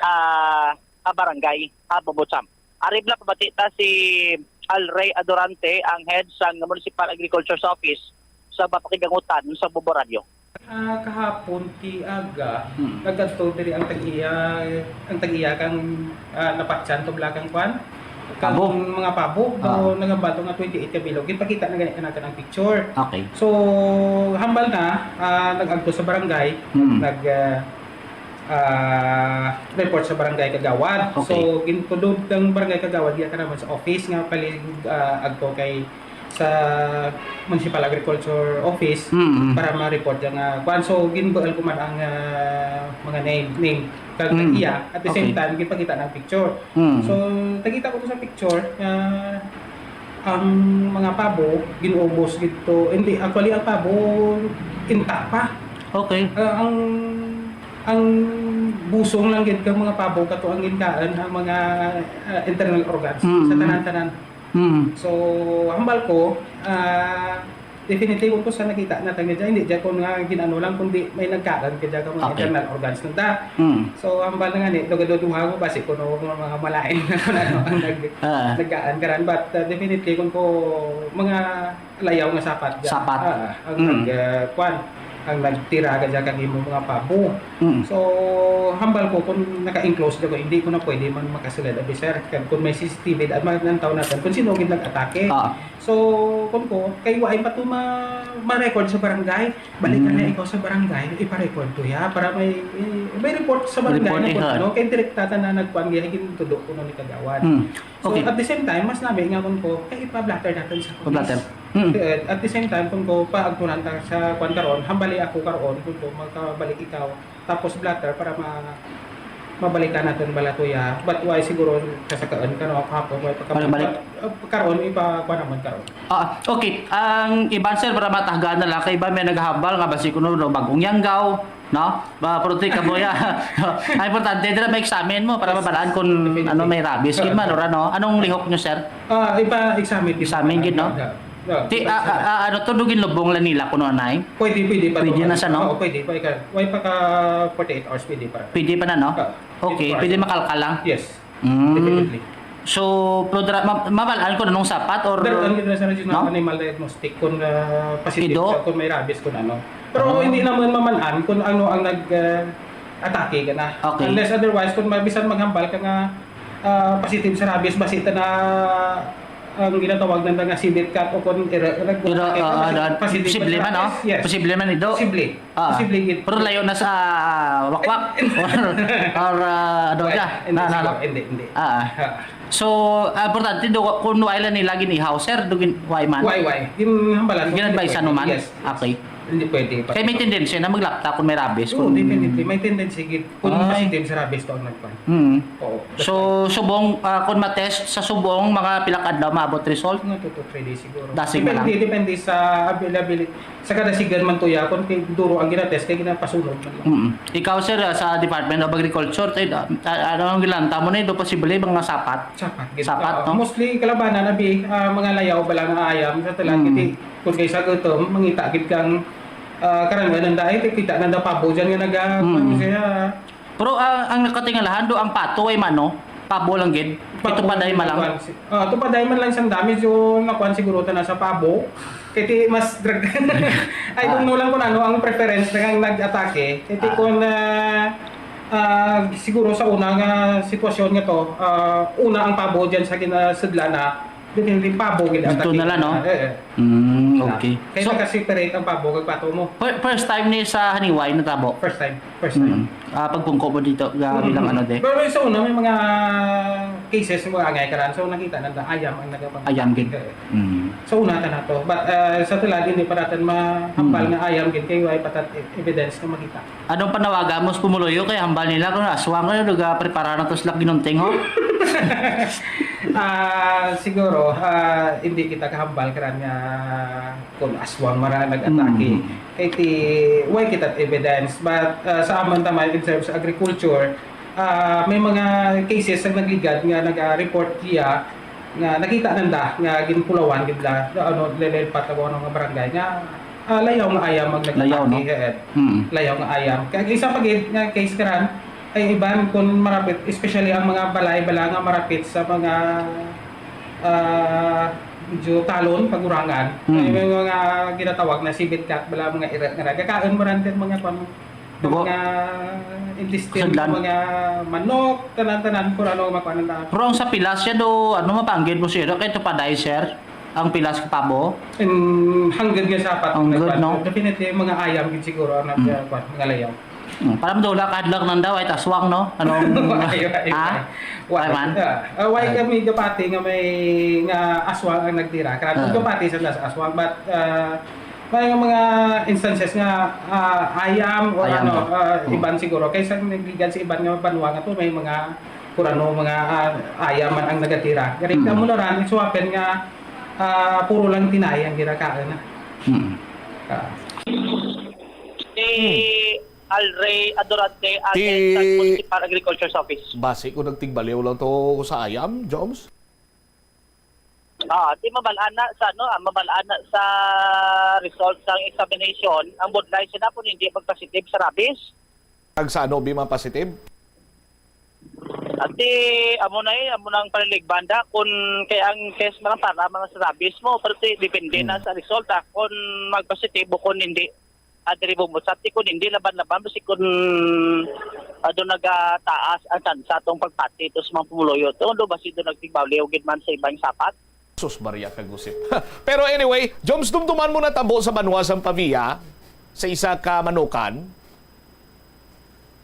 ah, ah, barangay, ah, Bombo Champ. Ari bala pabati ta si Alray Adorante, ang head sa Municipal Agriculture Office, sa mapakigangutan sa Bombo Radio. Ah, kahapon ti aga, Hmm. nagkadto diri ang tag-iya, ang tag-iya kang, ah, napatyan to bala kang kwan? Kang Pabo. mga pabo, do Ah. nagambal to nga twenty-eight ka bilog. Ginpakita na gani kanakan ang picture. Okay. So, hambal na, ah, nag-agto sa barangay, Hmm. nag, ah, ah, report sa barangay kagawad. Okay. So, gintulod ang barangay kagawad, giya ka naman sa office nga pali, ah, agto kay sa Municipal Agriculture Office Mm. para ma-report ang, ah, kuan. So, ginbual ko man ang, ah, mga name, name kag Mm. iya. At the same Okay. time, ginpakita ng picture. Mm. So, nakita ko to sa picture nga ang mga pabo, ginuubos gid to. Hindi, actually, ang pabo, intact pa. Okay. Ah, ang, ang busong lang gid kang mga pabo, kato ang ginkaan ang mga, ah, internal organs Mm. sa tanan-tanan. Mm. So, hambal ko, ah, definitely, kung sa nakita natin nga dyan, hindi dyan kung nga ginano lang, kundi may nagkaan ka dyan kang mga Okay. internal organs na da. Mm. So, hambal na nga ni, dugaduduha ko, basi kuno mga malain na kung ano ang nag-, Ah. nagkaan ka ran. But, ah, definitely, kung ko mga layaw nga sapat dyan. Sapat. Ah, ang Mm. nag-, ah, kwan, ang nagtira ka dyan kag imo mga pabo. Mm. So, hambal ko, kung naka-enclose dyan ko, hindi ko na pwede man makasulod, abi, sir. Kag kung may C C T V, at manantaw natin kung sino gid nag-atake. Ah. So, kun ko, kay wa pa to ma-, ma-record sa barangay. Balikan Mm. na ikaw sa barangay, ipa-record to ya, para may, eh, may report sa barangay Report na kun ihon. ano, kay direkta ta na nagkuan, kay gintudo ko no ni kagawad. Mm. So, Okay. at the same time, mas nami nga kun ko, kay ipa-blotter natin sa police. Pa-blotter. Mm. Eh, at the same time, kun ko, paagtunan ta sa kuan karon, hambali ako karon, kun ko, magkabalik ikaw, tapos blotter para ma-, mabalikan natin bala to ya. But why siguro kasakaan ka no, kahapon, why pagka-, Balik-balik. But, uh, karon, ipa-, kuan naman karon. Ah, okay. Ang iban, sir, para matahgan na lang, kay iba may naghambal nga basi kuno no, bagong yanggaw, no? Ba, prote ka mo ya. Ang importante, dira may examine mo para Yes, mabalaan yes. kung Definitely. ano, may rabies, Ah, gid man, ah. or ano. Anong lihok nyo, sir? Ah, ipa-examine gid. Examine gid, no? Ah, ah, ah, Ti, ah, ah, ah, ano to, dugin lubong lang nila kuno, anay? Pwede, pwede pa Pwede to. na siya, no? Oo, pwede pa. Ika-, way pa ka forty-eight hours, pwede pa. Pwede pa na, no? Ah, Okay, twenty-four pwede hours. makalkal lang. Yes. Mm. Definitely. So, pero dira, ma-, mabalaan ko na nung sapat or Pero ang ginawa sa no? Animal diagnostic kung, ah, positive Ido? ka, kung may rabies, kung ano. Pero Oh. hindi naman mamalaan kung ano ang nag, ah, atake ka na. Okay. Unless otherwise, kung mabisan maghambal ka nga, ah, positive sa rabies, basi ta na ang ginatawag na nga C B I T cat o kung ira-, ira-, Pero, ah, ah, ah, positive posible sa man, no? rabies. Yes. Posible man, Ido. Posible. Ah, Posible gid. pero layo na sa wakwak. Or, or, ah, ano Why? ka? Hindi Na, na, siguro. na. Hindi, hindi. Ah. Ah. So, ah, importante, do, kung wala nila ginihaw, sir, do gin-, why man? Why, why? Ginhambalan ko, Gin-advise hindi ano pwede. man? Yes, yes. Okay. Hindi pwede. Kaya may tendency na maglapta kung may rabies, Oo, kung definitely. May tendency gid. Kung Ay. positive sa rabies to ang nagpan. Mm. Oo. So, subong, ah, kung matest sa subong, mga pila ka adlaw maabot result? Mga two to three days siguro. Dasig na Depende, lang. depende sa availability. Sa kada sigan man to ya, kung kay duro ang ginatest, kay ginapasunog man lang. Mm. Ikaw, sir, ah, sa Department of Agriculture, tay, ah, ah, ano ang gilanta mo na ito? Posible, mga sapat? Sapat, gid. Sapat, Oo. no? Mostly, kalabanan, abi, ah, mga layaw, bala nga ayam, sa talan, Mm. kasi kung kay sa gutom, mangita gid kang, ah, karan, nga nanda, ay, kita nanda pabo dyan nga naga-, Mm. ano siya, Pero, ah, ang nakatingalahan do ang pato ay mano, pabo lang gid. Ito Pabo pa dahil lang malang. kuwan si-, ah, ito pa dahil man lang sanda, medyo nakuan siguro ta na sa pabo. Kaya ti mas drag-, I don't Ah. know lang kung ano ang preference ng nag-atake. Kaya ti Ah. kung, ah, ah, siguro sa una nga sitwasyon nga to, ah, una ang pabo dyan sa ginasudlan na, definitely pabo gid ang Dito na atake. lang, no? Eh, eh. Mm, Na. okay. Kaya So, naka-separate ang pabo kag pato mo. fir-, first time ni sa Haniway natabo? First time. First time. Mm. Ah, pagpungko mo dito, ah, Mm. bilang ano, de? Pero sa una, may mga cases, mga angay karan. So, nakita na na ayam ang nagapang- Ayam gid. Eh. Mm. Sa una ta na to. But, ah, sa tulad, hindi pa natin mahambal Mm. nga ayam gid kay way patat e-, evidence na makita. Anong panawagan mo sa pumuluyo kay hambal nila kung aswang kayo, duga prepara na to sila ginunting, ho? Ah, siguro, ah, hindi kita kahambal karan nga kung aswang mara nag-atake. Mm. Kay ti, way kita evidence, but, ah, sa amon ta man in terms of agriculture, ah, may mga cases ang nagligad nga nag-report niya nga nakita nanda nga ginpulawan gid la, ano, lelelpat ako ano nga barangay nga, ah, layaw nga ayam ang Layaw, no? nag-atake, eh, Mm. layaw nga ayam. Kaya isa pa gid nga case karan, ay iban kung marapit, especially ang mga balay bala nga marapit sa mga, ah, medyo talon, pagurangan. Mm. May mga ginatawag na sibit cat, bala mga ira-, nga nagakaon mo rin din mga kwan, Dugo. mga intestine, Sudlan. mga manok, tanan-tanan, kung ano, makuha na. Pero ang sa pilas siya do, ano, mapanggid mo siya, do, kay tupaday, sir? Ang pilas ka pabo? In, hanggang nga sa apat Ang na good, kwan. no? Definitely, mga ayam, gid siguro, ang Mm. nag-, kwan, mga layaw. Hmm, para madula ka hadlok nang daw ay aswang, no? Anong, Why, why, ha? Why, why man? Ah, ah, why Ay. kami gapati nga may, nga aswang ang nagtira? Kaya Ah. gapati sa nas aswang, but, ah, may mga instances nga, ah, ayam or Ayam. ano, ah, Hmm. iban siguro. Kaysa nagikan sa iban nga banwa nga to, may mga kurano, mga, ah, ayam man ang nagatira. Gani, Hmm. kamo na ran, it's happen nga, ah, puro lang tinay ang ginakaon na. Hmm. Ah. Si Alray Adorante, Ti- Agent sa Municipal Agriculture's Office. Basi ko nagtigbaliw lang to sa ayam, Joms? Ah, di mabal-an na sa, ano, ah, mabal-an na sa result sang examination, ang budlay sila kung hindi magpositive sa rabies. Ag sa ano, bi, ma-positive? Ati, amo na eh, amo na ang panilig banda kung kay ang test mga para mga sa rabies mo, pero ti, depende na Hmm. sa result, ah, kung magpositive o kung hindi. Ah, diri mo mo, sa ti kung hindi laban-laban, basi kung, ah, doon nagataas ang tsansa atong pagpati ito sa mga pumuluyo. Ito, do, basi doon nagtigbaliw gid man sa ibang sapat. Sus, Maria kagusip. Pero anyway, Joms, dumduman mo na tabo sa banwa sang Pavia, sa isa ka manukan?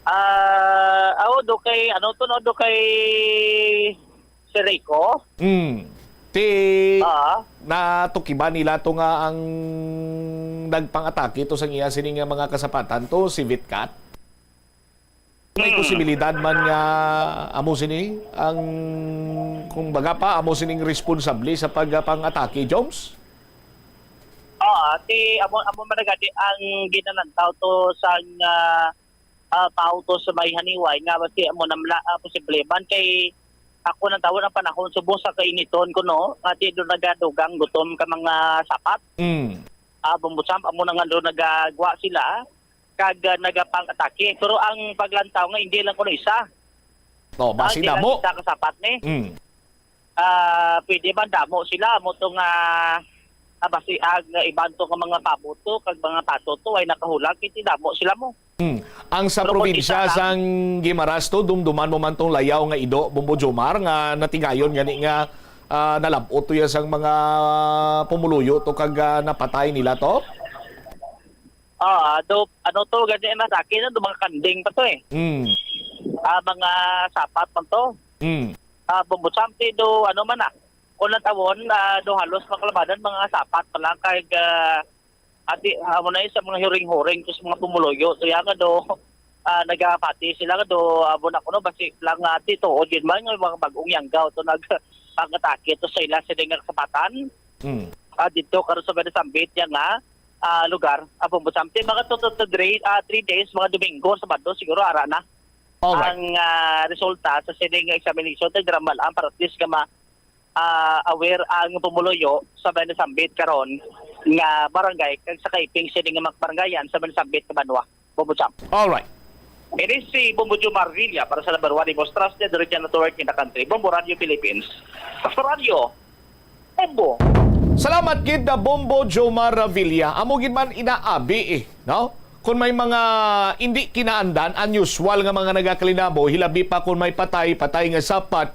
Ah, aw, do kay, ano to, no, do kay si Rico. Hmm. Ti, Ah. natukiban nila to nga ang nagpang-atake to sa iya sini nga mga kasapatan to, si Vitkat? May Hmm. posibilidad man nga amo sini ang, kung baga pa, amo sining responsable sa pagpang-atake, Joms? Ah, ti amo, amo man na gani ang ginalantaw to sa, ah, ah, tao to sa may Haniway nga basi amo na mala, ah, posible man kay ako nang tawon ang panahon subong sa kainiton kuno nga ti do nagadugang gutom ka mga sapat. Mm. Ah, bumbusamp amo na nga do nagagwa sila kag, ah, nagapang-atake. Pero ang paglantaw nga hindi lang kuno isa. Oh, Ah, basi hindi lang damo. isa ka sapat ni. Mm. Ah, pwede man damo sila, amo to nga, ah, basi ag nga iban to nga mga pabo to, kag mga pato to, ay nakahulag, kay ti damo sila mo. Hmm. Ang sa Pero kung probinsya isa lang sang Guimaras to, dumduman mo man tong layaw nga ido, Bombo Jomar, nga natigayon gani nga, ah, nalab-ot to ya sang mga pumuluyo to kag, ah, napatay nila to? Ah, do, ano to, gani na sa akin, do mga kanding pa to eh. Hmm. Ah, mga sapat man to. Hmm. Ah, bumbo samti do, ano man ah. Kung natawon, ah, do halos makalabanan, mga sapat pa lang kay, ah, ati, amo na yun sa mga huring-huring, to sa mga pumuluyo. So, yan nga do, ah, nagapati sila nga do, amo na kuno, basi lang nga, ati, tuod yun man, nga mga bagong yanggaw to nagpangatake to sa ila, sila nga kasapatan. Hmm. Ah, dito, karon sa Benasambit, yan nga, ah, lugar, ah, bumbo samti, mga two to three, ah, three days, mga Domingo, Sabado, siguro, ara na. Alright. Ang, ah, resulta sa sining examination, tay drama lang, para at least nga ma-, ah, aware ang pumuluyo sa Benasambit karon nga barangay, kag sa kaiping sining mga barangayan sa Benasambit nga banwa. Bombo Jump. Alright. Ini si Bombo Jomar Villa para sa number one most trusted regional network in the country, Bombo Radio Philippines. Sa radyo, Bombo. Salamat gid na Bombo Jomar Villa. Amo gid man inaabi eh, no? Kung may mga hindi kinaandan, unusual nga mga nagakalinabo, hilabi pa kung may patay, patay nga sapat,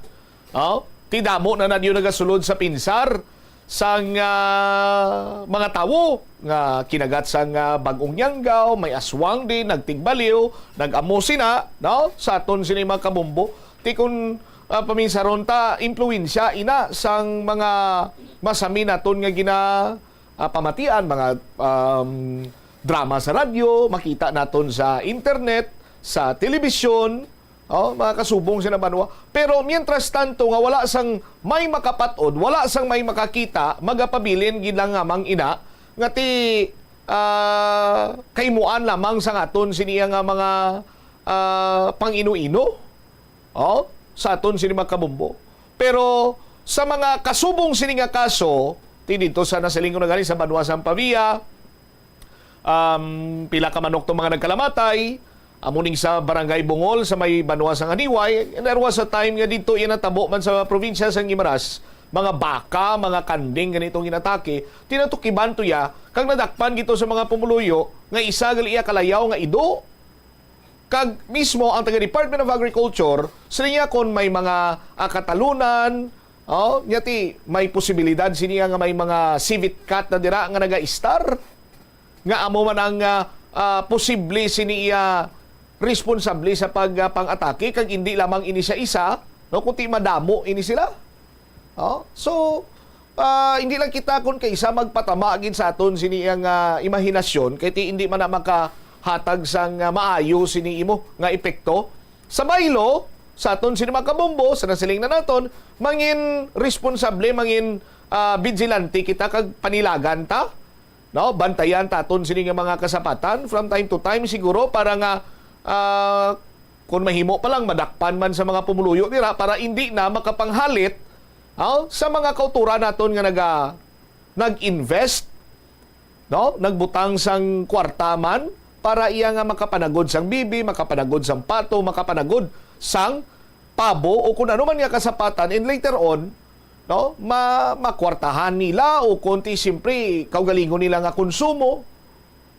oh, ti damo na nadyo nagasulod sa pinsar sang, ah, mga tawo nga kinagat sang, ah, bag-ong yanggaw, may aswang din, nagtigbaliw, nag-amo sina, no? Sa aton sini mga kabombo. Ti kun, ah, paminsaron ta, impluwensya ina sang mga masami naton nga gina, ah, pamatian, mga, um, drama sa radyo, makita naton sa internet, sa telebisyon, oh, mga kasubong sa banwa. Pero mientras tanto nga wala sang may makapat-od, wala sang may makakita, magapabilin gid lang nga mang ina nga ti, ah, kahimuan lamang sa aton sini nga mga, ah, pang-ino-ino, oh, sa aton sini mga kabombo. Pero sa mga kasubong sini nga kaso, ti dito sa nasiling ko na gani sa banwa sang Pavia, um, pila ka manok tong mga nagkalamatay, amo ning sa Barangay Bungol sa may banwa sang Haniway, and there was a time nga dito iya natabo man sa probinsya sang Guimaras, mga baka, mga kanding ganitong inatake, ti natukiban to ya, kag nadakpan gito sa mga pumuluyo nga isa gali iya kalayaw nga ido. Kag mismo ang taga Department of Agriculture, sila niya kon may mga, ah, katalunan, oh, nya ti may posibilidad sini nga may mga civet cat na dira nga nagaistar, nga amo man ang, ah, ah, posible sini iya responsable sa pag, ah, pang-atake, kag hindi lamang ini sa isa, no, kundi madamo ini sila. Oh, so, ah, hindi lang kita kon kaisa magpatama gid sa aton sini ang, ah, imahinasyon, kay ti hindi man na makahatag sang, ah, maayo sini imo nga epekto. Sa baylo, sa aton sini mga kabombo, sa nasiling na naton, mangin responsable, mangin, ah, vigilante kita kag panilagan ta, no? Bantayan ta aton sini nga mga kasapatan from time to time siguro para nga, ah, kung mahimo pa lang, madakpan man sa mga pumuluyo nira para hindi na makapanghalit, ah, sa mga kauturan naton nga naga-, nag-invest, no? Nagbutang sang kwarta man para iya nga makapanagod sang bibi, makapanagod sang pato, makapanagod sang pabo o kung ano man nga kasapatan, and later on, no, ma-, makwartahan nila o konti, siyempre, kaugalingon nila nga konsumo,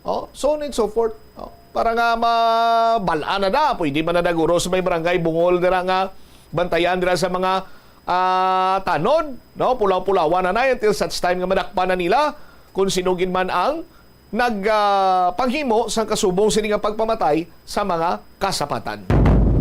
oh, so on and so forth, no? Para nga mabal-an na na, pwede man na naguro sa may barangay bungol dira nga bantayan dira sa mga, ah, tanod, no? Pulaw-pulawan na na until such time nga madakpan na nila kung sino gid man ang nag, ah, panghimo sang kasubong sini nga pagpamatay sa mga kasapatan.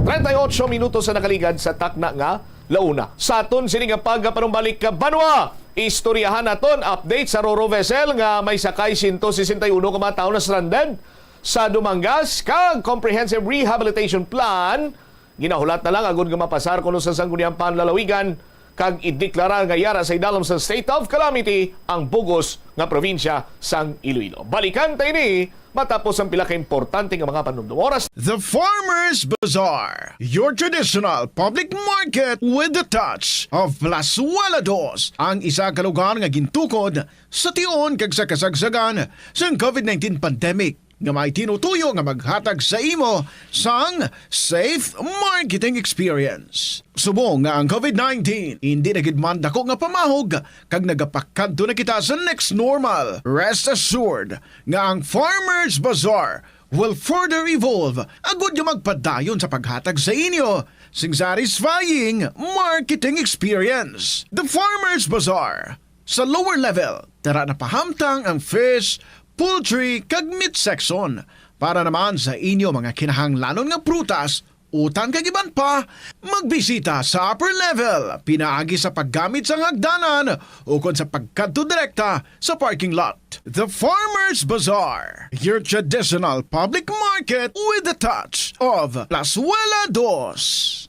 Treinta y ocho minutos sa nakaligad sa takna nga launa. Sa aton sini nga pagpanumbalik ka banwa, istoryahan naton update sa Roro vessel nga may sakay sento sesenta y uno ka mga tawo na stranded sa Dumangas kag comprehensive rehabilitation plan ginahulat na lang agud nga mapasar kuno sa Sangguniang Panlalawigan kag ideklara nga yara sa idalom sa state of calamity ang bugos nga probinsya sang Iloilo. Balikan ta ini matapos ang pila ka importante nga mga panumdom. Oras. The Farmers Bazaar, your traditional public market with the touch of Plazuela Dos, ang isa ka lugar nga gintukod sa tion kag sa kasagsagan sang covid nineteen pandemic nga may tinutuyo nga maghatag sa imo sang safe marketing experience. Subong nga ang covid nineteen indi na gid man dako nga pamahog kag nagapakadto na kita sa next normal, rest assured nga ang Farmers Bazaar will further evolve agud nga magpadayon sa paghatag sa inyo sing satisfying marketing experience. The Farmers Bazaar, sa lower level, tara na pahamtang ang fish, poultry, kag meat section. Para naman sa inyo mga kinahanglanon nga prutas, utan kag iban pa, magbisita sa upper level pinaagi sa paggamit sang hagdanan ukon sa pagkadto direkta sa parking lot. The Farmers Bazaar, your traditional public market with the touch of Plazuela Dos.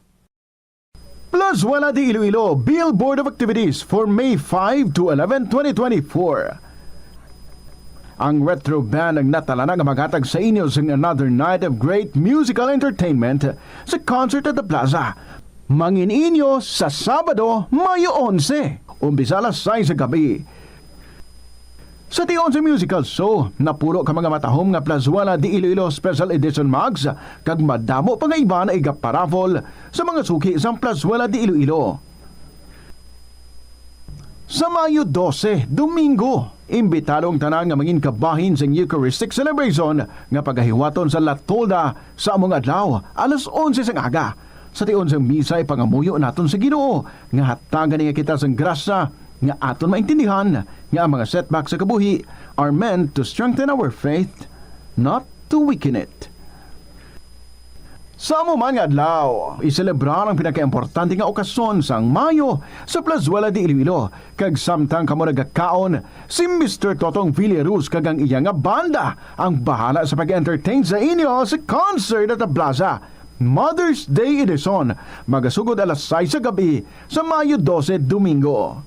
Plazuela de Iloilo, Billboard of Activities for May five to eleven, twenty twenty-four. Ang Retro Band ang natalana nga maghatag sa inyo sing another night of great musical entertainment sa Concert at the Plaza. Mangin-inyo sa Sabado, Mayo onse, umpisa alas sais sa gabi. Sa tion sa musical show, napulo ka mga matahom nga Plazuela de Iloilo Special Edition mugs kag madamo pa nga iban nga igaparaffle sa mga suki sang Plazuela de Iloilo. Sa Mayo dose, Domingo, imbitado ang tanan nga mangin kabahin sang Eucharistic celebration nga pagahiwaton sa La Tolda sa among adlaw, alas onse sang aga. Sa tion sang misa, ipangamuyo naton sa Ginoo nga hatagan niya kita sang grasya nga aton maintindihan nga ang mga setbacks sa kabuhi are meant to strengthen our faith, not to weaken it. Sa amo man nga adlaw, iselebrar ang pinakaimportante nga okasyon sang Mayo sa Plazuela de Iloilo, kag samtang kamo nagakaon, si Mister Totong Villaruz kag ang iya nga banda ang bahala sa pag-entertain sa inyo sa Concert at the Plaza Mother's Day Edition, magasugod alas sais sa gabi sa Mayo dose, Domingo.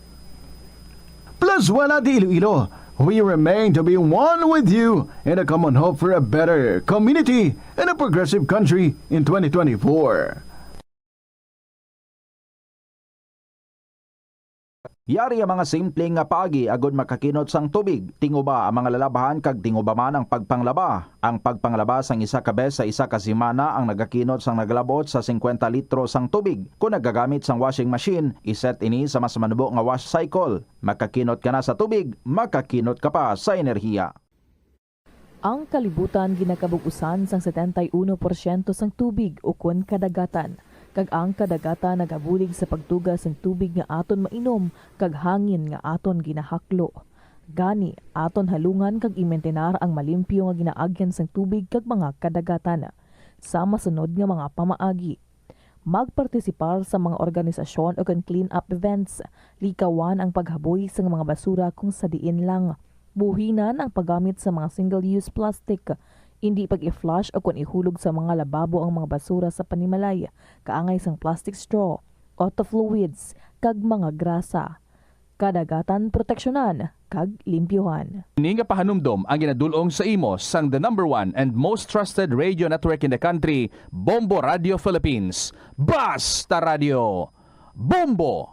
Plazuela de Iloilo, we remain to be one with you in a common hope for a better community and a progressive country in twenty twenty-four. Yari ang mga simple nga paagi agud makakinot sang tubig. Tinguba ang mga lalabhan kag tinguba man ang pagpanglaba. Ang pagpanglaba sang isa ka bes sa isa ka semana ang nagakinot sang nagalab-ot sa singkwenta litro sang tubig. Kon nagagamit sang washing machine, iset ini sa mas manubo nga wash cycle. Makakinot ka na sa tubig, makakinot ka pa sa enerhiya. Ang kalibutan ginakabug-usan sang setenta y uno porsyento sang tubig ukon kadagatan, kag ang kadagatan nagabulig sa pagtuga sang tubig nga aton mainom kag hangin nga aton ginahaklo. Gani, aton halungan kag imintinar ang malimpyo nga ginaagyan sang tubig kag mga kadagatan. sa masunod nga mga pamaagi. Magpartisipar sa mga organisasyon o kon clean-up events. Likawan ang paghaboy sang mga basura kung sa diin lang. Buhinan ang paggamit sa mga single-use plastic. Indi pag-i-flush o kon ihulog sa mga lababo ang mga basura sa panimalay, kaangay sang plastic straw, auto fluids, kag mga grasa. Kadagatan proteksyonan kag limpyuhan. Ini nga pahanumdom ang ginadul-ong sa imo sang the number one and most trusted radio network in the country, Bombo Radio Philippines. Basta Radio, Bombo!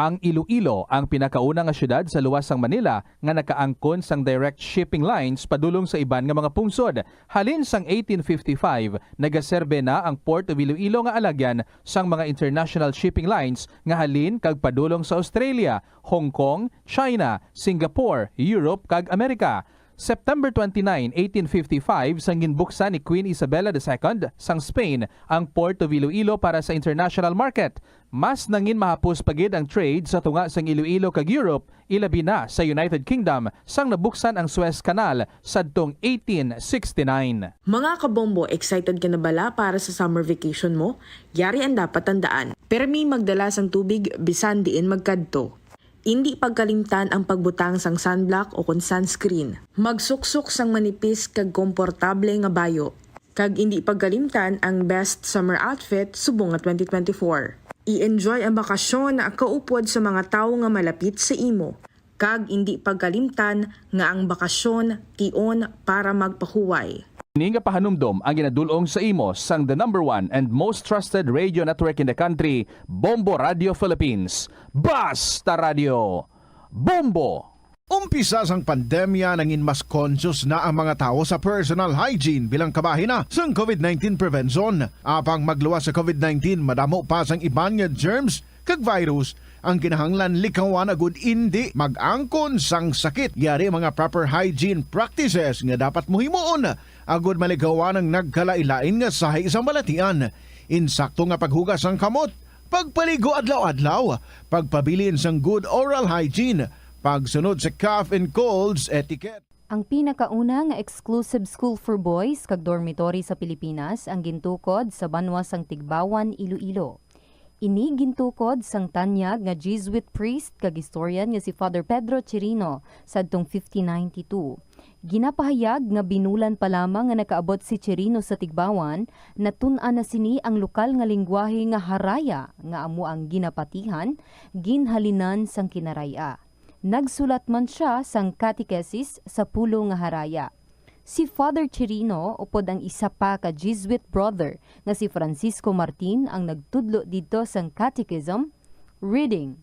Ang Iloilo ang pinakauna nga siyudad sa luwas sang Manila nga nakaangkon sang direct shipping lines padulong sa iban nga mga pungsod. Halin sang eighteen fifty-five, nagaserbe na ang Port of Iloilo nga alagyan sang mga international shipping lines nga halin kag padulong sa Australia, Hong Kong, China, Singapore, Europe, kag Amerika. September twenty-nine, eighteen fifty-five, sang ginbuksan ni Queen Isabella the Second sang Spain ang Port of Iloilo para sa international market. Mas nangin mahapos pa gid ang trade sa tunga sang Iloilo kag Europe, ilabi na sa United Kingdom, sang nabuksan ang Suez Canal sadtong eighteen sixty-nine. Mga kabombo, excited ka na bala para sa summer vacation mo? Yari ang dapat tandaan. Permi magdala sang tubig bisan diin magkadto. Indi pagkalimtan ang pagbutang sang sunblock o kon sunscreen. Magsuksok sang manipis kag komportable nga bayo. Kag indi pagkalimtan ang best summer outfit subong nga twenty twenty-four. I-enjoy ang bakasyon kaupod sa mga tawo nga malapit sa imo. Kag indi pagkalimtan nga ang bakasyon tion para magpahuway. Ini nga pahanumdom ang ginadul-ong sa imo sang the number one and most trusted radio network in the country, Bombo Radio Philippines. Basta Radio, Bombo! Umpisa sang pandemya, nangin mas conscious na ang mga tawo sa personal hygiene bilang kabahin na sang COVID nineteen prevention. Apang magluwas sa COVID nineteen, madamo pa sang iban nga germs kag virus ang kinahanglan likawan agud indi mag-angkon sang sakit. Yari mga proper hygiene practices nga dapat mo himuon agud malikawan ang nagkalain-lain nga sahi sang balatian. Insakto nga paghugas sang kamot, pagpaligo adlaw-adlaw, pagpabilin sang good oral hygiene, pagsunod sa cough and colds etiquette. Ang pinakauna nga exclusive school for boys kag dormitory sa Pilipinas ang gintukod sa banwa sang Tigbauan, Iloilo. Ini gintukod sang tanyag nga Jesuit priest kag historian nga si Father Pedro Chirino sadtong fifteen ninety-two. Ginapahayag nga binulan pa lamang nga nakaabot si Chirino sa Tigbauan, natun-an na sini ang lokal nga linggwahe nga Haraya, nga amo ang ginapatihan, ginhalinan sang Kinaray-a. Nagsulat man sia sang catechesis sa pulo nga Haraya. Si Father Chirino upod ang isa pa ka Jesuit brother nga si Francisco Martin ang nagtudlo didto sang catechism, reading,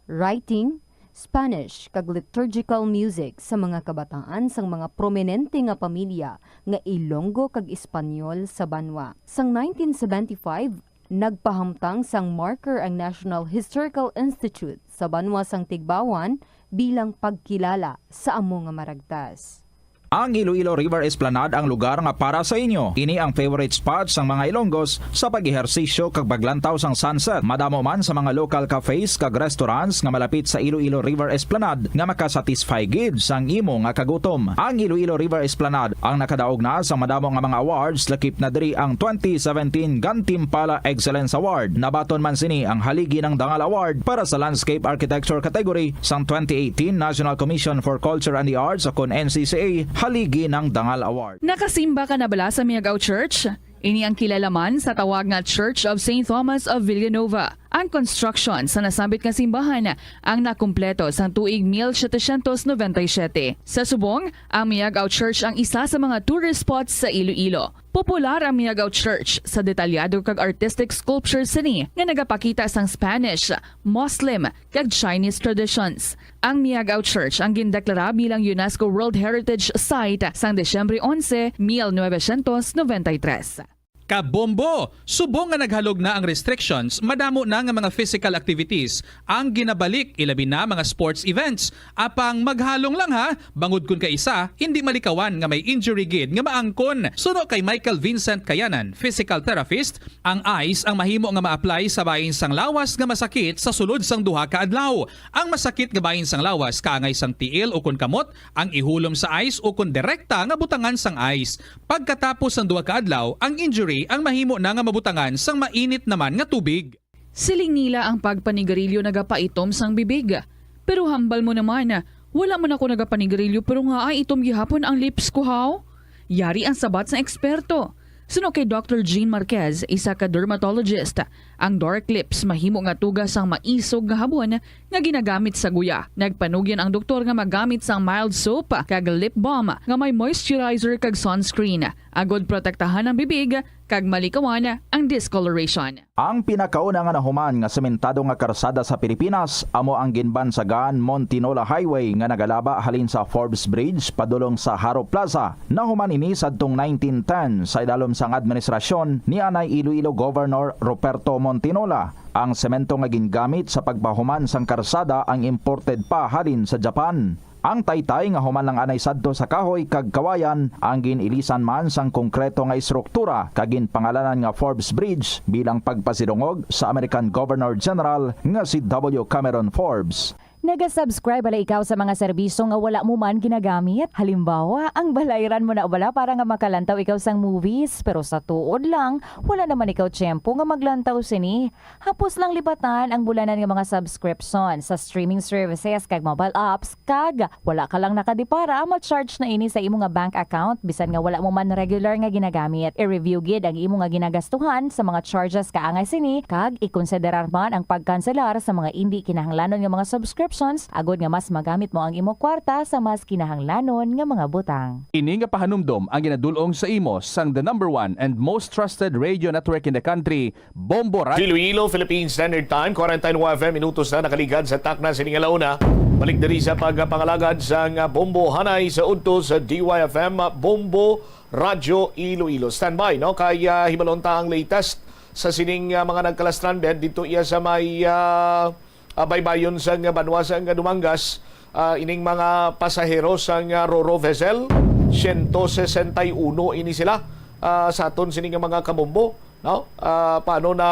writing, Spanish, kag liturgical music sa mga kabataan sang mga prominente nga pamilya nga Ilonggo kag Espanyol sa banwa. Sang nineteen seventy-five, nagpahamtang sang marker ang National Historical Institute sa banwa sang Tigbauan bilang pagkilala sa amo nga maragtas. Ang Iloilo River Esplanade ang lugar nga para sa inyo. Ini ang favorite spot sang mga Ilonggos sa pag-ehersisyo kag paglantaw sang sunset. Madamo man sa mga local cafes kag restaurants nga malapit sa Iloilo River Esplanade nga makasatisfy gid sang imo nga kagutom. Ang Iloilo River Esplanade ang nakadaog na sang madamo nga mga awards, lakip na diri ang twenty seventeen Gantimpala Excellence Award. Nabaton man sini ang Haligi ng Dangal Award para sa Landscape Architecture category sang twenty eighteen National Commission for Culture and the Arts o kon N C C A Haligi ng Dangal Award. Nakasimba ka na bala sa Miagao Church? Ini ang kilala man sa tawag nga Church of Saint Thomas of Villanova. Ang construction sa nasambit nga simbahan ang nakumpleto sang tuig mil setecientos noventa y siete. Sa subong, ang Miagao Church ang isa sa mga tourist spots sa Iloilo. Popular ang Miagao Church sa detalyado kag artistic sculptures sini nga nagapakita sang Spanish, Muslim, kag Chinese traditions. Ang Miagao Church ang gindeklara bilang UNESCO World Heritage Site sang Disyembre onse, mil novecientos noventa y tres. Kabombo! Subong nga naghalog na ang restrictions, madamo na nga mga physical activities ang ginabalik, ilabi na mga sports events. Apang maghalong lang ha, bangod kun kaisa, hindi malikawan nga may injury gid nga maangkon. Suno kay Michael Vincent Kayanan, physical therapist, ang ice ang mahimo nga ma-apply sa bahin sang lawas nga masakit sa sulod sang duha ka adlaw. Ang masakit nga bahin sang lawas kaangay sang tiil ukon kamot ang ihulom sa ice ukon direkta nga butangan sang ice. Pagkatapos sang duha ka adlaw, ang injury ang mahimo na nga mabutangan sang mainit naman nga tubig. Siling nila ang pagpanigarilyo nagapaitom sang bibig. Pero hambal mo naman, wala man ako nagapanigarilyo pero nga ay itom gihapon ang lips ko, haw? Yari ang sabat sang eksperto. Suno kay Doctor Jean Marquez, isa ka dermatologist, ang dark lips mahimo nga tuga sang maisog nga habon nga ginagamit sa guya. Nagpanugyan ang doktor nga magamit sang mild soap kag lip balm nga may moisturizer kag sunscreen, agod protektahan ang bibig kag malikawan ang discoloration. Ang pinakauna nga nahuman nga sementado nga karsada sa Pilipinas amo ang ginbansagan Montinola Highway nga nagalaba halin sa Forbes Bridge padulong sa Jaro Plaza. Nahuman ini sadtong nineteen ten sa idalom sang administrasyon ni anay Iloilo Governor Ruperto Montinola. Ang semento nga gingamit sa pagpahuman sang karsada ang imported pa halin sa Japan. Ang taytay nga human lang anay sadto sa kahoy kag kawayan ang gin-ilisan man sang konkreto nga istruktura kag ginpangalanan nga Forbes Bridge bilang pagpasidungog sa American Governor General nga si W. Cameron Forbes. Naga-subscribe bala ikaw sa mga serbisyo nga wala mo man ginagamit? Halimbawa, ang balayran mo na bala para nga makalantaw ikaw sang movies, pero sa tuod lang, wala naman ikaw tiyempo nga maglantaw sini. Hapos lang libatan ang bulanan nga mga subscription sa streaming services kag mobile apps, kag wala ka lang nakadipara, ma-charge na ini sa imo nga bank account bisan nga wala mo man regular nga ginagamit. I-review gid ang imo nga ginagastuhan sa mga charges kaangay sini, kag ikonsiderar man ang pagkanselar sa mga indi kinahanglanon nga mga subscriptions, agod nga mas magamit mo ang imo kwarta sa mas kinahanglanon nga mga butang. Ini nga pahanumdom ang ginadul-ong sa imo sang the number one and most trusted radio network in the country, Bombo Radyo. Iloilo, Philippine Standard Time, forty-nine F M, minutos na nakaligad sa takna sining alauna. Balik diri sa pagpangalagad sang Bombo Hanay sa udto sa D Y F M, Bombo Radyo Iloilo. Standby, no? Kay, ah, hibalon ta ang latest sa sining, ah, mga nagkala-stranded dito iya sa may, ah, ah, baybayon sang banwa sang Dumangas, ah, ining mga pasahero sang, ah, Roro vessel, siyento sesenta y uno ini sila, ah, sa aton sini nga mga kabombo, no? Ah, paano na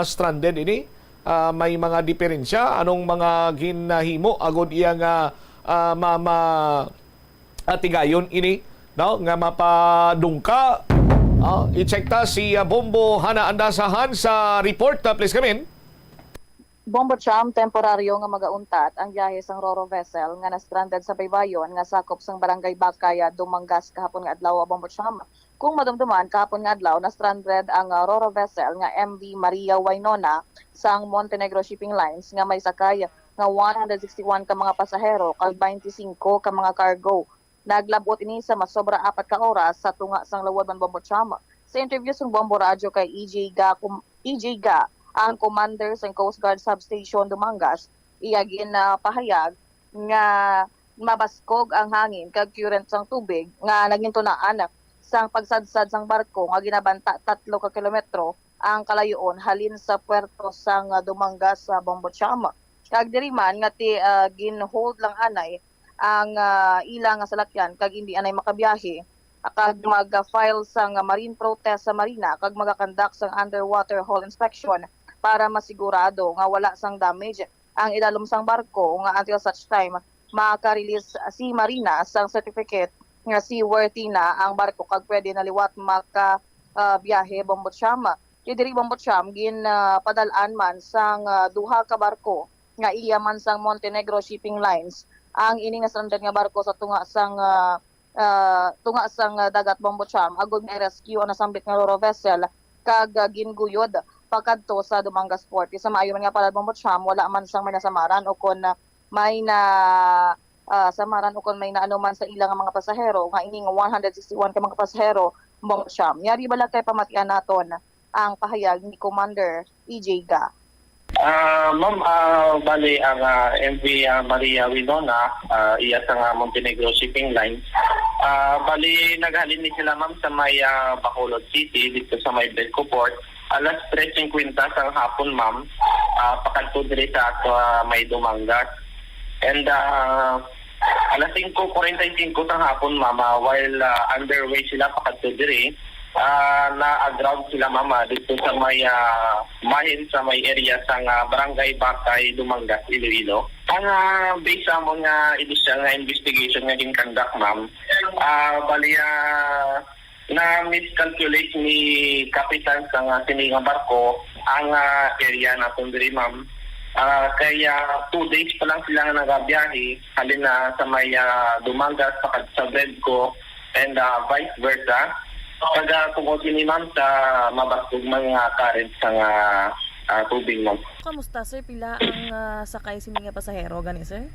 stranded ini? Ah, may mga diferensya? Anong mga ginahimo agod iya nga, ah, ma-, ma-, ah, tigayon ini, no? Nga mapadungka? Ah, i-check ta si, ah, Bombo Hana Andasahan sa report, ah, please come in. Bombo Cham, temporaryo nga magauntat ang biyahe sang Roro vessel nga na-stranded sa baybayon nga sakop sang Barangay Bakaya, Dumangas kahapon nga adlaw, Bombo Cham. Kung madumduman, kahapon nga adlaw na-stranded ang, ah, Roro vessel nga M V Maria Wainona sang Montenegro Shipping Lines nga may sakay nga one hundred sixty-one ka mga pasahero kag twenty-five ka mga cargo. Naglab-ot ini sa masobra apat ka oras sa tunga sang Lawadman Bombo Cham. Sa interview sang Bombo Radyo kay E J Ga, kum-, E J Ga, ang commander sang Coast Guard Substation Dumangas, iya ginapahayag nga mabaskog ang hangin kag current sang tubig nga nagintunaan sang pagsadsad sang barko nga ginabanta tatlo ka kilometro ang kalayoon halin sa puerto sang Dumangas sa Bombo Cham. Kag diri man nga ti, ah, gin-hold lang anay ang, ah, ila nga salakyan kag indi anay makabiyahe, kag mag-file sang marine protest sa Marina kag magakandak sang underwater hull inspection para masigurado nga wala sang damage ang idalom sang barko nga until such time maka-release si Marina sang certificate nga seaworthy na ang barko kag pwede na liwat maka, ah, biyahe, Bombo Cham. Kay diri, Bombo Cham, gin, ah, padal-an man sang, ah, duha ka barko nga iya man sang Montenegro Shipping Lines ang ini nga stranded nga barko sa tunga sang, ah, ah, tunga sang, ah, dagat, Bombo Cham, agod nga i-rescue ang nasambit nga Roro vessel kag, ah, ginguyod pakadto sa Dumangas Port. Sa maayo man nga palad, Bombo Cham, wala man sang may nasamaran o kon, ah, may na, ah, samaran o kon may naano man sa ila nga mga pasahero nga ining one hundred sixty-one ka mga pasahero, Bombo Cham. Yari bala kay pamatian naton ang pahayag ni Commander E J Ga. Ah, ma'am, ah, bali ang, ah, M V, ah, Maria Winona, ah, iya sa nga Montenegro Shipping Line. Ah, bali naghalin ni sila, ma'am, sa may, ah, Bacolod City, dito sa may Belco Port. Alas tres cincuenta sang hapon, ma'am, ah, pakadto diri sa ato, ah, may Dumangas. And, ah, alas singko kuwarenta y singko sang hapon, ma'am, ah, while, ah, underway sila pakadto diri, ah, na-aground sila, ma'am, ah, dito sa may, ah, bahin sa may area sang, ah, Barangay Bakay, Dumangas, Iloilo. Ang, ah, base sa amon nga initial nga investigation nga gin-conduct, ma'am, ah, bali, ah, Na-miscalculate ni kapitan sa nga sini nga barko ang, ah, area naton diri, ma'am. Ah, kaya two days pa lang sila nga nagabiyahe, halin na sa may, ah, Dumangas pakadto sa Bebco and, ah, vice versa. Kag, ah, tungod ini, ma'am, sa mabasog man nga current sa nga, ah, tubig, ma'am. Kamusta, sir? Pila ang, ah, sakay sini nga pasahero gani, sir?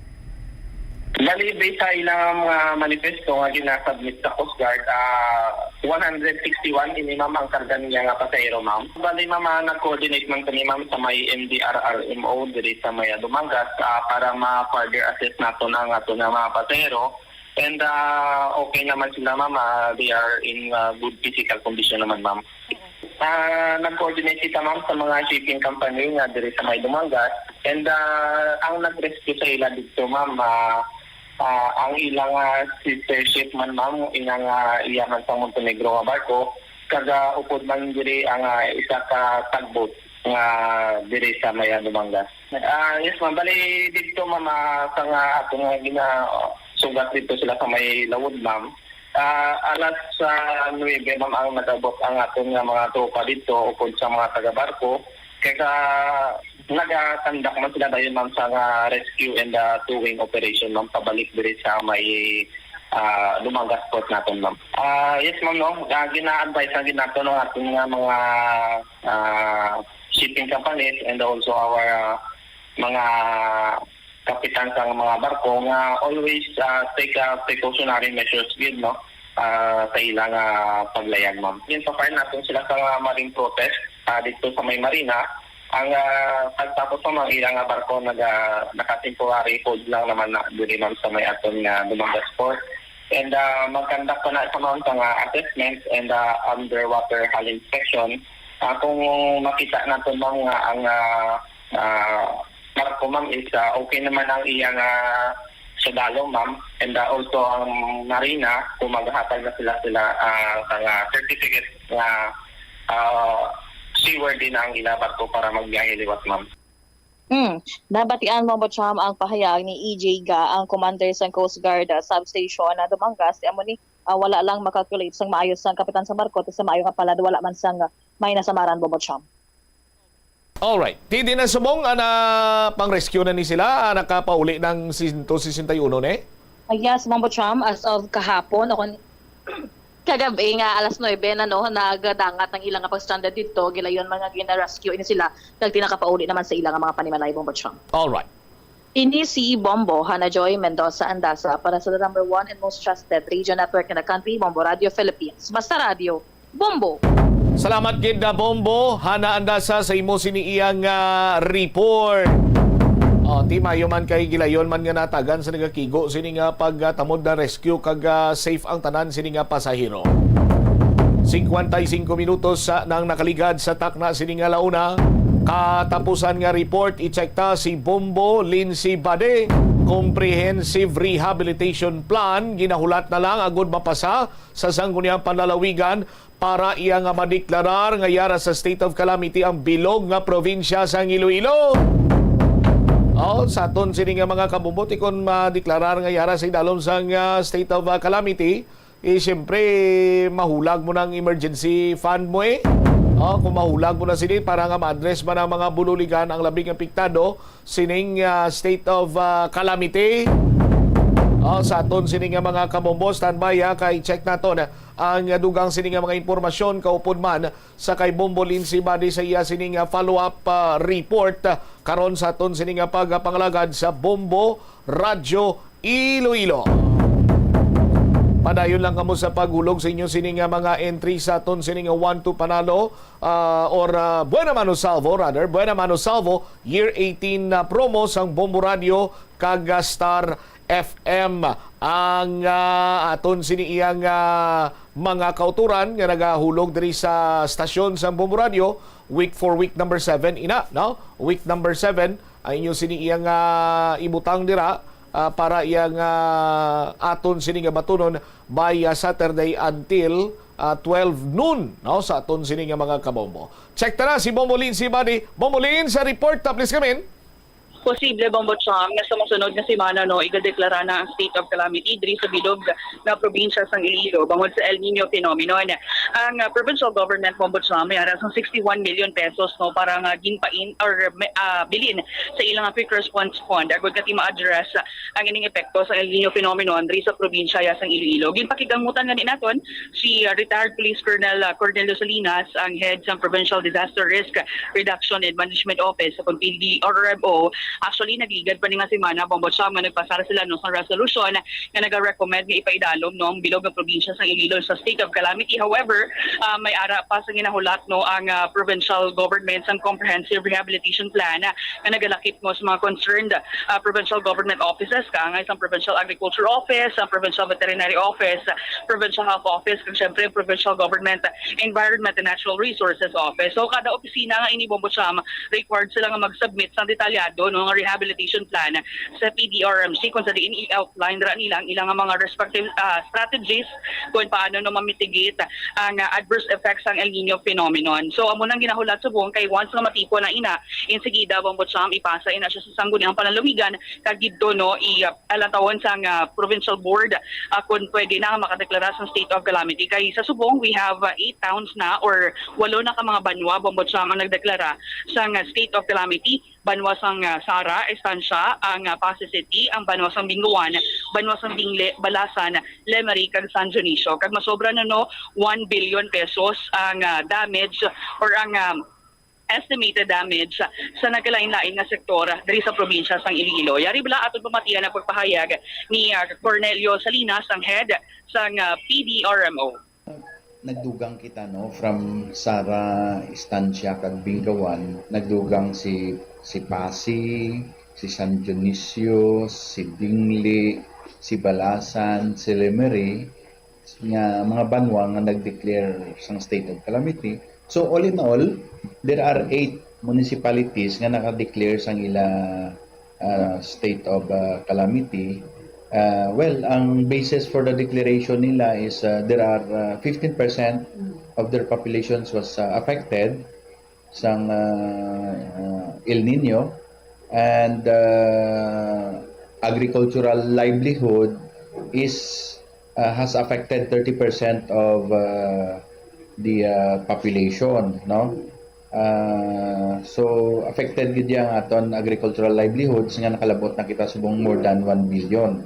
Bali, based sa ilang mga manifesto nga ginasubmit sa Coast Guard, ah, one hundred sixty-one ini, ma'am, ang karga niya nga pasahero, ma'am. Bali, ma'am, ah, nag-coordinate man kami, ma'am, sa may M D R R M O diri sa may Dumangas, ah, para ma-further assess nato na ang ato nga mga pasahero. And, ah, okay naman sila, ma'am. Ah, they are in, ah, good physical condition naman, ma'am. Ah, nag-coordinate kita, ma'am, sa mga shipping company nga diri sa may Dumangas. And, ah, ang nag-rescue sa ila dito, ma'am, ah, ah, ang ilang, ah, sister ship man, ma'am, inang, ah, iya man sa Montenegro nga barko, kag, ah, upod man diri ang, ah, isa ka tugboat nga diri sa may, ah, Dumangas. Ah, yes, ma'am. Bali, dito, ma'am, ah, sa nga ato nga ginasugat dito sila sa may Lawod, ma'am. Ah, alas, ah, nuwebe, ma'am, ang nag-abot ang aton nga mga tropa dito upod sa mga taga-barko. Kaya naga-conduct man sila dayon, ma'am, sa nga rescue and, ah, towing operation, ma'am, pabalik diri sa may, ah, Dumangas Port naton, ma'am. Ah, yes, ma'am, no? Ah, gina-advise na ginato ng ating nga mga, ah, shipping companies and also our, ah, mga kapitan sa mga barko nga always, ah, take, ah, precautionary measures gid, no, ah, sa ilang, ah, paglayag, ma'am. Gin-file naton sila sa mga marine protest, ah, dito sa may marina. Ang, ah, pagtapos, ma'am, ang ilang, ah, barko naga-, naka-temporary hold lang naman na diri, ma'am, sa may aton nga Dumangas Port. And, ah, mag-conduct pa na sa, ma'am, sa nga assessment and, ah, underwater hull inspection. Ah, kung makita naton, ma'am, nga ang, ah, ah, barko, ma'am, is, ah, okay naman ang iyang, ah, sa dalom, ma'am. And, ah, also ang marina, kung maghatag na sila, sila, ah, sa nga certificate nga, ah, seaworthy na ang ila barko para magbiyahe liwat, ma'am. Hmm. Nabatian mo, Bocham, ang pahayag ni E J Ga, ang commander sang Coast Guard, ah, Substation na Dumangas. Amo ni, ah, wala lang makalculate sang maayo sang kapitan sa barko, ti sa maayo nga palad wala man sang may nasamaran, Bobocham. Alright. Ti di na subong, ana, pang-rescue na ni sila, ah, nakapauli ng sento sesenta y uno, ne? Ah, yes, Mambo Cham, as of kahapon, o kun-, kagabi nga alas nuebe na, no, nagadangat ang ilang nga pag-stranded dito, gilayon man nga gina-rescue ini sila, kag ti nakapauli naman sa ilang mga panimalay, Mambo Cham. Alright. Ini si Bombo Hana Joy Mendoza Andasa para sa the number one and most trusted radio network in the country, Bombo Radio Philippines. Basta Radio, Bombo! Salamat gid na, Bombo Hana Andasa, sa imo sini iyang, ah, report. Oh, ti maayo man kay gilayon man nga natagan sa nagakigo sini nga pagtamod na rescue kag, ah, safe ang tanan sini nga pasahero. Singkwenta y singko minutos sa nang nakaligad sa takna sini nga launa. Katapusan nga report, i-check ta si Bombo Lindsay Bade. Comprehensive Rehabilitation Plan ginahulat na lang agud mapasa sa Sangguniang Panlalawigan para iya nga madeklarar nga yara sa state of calamity ang bilog nga probinsya sang Iloilo. Oh, sa aton sini nga mga kabombo, ti kon madeklarar nga yara sa idalom sang, ah, state of, ah, calamity, eh, siyempre, mahulag mo ng emergency fund mo, eh. Oh, kung mahulag mo na sini para nga ma-address man ang mga bululigan ang labing apektado sining, ah, state of, ah, calamity. Oh, sa aton sini nga mga kabombo, standby, ha, kay check naton ang dugang sini nga mga impormasyon kaupod man sa kay Bombo Lindsay Badi sa iya sini nga follow-up, ah, report, ah, karon sa aton sini nga pagpangalagad sa Bombo Radyo Iloilo. Padayon lang kamo sa paghulog sa inyo sini nga mga entry sa aton sini nga One to Panalo, ah, or, ah, Buena Mano Salvo, rather, Buena Mano Salvo Year eighteen na promo sang Bombo Radio kag, ah, Star F M. Ang, ah, aton sini iyang, ah, mga kauturan nga nagahulog diri sa stasyon sang Bombo Radio, week for week number seven, ina, no? Week number seven, ang inyo sini iyang, ah, ibutang dira, ah, para iyang, ah, aton sini nga batunon by, ah, Saturday until, ah, twelve noon, no? Sa aton sini nga mga kabombo. Check ta na si Bombo Lin, si Buddy. Bombo Lin, sa report, ah, please come in. Posible, Bombo Cham, nga sa masunod nga semana, no, igadeklara na ang state of calamity diri sa bilog nga probinsya sang Iloilo bangod sa El Nino phenomenon. Ang, ah, provincial government, Bombo Cham, may ara sang sixty-one million pesos, no, para nga ginpain or, ah, bilin sa ilang quick response fund agud nga ma-address ang ining epekto sa El Nino phenomenon diri sa probinsya ya sang Iloilo. Ginpakigangmutan gani naton si, ah, retired Police Colonel, ah, Cornelio Salinas, ang head sa Provincial Disaster Risk Reduction and Management Office sa P D R M O. Actually, nagligad pa ni nga semana, Bombo Cham, nga nagpasar sila, no, sa resolution nga nagarecommend nga ipaidalom, no, ang bilog nga probinsya sa Iloilo sa state of calamity. However, ah, may ara pa sa ginahulat, no, ang, ah, provincial government sang comprehensive rehabilitation plan nga nagalakip, no, sa mga concerned, ah, provincial government offices, kaangay sang Provincial Agriculture Office, ang Provincial Veterinary Office, Provincial Health Office, kag syempre ang Provincial Government Environment and Natural Resources Office. So, kada opisina nga ini, Bombo Cham, required sila nga mag-submit sang detalyado, no, nga rehabilitation plan sa P D R M C, kung sa diin i-outline ra nila ang ilang mga respective, ah, strategies kung paano, no, ma-mitigate ang, ah, adverse effects sang El Nino phenomenon. So, amo nang ginahulat subong kay once nga matipon na ina, insigida, Bombo Cham, ipasa ina siya sa sangguniang panlalawigan kag didto, no, i-, ah, alantawon sang, ah, provincial board, ah, kung pwede na nga makadeklara sang state of calamity. Kay sa subong, we have, ah, eight towns na or walo na ka mga banwa, Bombo Cham, ang nagdeklara sang, ah, state of calamity. Banwa sang, ah, Sara, Estancia, ang, ah, Passi City, ang banwa sang Bingoan, banwa sang Dingle, Balasan, Lemery, kag San Dionisio. Kag masobra na, no, one billion pesos ang, ah, damage or ang, ah, estimated damage sa nagkalain-lain nga sektor diri sa probinsya sang Iloilo. Yari bala aton pamatian ang pagpahayag ni, ah, Cornelio Salinas, ang head sang, ah, P D R M O. Nagdugang kita, no, from Sara, Estancia, kag Bingawan. Nagdugang si, si Passi, si San Dionisio, si Dingle, si Balasan, si Lemery, nga mga banwa nga nag-declare sang state of calamity. So, all in all, there are eight municipalities nga naka-declare sang ila, ah, state of, ah, calamity. Ah, well, ang basis for the declaration nila is, ah, there are, ah, fifteen percent of their populations was, ah, affected sang, ah, ah, El Nino, and, ah, agricultural livelihood is, ah, has affected thirty percent of, ah, the, ah, population, no? Ah, so, affected gid ang aton agricultural livelihoods nga nakalabot na kita subong more than one billion.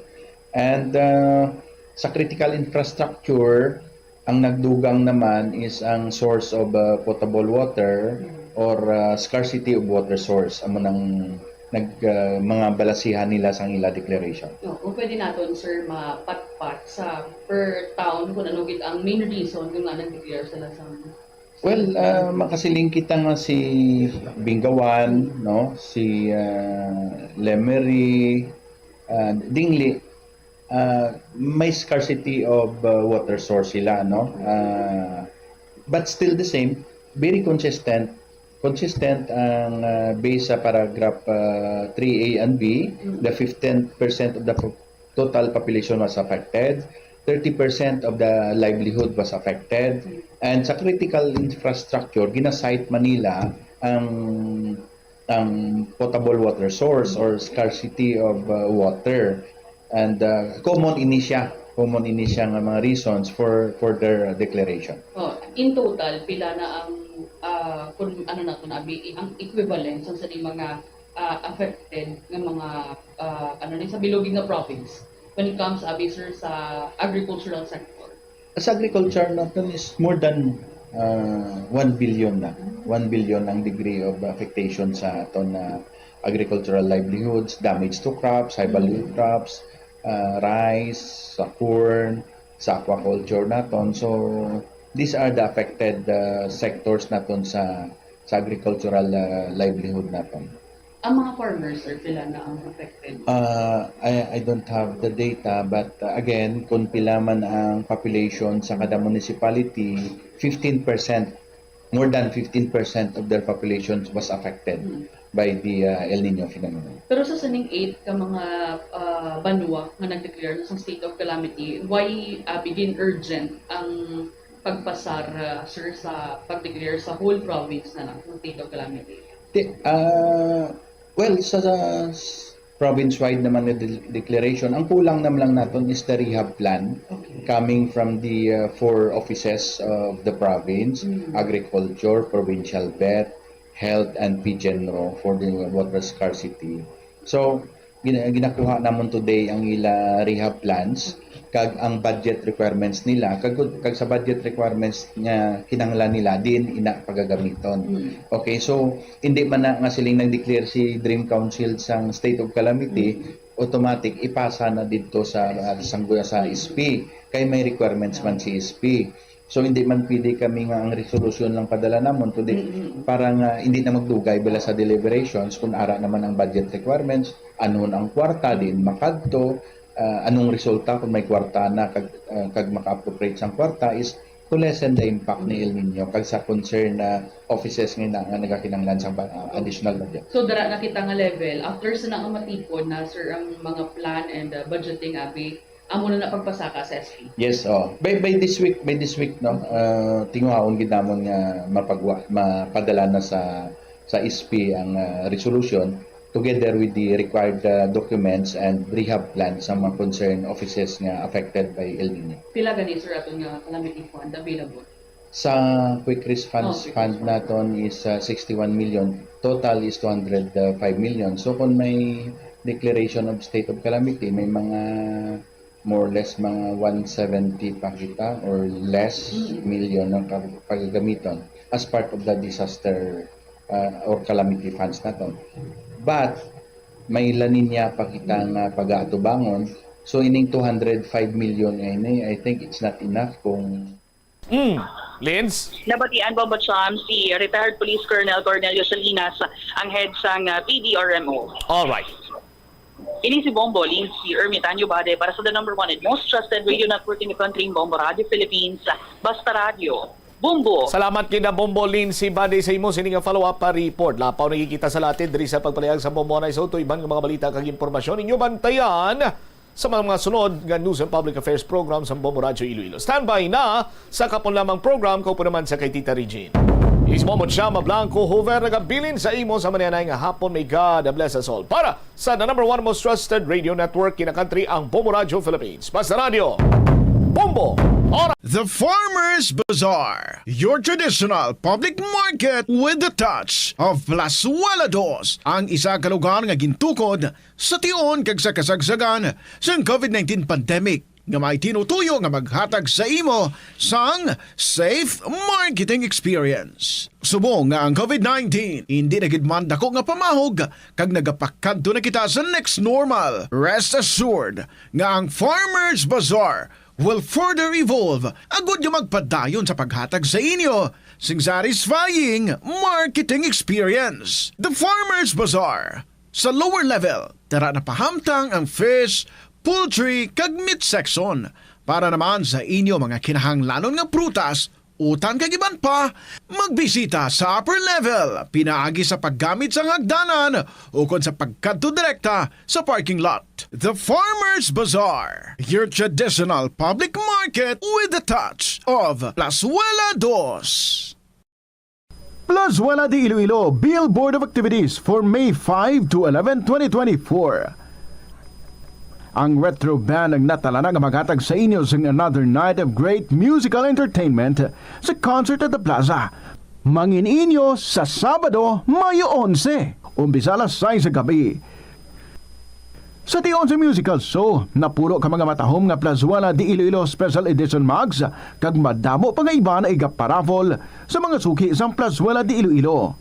And, ah, sa critical infrastructure, ang nagdugang naman is ang source of, ah, potable water or, ah, scarcity of water source. Amo nang nag, ah, mga balasihan nila sang ila declaration. No, kung pwede naton, sir, mapatpat sa per town kung ano gid ang main reason kung nga nag-declare sila sa Well, ah, makasiling kita nga si Bingawan, no? Si, ah, Lemery, ah, Dingle, ah, may scarcity of, ah, water source sila, no? Ah, but still the same, very consistent. Consistent ang, ah, base sa paragraph, ah, three A and B, the fifteen percent of the po-, total population was affected, thirty percent of the livelihood was affected, and sa critical infrastructure, gina-cite man nila ang, ang potable water source or scarcity of, uh, water. And, uh, common ini siya, common ini siya nga mga reasons for, for their declaration. Oh, in total, pila na ang, ah, kung ano na to, abi, ang equivalent sa, sa mga, ah, affected nga mga, ah, ano ni, sa bilog nga province when it comes, abi, sir, sa agricultural sector? Sa agriculture naton is more than, ah, one billion na. One billion ang degree of affectation sa aton, ah, agricultural livelihoods, damage to crops, high value crops, ah, rice, sa corn, sa aquaculture naton. So, these are the affected, ah, sectors naton sa, sa agricultural, ah, livelihood naton. Ang mga farmers, sir, pila na ang affected? Ah, I, I don't have the data, but, uh, again, kung pila man ang population sa kada municipality, fifteen percent, more than fifteen percent of their population was affected by the, uh, El Nino phenomenon. Pero sa sining eight ka mga, ah, banwa nga nag-declare sa state of calamity, why, ah, bigin urgent ang pagpasar, ah, sir, sa pag-declare sa whole province na lang ng state of calamity? Ti-, ah, Well, sa, sa s-, province-wide naman na de-, declaration, ang kulang naman lang naton is the rehab plan Okay. coming from the, uh, four offices of the province, Mm. agriculture, provincial vet, health, and PGENRO for the water scarcity. So, gina-, ginakuha namon today ang ila rehab plans kag ang budget requirements nila, kag, kag sa budget requirements nga kinahanglan nila, din ina pagagamiton. Mm. Okay, so, hindi man na nga siling nag-declare si Dream Council sang state of calamity, Mm. automatic ipasa na didto sa, ah, sang, sa S P, kay may requirements man si S P. So, hindi man pwede kami nga ang resolusyon lang padala namon, kundi Mm-mm. para nga hindi na magdugay bala sa deliberations kung ara naman ang budget requirements, anuhon ang kwarta, diin makadto, ah, anong resulta kung may kwarta na kag, ah, kag maka-appropriate sang kwarta is to lessen the impact ni El Nino kag sa concern na offices nga na, nga nagakinahanglan sang ba-, ah, additional budget. So, dara na kita nga level. After sa na nga matipon na, sir, ang mga plan and, uh, budgeting, abi, amo na na pagpasaka sa S P? Yes, oh. By, by this week, by this week, no, uh, tinguhaon gid namon nga mapagwa-, mapadala na sa, sa S P ang, uh, resolution together with the required, uh, documents and rehab plan sa mga concerned offices nga affected by El Nino. Pila gani, sir, aton nga calamity fund available? Sa quick response Oh, quick fund response. naton is, uh, sixty-one million. Total is two hundred five million. So, kung may declaration of state of calamity, may mga more or less mga one seventy pa kita or less Mm. million ang kag-, pagagamiton as part of the disaster, uh, or calamity funds naton. But may La Nina pa kita nga pagaatubangon. So, ining two hundred five million nga ini, I think it's not enough kung Mm. Linz? Nabatian, Bombo Cham, si retired Police Colonel Cornelio Salinas, ang head sang, ah, P D R M O. All right. Ini si Bombo, Lindsay Ermitanio Bade, para sa the number one and most trusted radio network in the country, Bombo Radio Philippines, Basta Radio. Bombo! Salamat gid na, Bombo Lindsay Bade, sa imo sini nga follow-up pa report. Lapaw na kita sa latin diri sa pagpalihag sa Bombo Anay sa uto, iban nga mga balita kag impormasyon. Inyo bantayan sa mga, mga sunod nga News and Public Affairs program sa Bombo Radyo Iloilo. Standby na sa kapon lamang program, kaupo naman sa kay Tita Regine. Is Bombo Chama Blanco Hoover nagabilin sa imo sa manianay nga hapon. May God bless us all. Para sa the number one most trusted radio network in the country, ang Bombo Radyo Philippines. Basta Radyo, Bombo, Oras. The Farmers Bazaar, your traditional public market with the touch of Plazuela Dos, ang isa ka lugar nga gintukod sa tion kag sa kasagsagan sang COVID nineteen pandemic, nga may tinutuyo nga maghatag sa imo sang safe marketing experience. Subong nga ang COVID nineteen indi na gid man dako nga pamahog kag nagapakadto na kita sa next normal, rest assured nga ang Farmers Bazaar will further evolve agud nga magpadayon sa paghatag sa inyo sing satisfying marketing experience. The Farmers Bazaar. Sa lower level, dara na pahamtang ang fish, poultry, kag meat section. Para naman sa inyo mga kinahanglanon nga prutas, utan kag iban pa, magbisita sa upper level pinaagi sa paggamit sang hagdanan ukon sa pagkadto direkta sa parking lot. The Farmers Bazaar, your traditional public market with the touch of Plazuela Dos. Plazuela de Iloilo, Billboard of Activities for May five to eleven, twenty twenty-four. Ang Retro Band ang natalana nga maghatag sa inyo sing another night of great musical entertainment sa Concert at the Plaza. Mangin-inyo sa Sabado, Mayo onse, umpisa alas sais sa gabi. Sa tion sa musical show, napulo ka mga matahom nga Plazuela de Iloilo Special Edition mugs, kag madamo pa nga iba na igaparaffle sa mga suki sang Plazuela de Iloilo.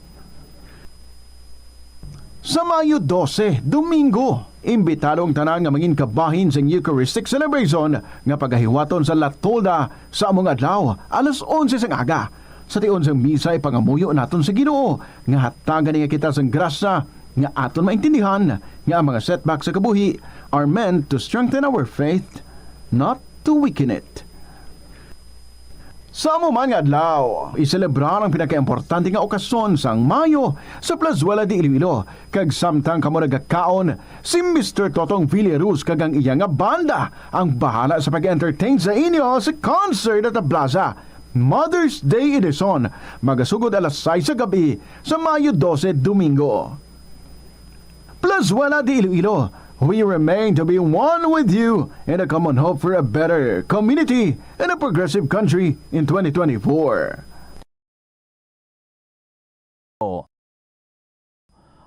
Sa Mayo dose, Domingo, imbitado ang tanan nga mangin kabahin sang Eucharistic Celebration nga pagahiwaton sa La Tolda sa amo nga adlaw, alas onse sang aga. Sa tion sang misa, ipangamuyo naton sa Ginoo nga hatagan niya kita sang grasya nga aton maintindihan nga ang mga setback sa kabuhi are meant to strengthen our faith, not to weaken it. Sa amo man nga adlaw, iselebrar ang pinakaimportante nga okasyon sang Mayo sa Plazuela de Iloilo, kag samtang kamo nagakaon, si Mister Totong Villaruz kag ang iya nga banda ang bahala sa pag-entertain sa inyo sa Concert at the Plaza. Mother's Day Edition, magasugod alas sais sa gabi sa Mayo dose, Domingo. Plazuela de Iloilo, we remain to be one with you in a common hope for a better community and a progressive country in twenty twenty-four.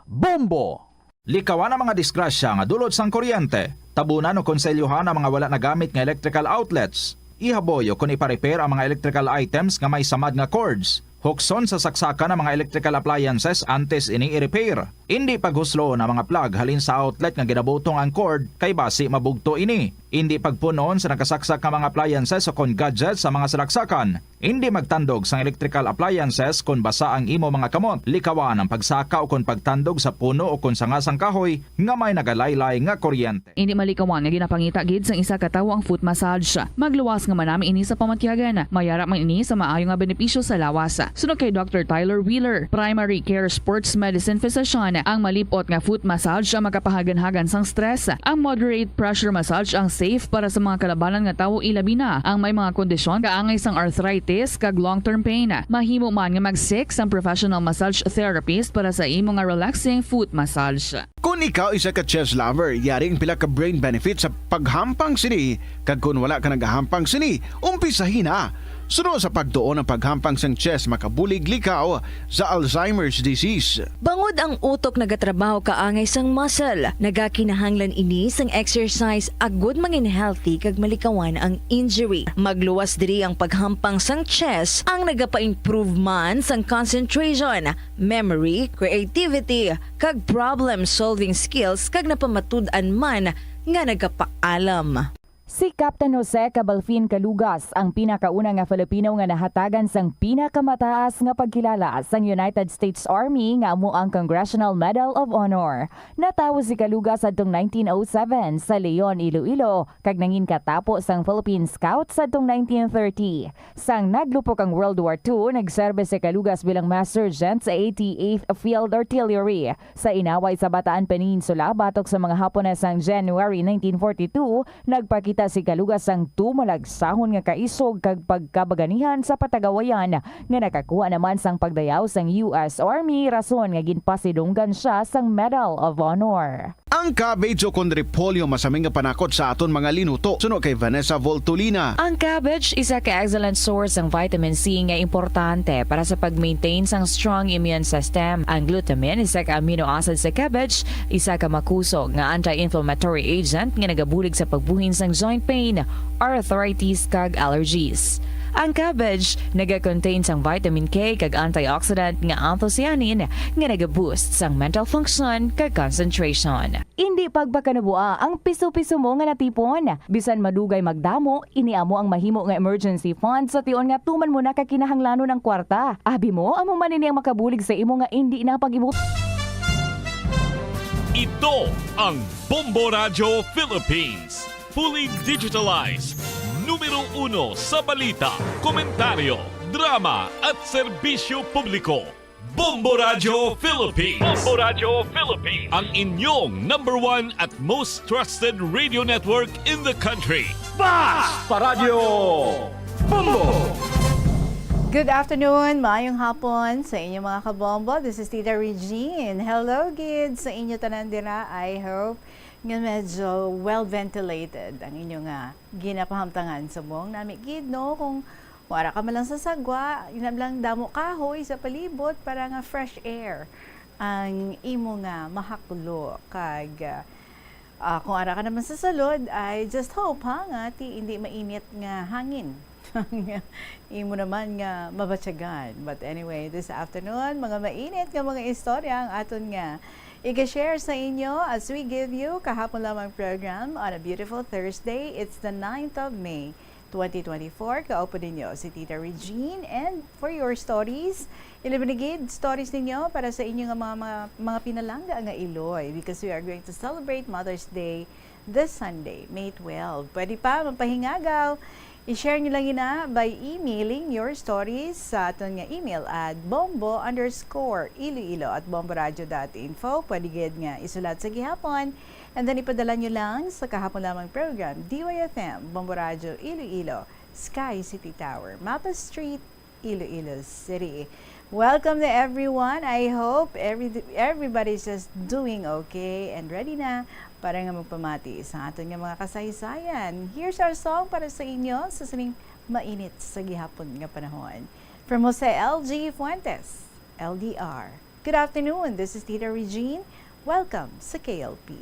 Bombo! Likawan ang mga disgrasya nga dulot sang kuryente. Tabunan o konselyohan ang mga wala nagamit nga electrical outlets. Ihaboy o kon ipa-repair ang mga electrical items nga may samad nga cords. Hukson sa saksakan ang mga electrical appliances antes ini i-repair. Indi paghusloon ang mga plug halin sa outlet nga ginabutong ang cord, kay basi mabugto ini. Indi pagpun-on sa nakasaksak nga mga appliances o kon gadgets sa mga salaksakan. Indi magtandog sang electrical appliances kon basa ang imo mga kamot. Likawan ang pagsaka o kon pagtandog sa puno o kon sanga sang kahoy nga may nagalaylay nga kuryente. Indi malikawan nga ginapangita gid sang isa ka tawo ang foot massage. Magluwas nga manami ini sa pamatyagan. Mayara man ini sa maayo nga benepisyo sa lawas. Suno kay Doctor Tyler Wheeler, primary care sports medicine physician, ang malip-ot nga foot massage ang makapahaganhagan sang stress. Ang moderate pressure massage ang safe para sa mga kalabanan nga tawo, ilabi na ang may mga kondisyon kaangay sang arthritis kag long-term pain. Mahimo man nga mag-seek sang professional massage therapist para sa imo nga relaxing foot massage. Kon ikaw isa ka chess lover, yari ang pila ka brain benefits sa paghampang sini, kag kon wala ka nagahampang sini, umpisahi na. Suno sa pagtuon, ang paghampang sang chess makabulig likaw sa Alzheimer's disease. Bangod ang utok nagatrabaho kaangay sang muscle, nagakinahanglan ini sang exercise agud mangin healthy kag malikawan ang injury. Magluwas diri ang paghampang sang chess, ang nagapa-improve man sang concentration, memory, creativity, kag problem-solving skills, kag napamatud-an man nga nagapaalam. Si Captain Jose Cabalfin Calugas ang pinakauna nga Filipino nga nahatagan sang pinakamataas nga pagkilala sang United States Army, nga amo ang Congressional Medal of Honor. Natawo si Calugas sadtong nineteen oh seven sa Leon, Iloilo, kag nangin katapo sang Philippine Scouts sadtong nineteen thirty. Sang naglupok ang World War Two, nagserbi si Calugas bilang Mass Sergeant sa eighty-eighth Field Artillery. Sa inaway sa Bataan Peninsula, batok sa mga Hapones sang January nineteen forty-two, nagpakita si Calugas sang tumalagsahon nga kaisog kag pagkabaganihan sa patagawayan, nga nakakuha naman sang pagdayaw sang U S Army, rason nga ginpasidunggan sia sang Medal of Honor. Ang cabbage o kon repolyo masami nga panakot sa aton mga linuto, suno kay Vanessa Voltolina. Ang cabbage isa ka excellent source sang vitamin C nga importante para sa pag-maintain sang strong immune system. Ang glutamine, isa ka amino acid sa cabbage, isa ka makusog nga anti-inflammatory agent nga nagabulig sa pagbuhin sang joint pain, arthritis, kag allergies. Ang cabbage naga-contain sang vitamin K kag antioxidant nga anthocyanin nga naga-boost sang mental function kag concentration. Indi pagpakanabuaa ang piso-piso mo nga natipon. Bisan madugay magdamo, ini amo ang mahimo nga emergency fund sa tion nga tuman mo na ka kinahanglanon ang kwarta. Abi mo, amo man ini ang makabulig sa imo nga indi na pag-ibot. Ito ang Bombo Radyo Philippines. Fully digitalized. Numero uno sa balita, komentaryo, drama, at serbisyo publiko. Bombo Radyo Philippines. Bombo Radyo Philippines. Ang inyong number one at most trusted radio network in the country. Bas pa Radyo Bombo! Good afternoon, maayong hapon sa inyo, mga kabombo. This is Tita Regine. Hello, gid, sa inyo tanan dira. I hope nga medyo well ventilated ang inyo nga ginapahamtangan subong nami gid, no? Kung wala ka man lang sa sagwa, ina lang damo kahoy sa palibot para nga fresh air ang imo nga mahaklo. Kag, ah, ah, kung ara ka naman sa sulod, I just hope, ha, nga ti hindi mainit nga hangin. Imo naman nga mabatyagan. But anyway, this afternoon, mga mainit nga mga istorya ang aton nga iga-share sa inyo as we give you kahapon lamang program on a beautiful Thursday. It's the ninth of May, twenty twenty-four. Kaupo ninyo si Tita Regine. And for your stories, ilabi na gid stories ninyo para sa inyo nga mga, mga, mga pinalangga nga iloy, because we are going to celebrate Mother's Day this Sunday, May twelve. Pwede pa magpahingagaw. I-share nyo lang ina by emailing your stories sa aton nga email at bombo underscore iloilo at bomboradio dot info. Pwede gid nga isulat sa gihapon. And then ipadala nyo lang sa kahapon lamang program, D Y F M, Bombo Radyo Iloilo, Sky City Tower, Mapa Street, Iloilo City. Welcome to everyone. I hope every, everybody's just doing okay and ready na para nga magpamati sa aton nga mga kasaysayan. Here's our song para sa inyo sa sining mainit sa gihapon nga panahon. From Jose L G Fuentes, L D R. Good afternoon, this is Tita Regine. Welcome sa K L P.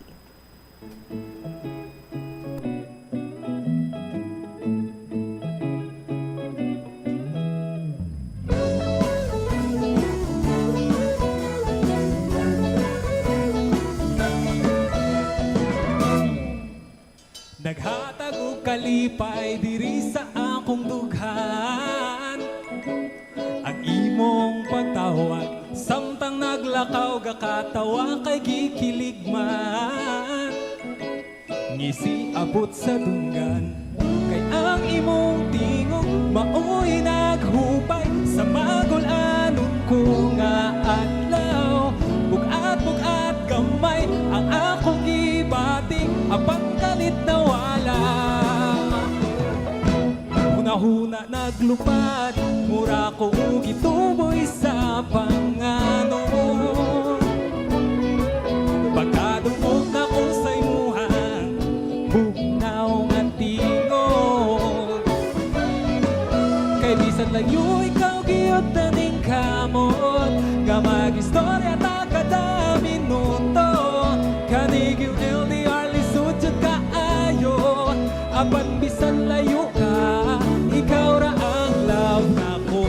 Naghatag og kalipay diri sa akong dughan ang imong pagtawag, samtang naglakaw gakatawa kay gikilig man. Ngisi abot sa dunggan, kay ang imong tingog maoy naghupay sa magul-anon ko nga adlaw. Bug-at-bug-at gamay ang akong gibati, apan kalit nawala. Hunahuna naglupad, mura ko gituboy sa panganon. Pagkadungog nako sa imuhang bugnaw nga tingog. Kay bisan layo ikaw, gihapon ningkamot nga mag-istorya ta kada minuto. Kani gyud L D R, lisod jud kaayo. Apan bisan layo ka, ikaw ra ang love nako.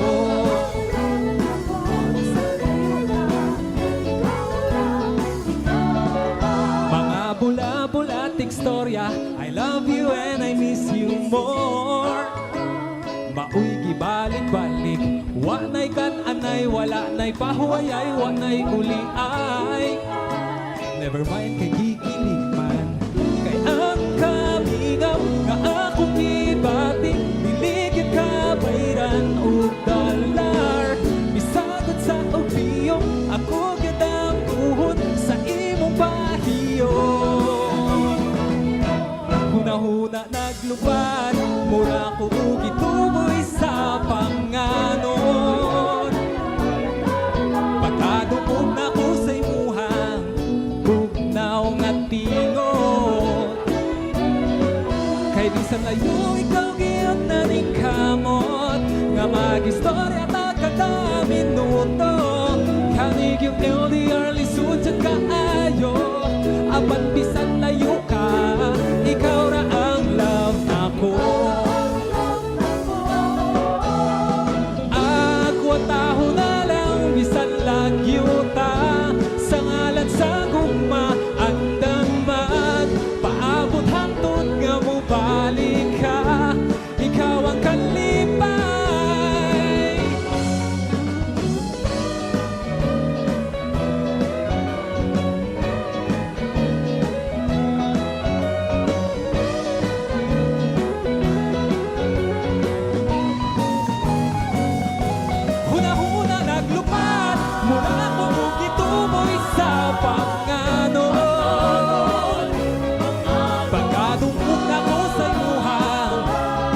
Mga bula-bula, tigstorya, I love you and I miss you more. Maoy gibalik-balik, wa na'y kan-anay, wala na'y pahuwayay, wa na'y uliay. Never mind kay gikilig man, kay ang kamingaw nga akong gibati, dili gyud kabayran og dollar. Misagod sa ubiyong ako gyud ang tuhod sa imong pahiyo. Hunahuna naglupad, mura ko gituboy sa panganon. Pagkadungog nako sa imuhang bugnaw nga tingog. Kay bisan layo ikaw, gihapon ningkamot nga mag-istorya ta kada minuto. Kani gyud L D R, lisod jud kaayo. Apan bisan layo ka, ikaw ra ang love nako. Agwataho na lang bisan lagyo ta, sa ngalan sa gugma, andam magpaabot hangtod nga mobalik ka. Ikaw ang kalipay. Hunahuna naglupad, mura ko gituboy sa panganon. Pagkadungog nako sa imuhang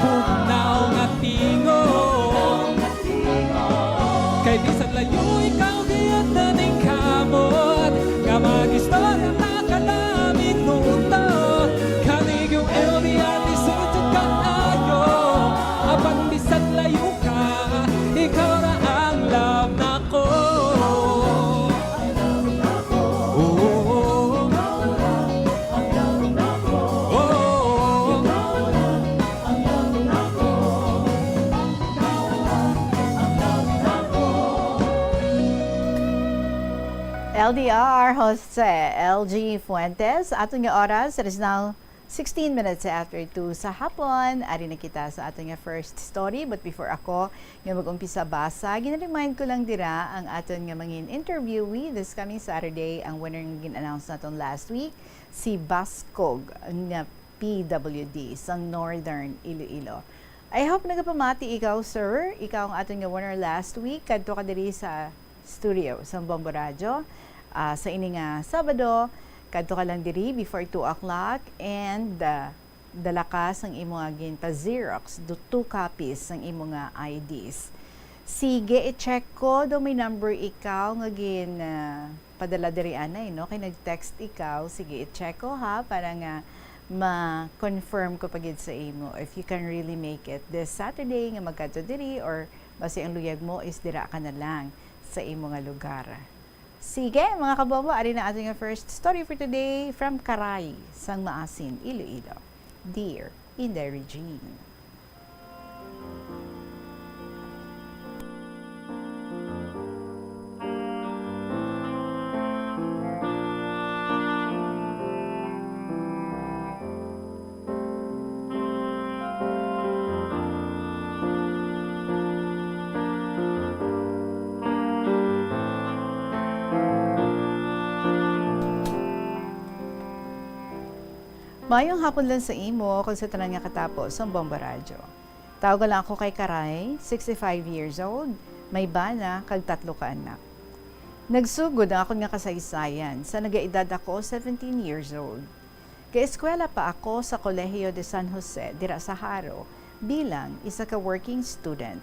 bugnaw nga tingog. Kay bisan layo ikaw, gihapon ningkamot nga mag-istorya ta kada minuto. Kani gyud L D R, lisod jud kaayo. Apan bisan layo ka, ikaw ra ang love nako. Oh, oh, oh. Oh, oh, oh. L D R, Jose L G Fuentes. Aton nga oras, it is now sixteen minutes after two sa hapon. Ari na kita sa aton nga first story. But before ako nga mag-umpisa basa, gina-remind ko lang dira ang aton nga mangin interviewee this coming Saturday, ang winner nga gin-announce naton last week, si Baskog nga P W D sang Northern Iloilo. I hope nagapamati ikaw, sir. Ikaw ang aton nga winner last week. Kadto ka diri sa studio sang Bombo Radyo, ah, sa ini nga Sabado. Kadto ka lang diri before two o'clock and, ah, dala ka sang imo nga ginpa-xerox, do two copies sang imo nga I Ds. Sige, i-check ko daw may number ikaw nga gin, ah, padala diri anay, no? Kay nag-text ikaw. Sige, i-check ko, ha, para nga ma-confirm ko pa gid sa imo if you can really make it this Saturday nga magkadto diri, or basi ang luyag mo is dira ka na lang sa imo nga lugar. Sige, mga kabobo, ari na ato nga first story for today from Karay, sang Maasin, Iloilo. Dear Inday Regine. Mayong hapon lang sa imo kag sa tanan nga katapo sang Bombo Radyo. Tawag lang ako kay Karay, sixty-five years old, may bana kag tatlo ka anak. Nagsugod ang akon nga kasaysayan sa nagaedad ako seventeen years old. Gaeskwela pa ako sa Kolehiyo de San Jose dira sa Jaro bilang isa ka working student.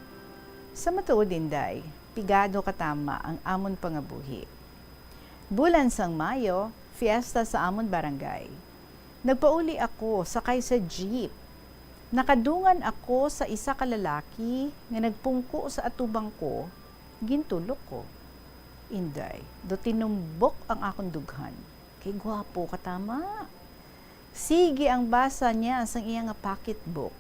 Sa matuod, Inday, pigado katama ang amon pangabuhi. Bulan sang Mayo, fiesta sa amon barangay. Nagpauli ako sakay sa jeep. Nakadungan ako sa isa ka lalaki nga nagpungko sa atubang ko. Gintulok ko. Inday, do tinumbok ang akon dughan. Kay gwapo ka tama. Sige ang basa niya sang iya nga pocketbook.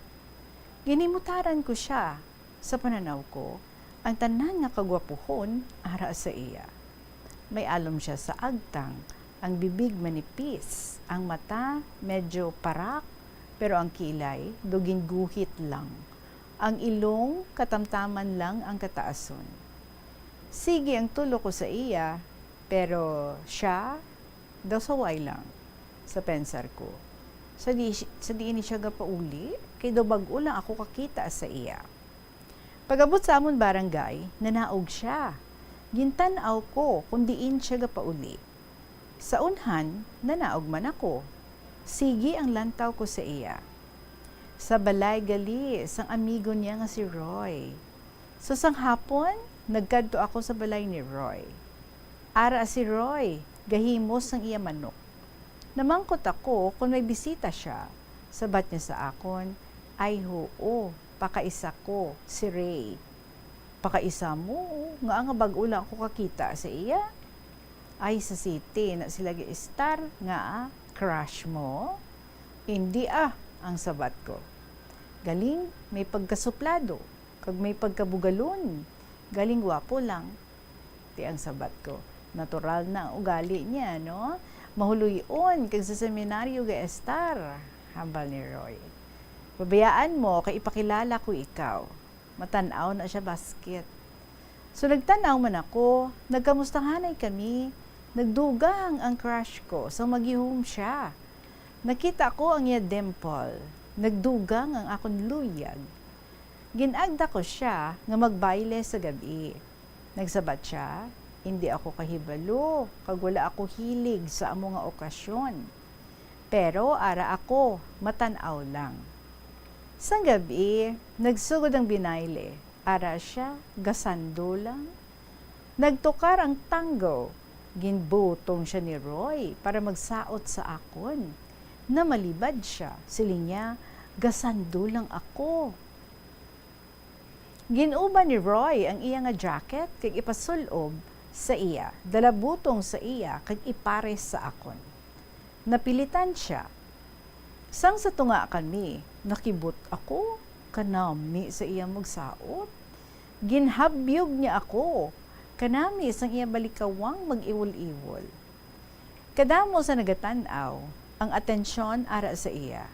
Ginhimutaran ko sia. Sa pananaw ko, ang tanan nga kagwapuhon ara sa iya. May alom sia sa agtang, ang bibig manipis, ang mata medyo parak, pero ang kilay do ginguhit lang. Ang ilong katamtaman lang ang kataason. Sige ang tulok ko sa iya, pero sia daw saway lang, sa pensar ko. Sa di, sa diin ni siya gapauli, kay daw bag-o lang ako kakita sa iya. Pag-abot sa amon barangay, nanaog sia. Gintan-aw ko kon diin sia gapauli. Sa unhan, nanaog man ako. Sige ang lantaw ko sa iya. Sa balay gali sang amigo niya nga si Roy. So, sang hapon, nagkadto ako sa balay ni Roy. Ara si Roy, gahimos sang iya manok. Namangkot ako kon may bisita sia. Sabat niya sa akon, "Ay, huo, pakaisa ko, si Ray." "Pakaisa mo? Nga nga bag-o lang ako kakita sa iya." "Ay, sa city na sila gi-estar, nga, ah, crush mo?" "Indi, ah," ang sabat ko. "Galing may pagkasuplado, kag may pagkabugalon. Galing gwapo lang." Ti ang sabat ko. "Natural na ang ugali niya, no? Mahuloy-on kag sa seminaryo ga-estar," hambal ni Roy. "Pabayaan mo kay ipakilala ko ikaw. Matan-aw na siya basket." So, nagtan-aw man ako, nagkamustahanay kami, nagdugang ang crush ko, so magihom siya. Nakita ko ang iya dimple, nagdugang ang akon luyag. Gin-agda ko sia nga magbayle sa gab-i. Nagsabat sia, "Indi ako kahibalo, kag wala ako hilig sa amo nga okasyon. Pero ara ako, matan-aw lang." Sang gab-i, nagsugod ang binayle. Ara sia, gasando lang. Nagtukar ang tango. Ginbutong sia ni Roy para magsaot sa akon. Namalibad sia. Siling niya, "Gasando lang ako." Gin-uban ni Roy ang iya nga jacket kag ipasul-ob sa iya, dalabutong sa iya kag ipares sa akon. Napilitan sia. Sang sa tunga kami, nakibot ako, kanami sa iya magsaot. Ginhabyog niya ako, kanami sang iya balikawang mag-iwol-iwol. Kadamo sa nagatan-aw ang atensyon ara sa iya.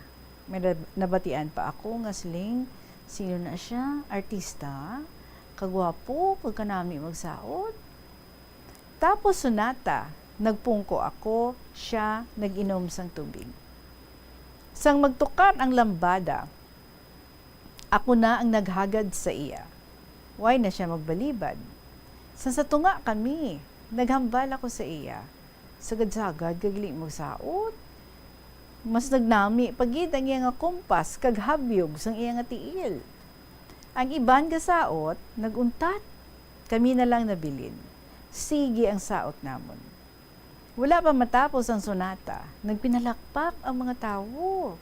May nab-, nabatian pa ako nga siling, "Sino na sia? Artista? Kagwapo, kag kanami magsaot?" Tapos sunata, nagpungko ako, sia nag-inom sang tubig. Sang magtukar ang lambada, ako na ang naghagad sa iya. Way na sia magbalibad. Sang sa tunga kami, naghambal ako sa iya. Sagad-sagad kag gali magsaot. Mas nagnami pa gid ang iya nga kumpas kag habyog sang iya nga tiil. Ang iban gasaot, nag-untat. Kami na lang nabilin. Sige ang saot namon. Wala pa matapos ang sonata, nagpinalakpak ang mga tawo.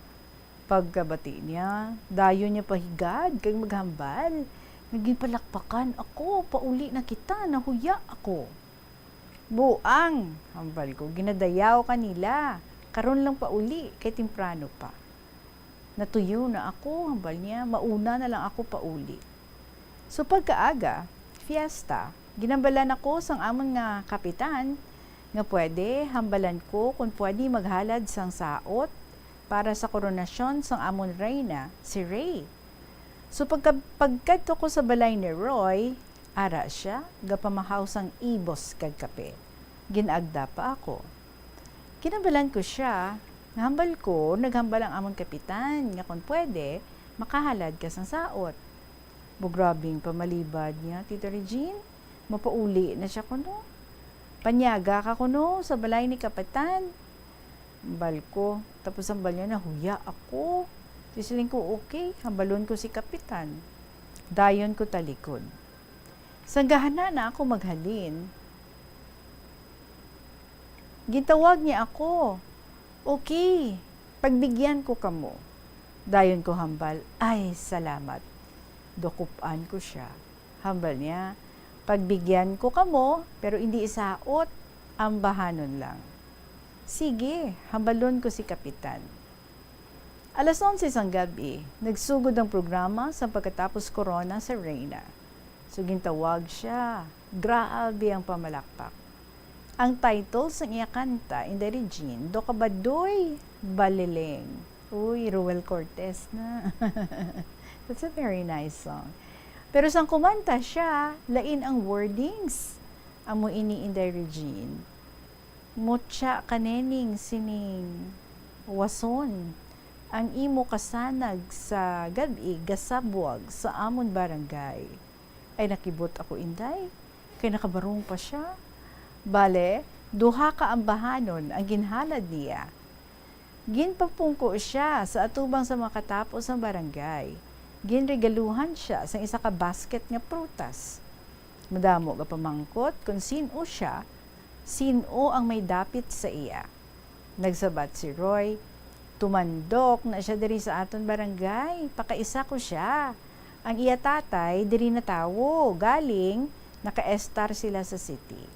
Pagkabati niya, dayon niya pahigad kag maghambal nga ginpalakpakan ako, pauli na kita, nahuya ako. Buang, hambal ko, ginadayaw ka nila. Karon lang pauli, kay temprano pa. Natuyo na ako, hambal niya, mauna na lang ako pauli. So pagkaaga, fiesta, ginambalan ako sang amon nga kapitan nga pwede hambalan ko kon pwede maghalad sang saot para sa koronasyon sang amon reyna, si Rey. So pagka, pagkadto ko sa balay ni Roy, ara siya gapamahaw sang ibos kag kape. Ginagda pa ako. Ginambalan ko siya, nga hambal ko, naghambal ang amon kapitan, nga kon pwede, makahalad ka sang saot. Bugrabing pamalibad niya, Tita Regine. Mapauli na siya kuno. Panyaga ka kuno sa balay ni kapitan. Hambal ko, tapos hambal niya, nahuya ako. Di siling ko, okay, hambalon ko si kapitan. Dayon ko talikod. Sang gahana na ako maghalin, gintawag niya ako. Okay, pagbigyan ko kamo. Dayon ko hambal, ay, salamat. Dukup-an ko siya. Hambal niya, pagbigyan ko kamo, pero indi isaot, ambahanon lang. Sige, hambalon ko si kapitan. Alas onse sang gab-i, nagsugod ang programa sa pagkatapos korona sa Reyna. So gintawag siya. Grabe ang pamalakpak. Ang title sang iya kanta, Inday Regine, Dukabadoy Baliling. Uy, Ruel Cortez na. That's a very nice song. Pero sang kumanta siya, lain ang wordings. Amo ini, Inday Regine. Mutya ka, Neneng, sining wason, ang imo kasanag sa gab-i gasabwag sa amon barangay. Ay, nakibot ako, Inday, kay nakabarong pa siya. Bale, duha ka ambahanon ang ginhalad niya. Ginpapungko siya sa atubang sa makatapos sang barangay. Ginregaluhan siya sang isa ka basket nga prutas. Madamo gapamangkot kon sin-o siya, sin-o ang may dapit sa iya. Nagsabat si Roy, "Tumandok na sia diri sa aton barangay, pakaisa ko sia. Ang iya tatay diri natawo, galing naka-estar sila sa city.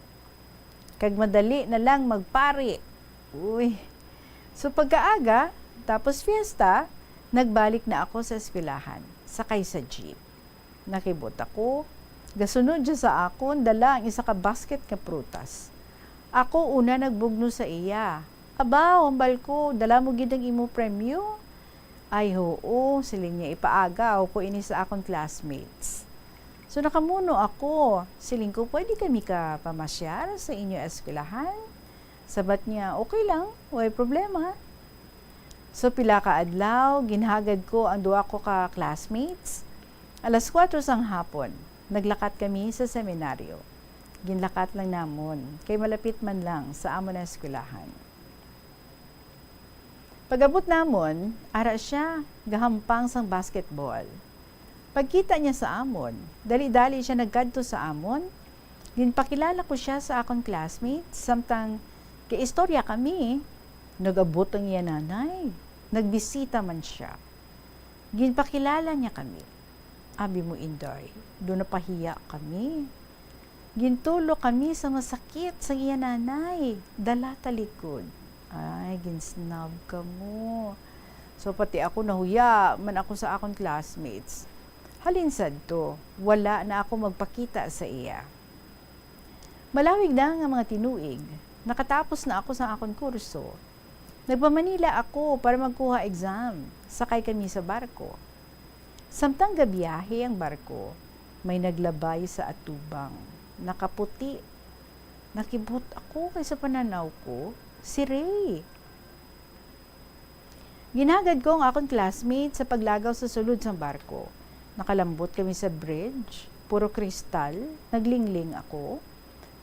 Kag madali na lang magpari." Uy. So pagkaaga, tapos fiesta, nagbalik na ako sa eskwelahan, sakay sa jeep. Nakibot ako, gasunod siya sa akon, dala ang isa ka basket nga prutas. Ako una nagbugno sa iya. "Aba," hambal ko, "dala mo gid ang imo premyo?" "Ay, huo," siling niya, "ipaagaw ko ini sa akon classmates." So nakamuno ako, siling ko, "Pwede kami ka pamasyar sa inyo eskwelahan?" Sabat niya, "Okay lang, way problema." So pila ka adlaw, ginhagad ko ang duha ko ka classmates. Alas kuwatro sang hapon, naglakat kami sa seminaryo. Ginlakat lang namon, kay malapit man lang sa amon nga eskwelahan. Pag-abot namon, ara siya, gahampang sang basketball. Pagkita niya sa amon, dali-dali siya nagkadto sa amon. Ginpakilala ko siya sa akon classmates, samtang gaistorya kami. Nag-abot ang iya nanay. Nagbisita man siya. Ginpakilala niya kami. Abi mo, Inday, daw napahiya kami. Gintulo kami sa masakit sang iya nanay. Dala talikod. Ay, ginsnob kamo. So, pati ako nahuya man ako sa akon classmates. Halin sadto, wala na ako magpakita sa iya. Malawig na nga mga tinuig, nakatapos na ako sa akon kurso. Nagpa-Manila ako para magkuha exam. Sakay kami sa barko. Samtang gabiyahe ang barko, may naglabay sa atubang. Nakaputi. Nakibot ako kay sa pananaw ko, si Ray. Ginhagad ko ang akon classmate sa paglagaw sa sulod sang barko. Nakalambot kami sa bridge, puro kristal, naglingling ako.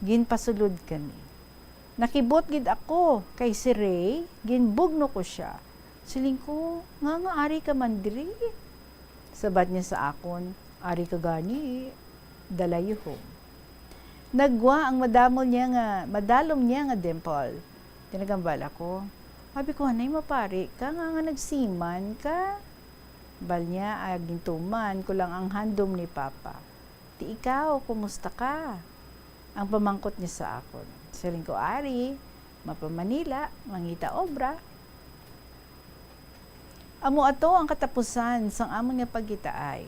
Ginpasulod kami. Nakibot gid ako kay si Ray, ginbugno ko sia. Siling ko, "Ngaa nga ari ka man diri?" Sabat niya sa akon, Ari ka gani, dalayuhom. Nagwa ang madamol niya nga, madalom niya nga dimple. Tinagambal ako. Abi ko, "Anay mapari ka nga, nga nagsiman ka." Bal niya, "Ah, gintuman ko lang ang handom ni Papa." "Ti ikaw, kumusta ka?" Ang pamangkot niya sa akon. Siling ko, "Ari, mapa-Manila, mangita obra." Amo ato ang katapusan sang amon nga pagkitaay.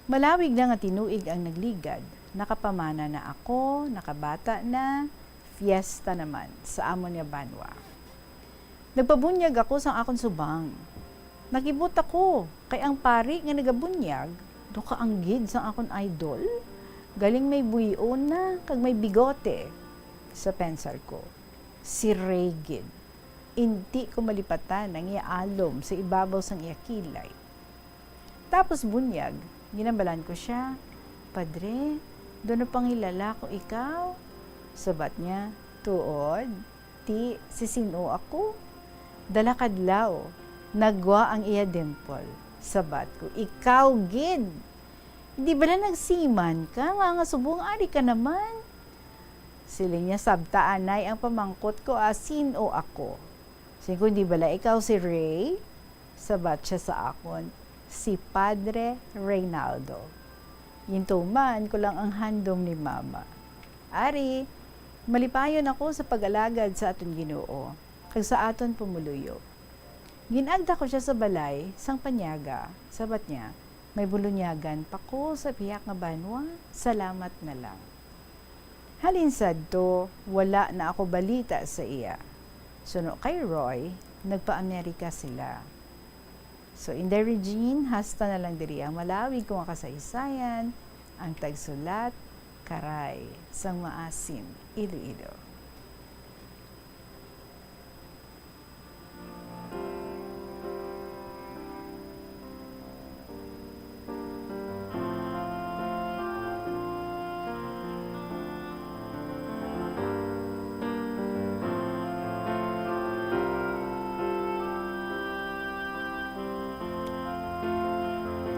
Malawig na nga tinuig ang nagligad, nakapamana na ako, nakabata na, fiesta naman sa amon nga banwa. Nagpabunyag ako sang akon subang. Nakibot ako, kay ang pari nga nagabunyag, daw kaanggid sang akon idol. Galing may buy-on na, kag may bigote. Sa pensar ko, si Ray gid. Indi ko malipatan ang iya alom sa ibabaw sang iya kilay. Tapos bunyag, ginambalan ko sia, "Padre, daw napangilala ko ikaw." Sabat niya, "Tuod? Ti, si sin-o ako?" Dala kadlaw, nagwa ang iya dimple. Sabat ko, "Ikaw gid! Di bala nagsiman ka nga, nga subong ari ka naman?" Siling niya, "Sabta anay ang pamangkot ko, ah, sin-o ako?" Siling ko, "Di bala ikaw si Ray?" Sabat siya sa akon, "Si Padre Reynaldo." Gintuman ko lang ang handom ni Mama. Ari, malipayon ako sa pag-alagad sa aton Ginoo kag sa aton pumoluyo. Gin-agda ko sia sa balay sang panyaga. Sabat niya, "May bulunyagan pa ko sa biya nga banwa, salamat na lang." Halin sadto, wala na ako balita sa iya. Suno kay Roy, nagpa-Amerika sila. So, Inday Regine, hasta na lang diri ang malawig ko nga kasaysayan, ang tagsulat, Karay, sang Maasin, Iloilo.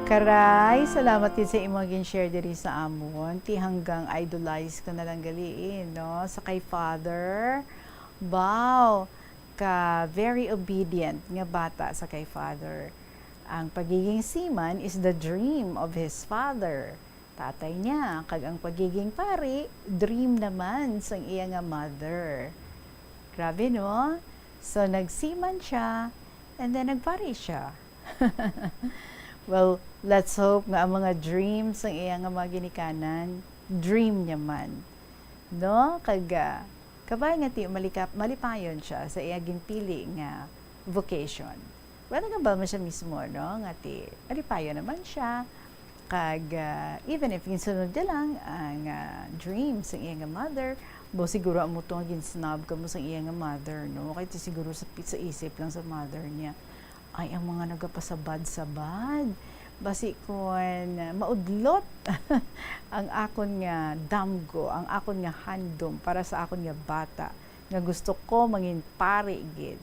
Karay, salamat gid sa imong gin-share diri sa amon. Ti hanggang idolize ko na lang gali, eh, no? Sa kay Father, wow, ka very obedient nga bata sa kay Father. Ang pagiging seaman is the dream of his father, tatay niya, kag ang pagiging pari, dream naman sang iya nga mother. Grabe, no? So, nag-seaman siya, and then nagpari siya. Well, let's hope nga ang mga dreams sang iya nga mga ginikanan, dream niya man. No? Kag, ah, kabay nga ti-, malika-, malipayon siya sa iya ginpili nga vocation. Well, nagambal man siya mismo, no? Nga ti-, malipayon naman siya. Kag, ah, even if ginsunod niya lang ang, ah, dream sang iya nga mother, bo, siguro amo to nga gin-snob kamo sang iya nga mother, no? Kay ti siguro sa, sa isip lang sa mother niya, "Ay, ang mga nagapasabad-sabad. Basi kon maudlot ang akon nga damgo, ang akon nga handom para sa akon nga bata, nga gusto ko mangin pari gid."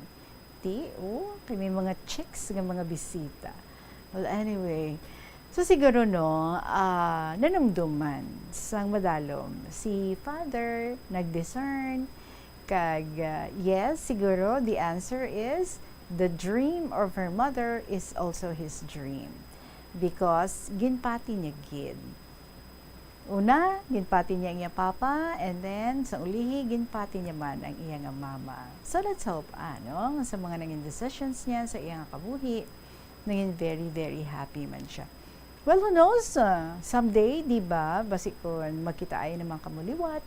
Ti, oh, kay may mga chicks nga mga bisita. Well, anyway, so siguro, no, ah, nanumduman sang madalom si Father, nag-discern, kag, ah, yes, siguro, the answer is, the dream of her mother is also his dream. Because ginpati niya gid. Una, ginpati niya ang iya papa, and then, sa ulihi, ginpati niya man ang iya nga mama. So, let's hope, ano, sa mga nangin decisions niya sa iya nga kabuhi, nangin very, very happy man siya. Well, who knows? Ah, someday, di ba, basi kon magkitaay naman kamo liwat,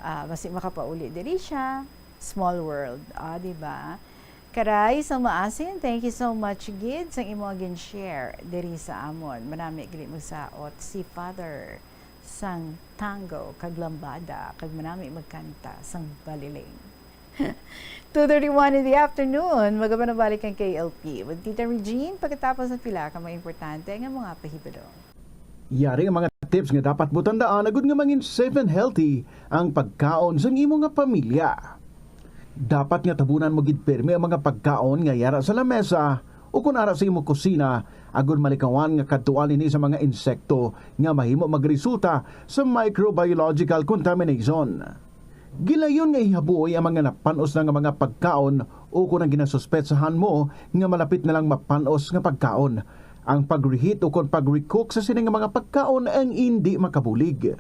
ah, basi makapauli diri siya, small world, ah, di ba? Karay sa Maasin, thank you so much gid sa imo gin-share diri sa amon. Manami gali magsaot si Father sang tango kag lambada, kag manami magkanta sang baliling. Two thirty-one in the afternoon, magapanabalik ang K L P with Tita Regine pagkatapos ng pila ka mga importante nga mga pahibalo. Yari ang mga tips nga dapat mo tandaan agud nga mangin safe and healthy ang pagkaon sang imo nga pamilya. Dapat nga tabunan mo gid pirmi ang mga pagkaon nga yara sa lamesa o kon ara sa imo kusina, agud malikawan nga kadtuan ini sa mga insekto nga mahimo magresulta sa microbiological contamination. Gilayon nga ihaboy ang mga napan-os na nga mga pagkaon o kon ang ginasuspetsahan mo nga malapit na lang mapan-os nga pagkaon. Ang pag-reheat o kon pag-recook sa sini nga mga pagkaon ang indi makabulig.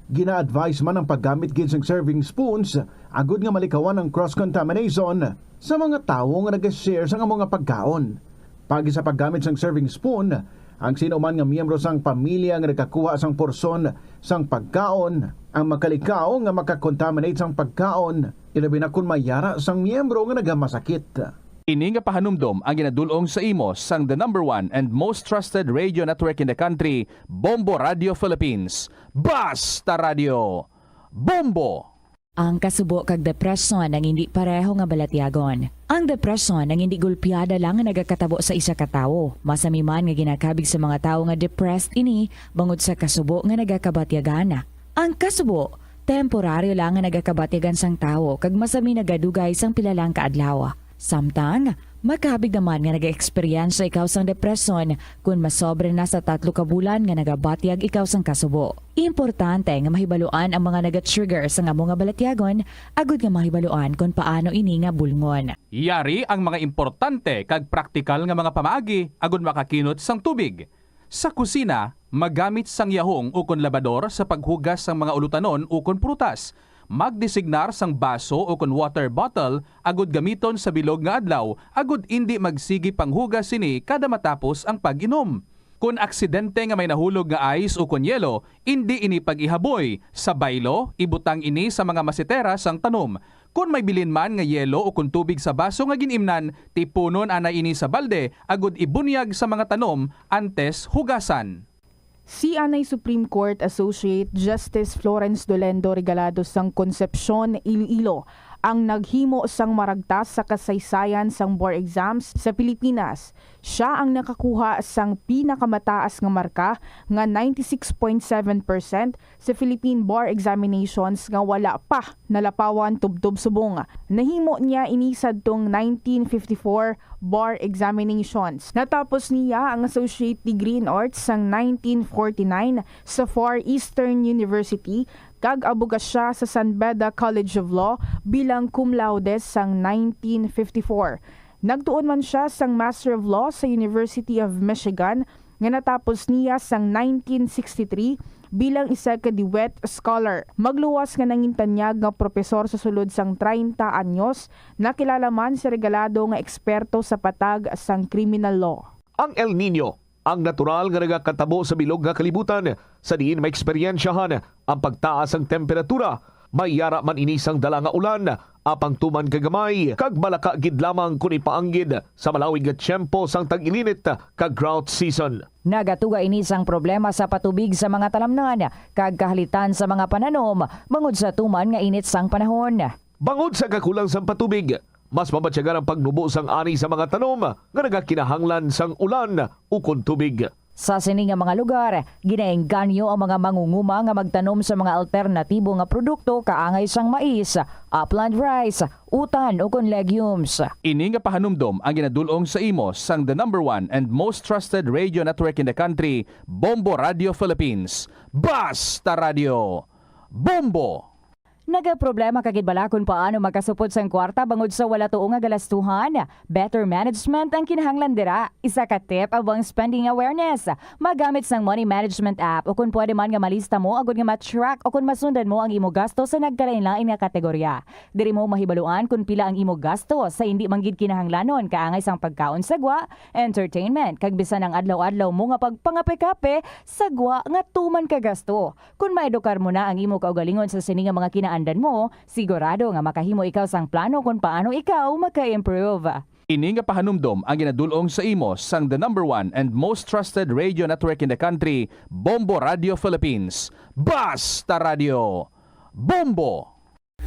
Gina-advise man ang paggamit gid sang serving spoons agud nga malikawan ang cross-contamination sa mga tawo nga nag-share sang amo nga pagkaon. Paagi sa paggamit sang serving spoon, ang sino man nga miyembro sang pamilya nga nagakuha sang porsyon sang pagkaon ang makalikaw nga makakontaminate sang pagkaon, ilabi na kon may yara sang miyembro nga nagamasakit. Ini nga pahanumdom ang ginadul-ong sa imo sang the number one and most trusted radio network in the country, Bombo Radio Philippines. Basta Radio! Bombo! Ang kasubo kag depresyon ang indi pareho nga balatyagon. Ang depresyon ang indi golpeada lang nga nagakatabo sa isa ka tawo. Masami man nga ginakabig sa mga tawo nga depressed ini bangod sa kasubo nga nagakabatyagan. Ang kasubo, temporaryo lang nga nagakabatyagan sang tawo kag masami nagadugay sang pila lang ka adlaw. Samtang, makabig naman nga nag-eksperyensya ikaw sang depresyon kon masobra na sa tatlo ka bulan nga nagabatyag ikaw sang kasubo. Importante nga mahibaluan ang mga naga-trigger sang amo nga balatyagon agud nga mahibaluan kon paano ini nga bulngon. Yari ang mga importante kag praktikal nga mga pamaagi agud makakinot sang tubig. Sa kusina, magamit sang yahong ukon labador sa paghugas sang mga ulutanon ukon prutas. Magdesignar sang baso ukon water bottle agud gamiton sa bilog nga adlaw agud indi magsigi panghugas sini kada matapos ang pag-inom. Kon aksidente nga may nahulog nga ice ukon yelo, indi ini pag-ihaboy. Sa baylo, ibutang ini sa mga masetera sang tanom. Kon may bilin man nga yelo ukon tubig sa baso nga gin-imnan, tipunon anay ini sa balde agud ibunyag sa mga tanom antes hugasan. Si anay Supreme Court Associate Justice Florence Dolendo Regalado sang Concepcion, Iloilo, ang naghimo sang maragtas sa kasaysayan sang bar exams sa Pilipinas. Sia ang nakakuha sang pinakamataas nga marka nga ninety-six point seven percent sa Philippine Bar Examinations nga wala pa nalapawan tubtob subong. Nahimo niya ini sadtong nineteen fifty-four bar examinations. Natapos niya ang associate degree in arts sang nineteen forty-nine sa Far Eastern University kag abogasya sa San Beda College of Law bilang cum laude sang nineteen fifty-four. Nagtuon man sia sang Master of Law sa University of Michigan nga natapos niya sang nineteen sixty-three bilang isa ka Dewitt Scholar. Magluwas nga nangintanyag nga propesor sa sulod sang treinta anyos, nakilala man si Regalado nga eksperto sa patag sang criminal law. Ang El Niño, ang natural nga nagakatabo sa bilog nga kalibutan, sa diin maeksperiensyahan ang pagtaas sang temperatura. May yara man ini sang dala nga ulan, apang tuman ka gamay kag malaka gid lamang kon ipaanggid sa malawig nga tiyempo sang tag-ilinit kag drought season. Nagatuga ini sang problema sa patubig sa mga talamnan kag kahalitan sa mga pananom bangod sa tuman nga init sang panahon. Bangod sa kakulang sang patubig, mas mabatyagan ang pagnubo sang ani sa mga tanom nga nagakinahanglan sang ulan ukon tubig. Sa sini nga mga lugar, ginaengganyo ang mga mangunguma nga magtanom sa mga alternatibo nga produkto kaangay sang mais, upland rice, utan, ukon legumes. Ini nga pahanumdom ang ginadul-ong sa imo sang the number one and most trusted radio network in the country, Bombo Radio Philippines. Basta Radio! Bombo! Nagaproblema ka gid bala kon paano makasupot sang kwarta bangod sa wala tuo nga galastuhan? Better management ang kinahanglan dira. Isa ka tip amo ang spending awareness. Magamit sang money management app, o kon pwede man nga malista mo agud nga ma-track o kon masundan mo ang imo gasto sa nagkalain-lain nga kategorya. Diri mo mahibaluan kon pila ang imo gasto sa indi man gid kinahanglanon, kaangay sang pagkaon sa gwa, entertainment, kag bisan ang adlaw-adlaw mo nga pagpangape-kape sa gwa nga tuman ka gasto. Kon maedukar mo na ang imo kaugalingon sa sini nga mga kinaandan mo, sigurado nga makahimo ikaw sang plano kon paano ikaw maka-improve. Ini nga pahanumdom ang ginadul-ong sa imo sang the number one and most trusted radio network in the country, Bombo Radio Philippines. Basta Radio! Bombo!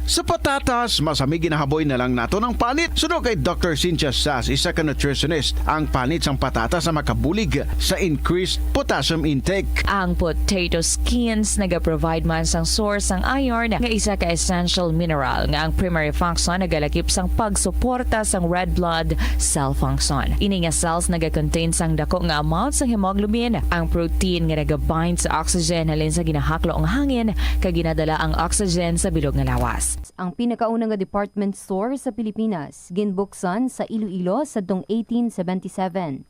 Sa patatas, mas hami ginahaboy na lang naton ang panit. Suno kay Doctor Cynthia Sass, isa ka nutritionist, ang panit sang patatas ang makabulig sa increased potassium intake. Ang potato skins nagaprovide man sang source sang iron, nga isa ka essential mineral nga ang primary function nagalakip sang pagsuporta sang red blood cell function. Ini nga cells nagakontain sang dako nga amount sang hemoglobin, ang protein nga nagabind sa oxygen halin sa ginahaklo nga hangin, kag ginadala ang oxygen sa bilog nga lawas. Ang pinakauna nga department store sa Pilipinas ginbuksan sa Iloilo sadtong eighteen seventy-seven.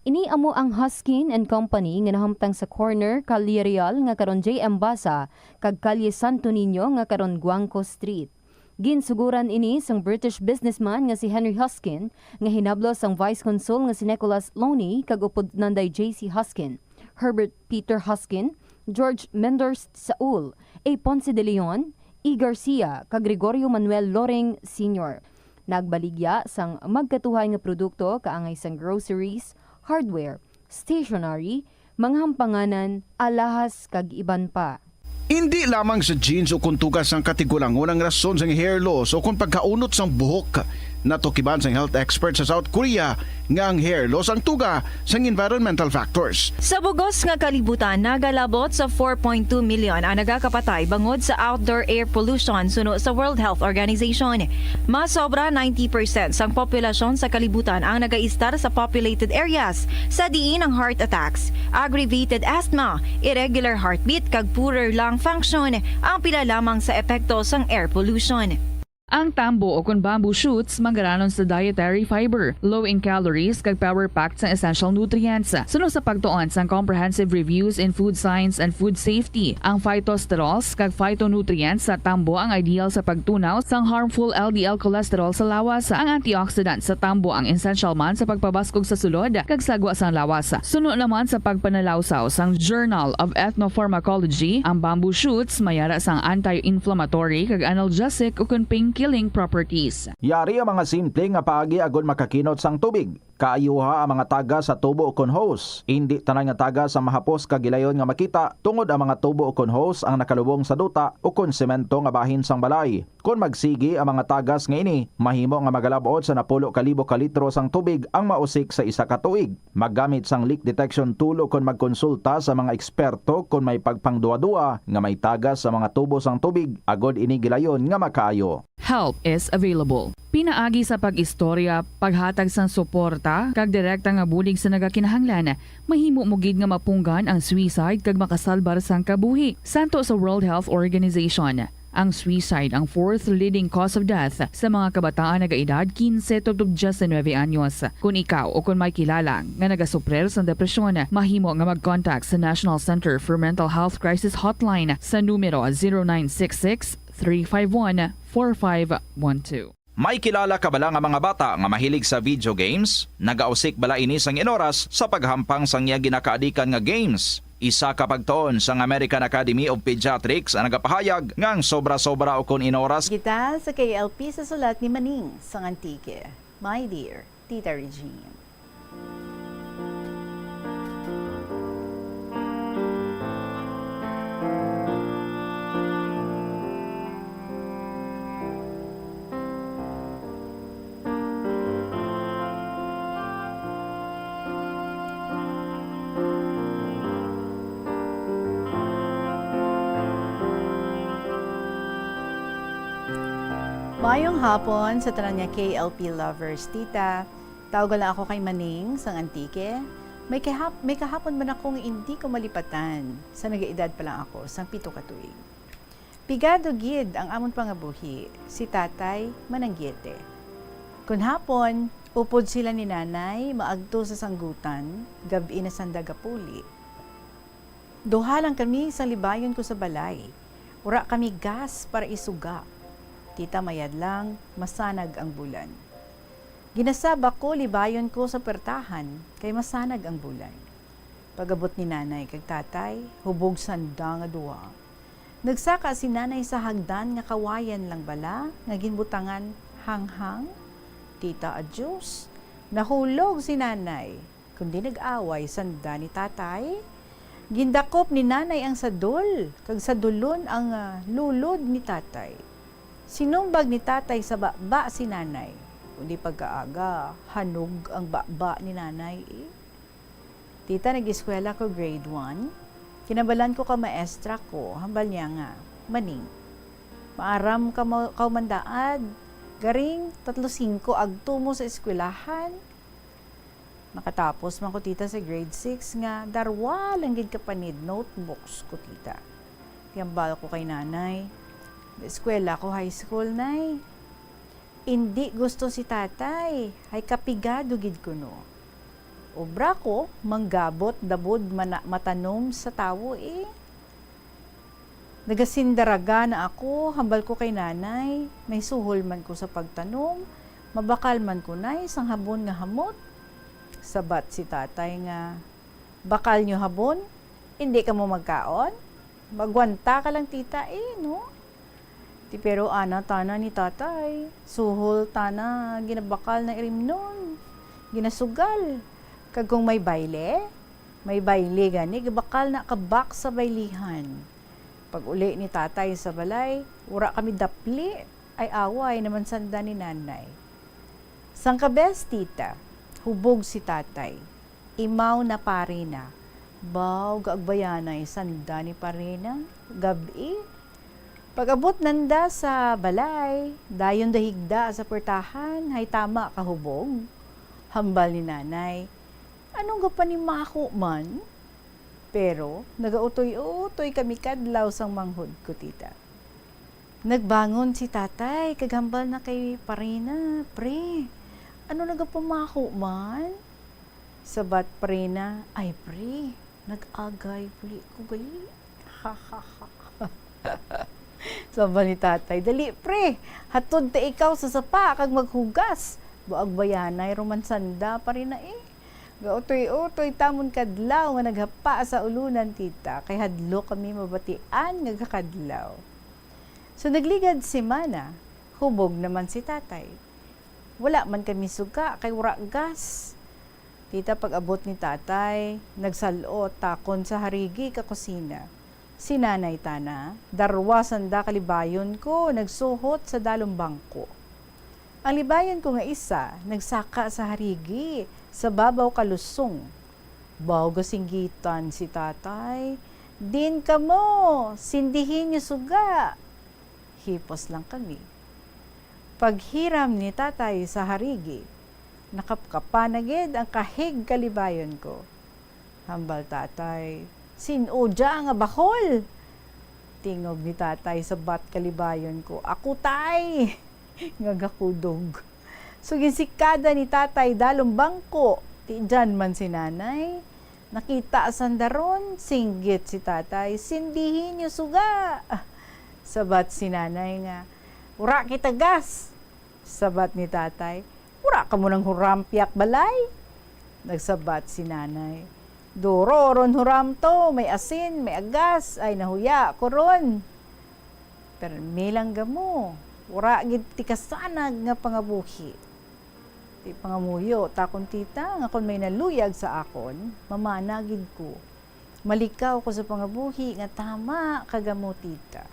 Ini amo ang Hoskin and Company nga nahamtang sa corner Calle Real nga karon J M Basa kag Calle Santo Niño nga karon Guangco Street. Ginsuguran ini sang British businessman nga si Henry Hoskin nga hinablos sang Vice Consul nga si Nicholas Loney kag upod Nanday J C Hoskin, Herbert Peter Hoskin, George Menders Saul, A Ponce de Leon, E Garcia, kag Gregorio Manuel Loring Senior. Nagbaligya sang magkatuhay nga produkto kaangay sang groceries, hardware, stationery, mga hampanganan, alahas, kag iban pa. Indi lamang sa genes o kon tuga sang katigulangon ang rason sang hair loss o kon pagkaunot sang buhok. Natukiban sang health expert sa South Korea nga ang hair loss ang tuga sang environmental factors. Sa bugos nga kalibutan, nagalabot sa four point two million ang nagakapatay bangod sa outdoor air pollution suno sa World Health Organization. Mas sobra ninety percent sang populasyon sa kalibutan ang nagaistar sa populated areas, sa diin ang heart attacks, aggravated asthma, irregular heartbeat, kag poorer lung function ang pila lamang sa epekto sang air pollution. Ang tambo o kon bamboo shoots manggaranon sa dietary fiber, low in calories, kag power-packed sang essential nutrients. Suno sa pagtuon sang Comprehensive Reviews in Food Science and Food Safety, ang phytosterols kag phytonutrients sa tambo ang ideal sa pagtunaw sang harmful L D L cholesterol sa lawas. Ang antioxidant sa tambo ang essential man sa pagpabaskog sa sulod kag sagwa sang lawas. Suno naman sa pagpanalawsaw sang Journal of Ethnopharmacology, ang bamboo shoots may ara sang anti-inflammatory kag analgesic ukon pain-killing properties. Yari ang mga simple nga paagi agod makakinot sang tubig. Kaayuha ang mga tagas sa tubo ukon hose. Indi tanan nga tagas ang mahapos kag gilayon nga makita, tungod ang mga tubo ukon hose ang nakalubong sa duta ukon semento nga bahin sang balay. Kon magsigi ang mga tagas nga ini, mahimo nga magalab-ot sa napulo ka libo ka litro sang tubig ang mausik sa isa ka tuig. Maggamit sang leak detection tool ukon magkonsulta sa mga eksperto kon may pagpangduha-duha nga may tagas sa mga tubo sang tubig, agod ini gilayon nga makaayo. Help is available. Pinaagi sa pag-istorya, paghatag sang suporta, kag direkta nga bulig sa nagakinahanglan, mahimo mo gid nga mapunggan ang suicide kag makasalbar sang kabuhi. Santo sa World Health Organization, ang suicide ang fourth leading cause of death sa mga kabataan nagaedad quince tubtob diecinuebe anyos. Kon ikaw o kon may kilala nga nagasuprir sang depresyon, mahimo nga mag-contact sa National Center for Mental Health Crisis Hotline sa numero zero nine six six, three five one, four five one two. May kilala ka bala nga mga bata nga mahilig sa video games? Nagausik bala ini sang inoras sa paghampang sang iya ginakaadikan nga games? Isa ka pagtuon sang American Academy of Pediatrics ang nagapahayag nga ang sobra-sobra ukon inoras. Kita sa K L P sa sulat ni Maning sang Antique. My dear Tita Regine. Mayong hapon sa tanan nga K L P lovers, tita. Tawga lang ako kay Maning sang Antique. May kahap-, may kahapon man ako nga indi ko malipatan sa nagaedad pa lang ako sang pito ka tuig. Pigado gid ang amon pangabuhi, si tatay mananggete. Kon hapon, upod sila ni nanay maagto sa sanggutan, gab-i na sanda gapuli. Duha lang kami sang libayon ko sa balay. Wara kami gas para isuga. Tita, mayad lang, masanag ang bulan. Ginasaba ko libayon ko sa pertahan, kay masanag ang bulan. Pag-abot ni nanay kag tatay, hubog sanda nga duha. Nagsaka si nanay sa hagdan nga kawayan lang bala nga ginbutangan hanghang. Tita, adyos, nahulog si nanay. Kundi nag-away sanda ni tatay. Gindakop ni nanay ang sadol, kag sadulon ang, ah, lulod ni tatay. Sinumbag ni tatay sa baba si nanay, kundi pagkaaga, hanog ang baba ni nanay, eh. Tita, nag-eskwela ko grade one. Kinabalan ko ka maestra ko, hambal niya nga, "Maning, maaram ka mo, kaw mandaad. Garing, tatlo singko agto mo sa eskwelahan." Nakatapos man ko, tita, sa grade six nga darwa lang gid ka panid notebooks ko, tita. Tiyambal ko kay nanay, "Eskwela ko high school, nay." Indi gusto si tatay, hay kapigado gid kuno. Obra ko, manggabot dabod mana-, matanom sa tawo, eh. Nagasindaraga na ako, hambal ko kay nanay, may suhol man ko sa pagtanom, mabakal man ko, nay, sang habon nga hamot. Sabat si tatay nga, "Bakal nyo habon? Indi kamo magkaon? Magwanta ka lang, tita, eh, no?" Ti pero ana tana ni tatay, suhol tana ginabakal na irimnon, ginasugal. Kag kung may bayle, may bayle gani, gabakal na kabak sa baylihan. Pag uli ni tatay sa balay, wara kami dapli, ay away naman sanda ni nanay. Sang kabes, tita, hubog si tatay. Imaw na pari na. Baw, gaagbayanay sanda ni pari na. Gab-i. Pag-abot nanda sa balay, dayon dahigda sa puwertahan, hay tama kahubog. Hambal ni nanay, "Anong gapanimaho man?" Pero nagautoy-utoy kami kadlaw sang manghod ko, tita. Nagbangon si tatay kag hambal na kay parina, "Pre, ano nagapamaho man?" Sabat parina, "Ay, pre, nag-agay puli ko gali." Sambal ni tatay, "Dali, pre, hatod ta ikaw sa sapa kag maghugas." Buag bayanay ruman sanda parina, eh. Gautoy-utoy tamon kadlaw nga naghapa sa ulunan, tita, kay hadlok kami mabatian nga gakadlaw. So, nagligad semana, hubog naman si tatay. Wala man kami suga kay wara gas. Tita, pag-abot ni tatay, nagsal-ot takon sa harigi ka kusina. Si nanay tana, darwa sanda ka libayon ko, nagsuhot sa dalong bangko. Ang libayon ko nga isa, nagsaka sa harigi, sa babaw ka lusong. Baw gasinggitan si tatay, "Din kamo, sindihi niyo suga." Hipos lang kami. Paghiram ni tatay sa harigi, nakapkapa na gid ang kahig ka libayon ko. Hambal tatay, "Sin-o dya nga bahol?" Tingog ni tatay, sabat ka libayon ko, "Ako, tay!" nga gakudog. So, ginsikada ni tatay dalong bangko. Ti dyan man si nanay. Nakita sanda ron, singgit si tatay, "Sindihi niyo suga." Sabat si nanay nga, "Wara kita gas." Sabat ni tatay, "Wara kamo nang huram piyak balay?" Nagsabat si nanay, "Duro ron huram to, may asin, may agas, ay nahuya ko ron." Permi lang gamo, wara gid ti kasanag nga pangabuhi. Ti pangamuyo takon, tita, nga kon may naluyag sa akon, mamana gid ko. Malikaw ko sa pangabuhi nga tama kag gamo, tita.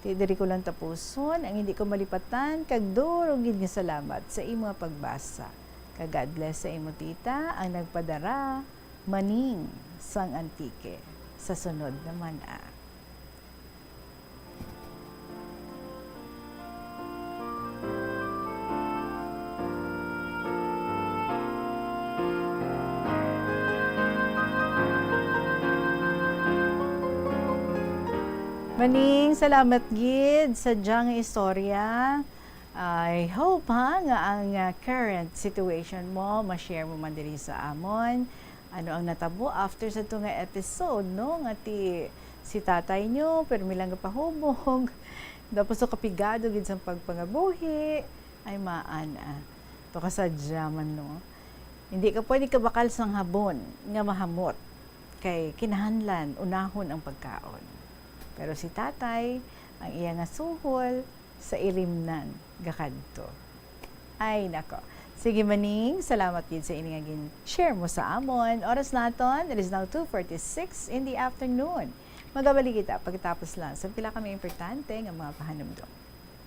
Ti diri ko lang tapuson ang hindi ko malipatan kag duro gid nga salamat sa imo nga pagbasa. Kag God bless sa imo, tita, ang nagpadara, Maning, sang Antique. Sa sunod naman, ah. Maning, salamat gid sa dya nga istorya. I hope, ha, nga ang, ah, current situation mo, ma-share mo man diri sa amon. Ano ang natabo after sa to nga episode, no? Nga ti, si tatay nyo, permi lang gapahubog. Tapos so kapigado gid sa pagpangabuhi. Ay, maan, ah. To kasadya man, no? Hindi ka pwede kabakal sang habon nga mahamot. Kay kinahanglan unahon ang pagkaon. Pero si tatay, ang iya nga suhol, sa irimnan gakadto. Ay, nako. Sige, Maning, salamat gid sa ini nga gin-share mo sa amon. Oras naton, it is now two forty-six in the afternoon. Magabalik kita pagkatapos lang sa pila ka mga importante nga mga pahanumdom.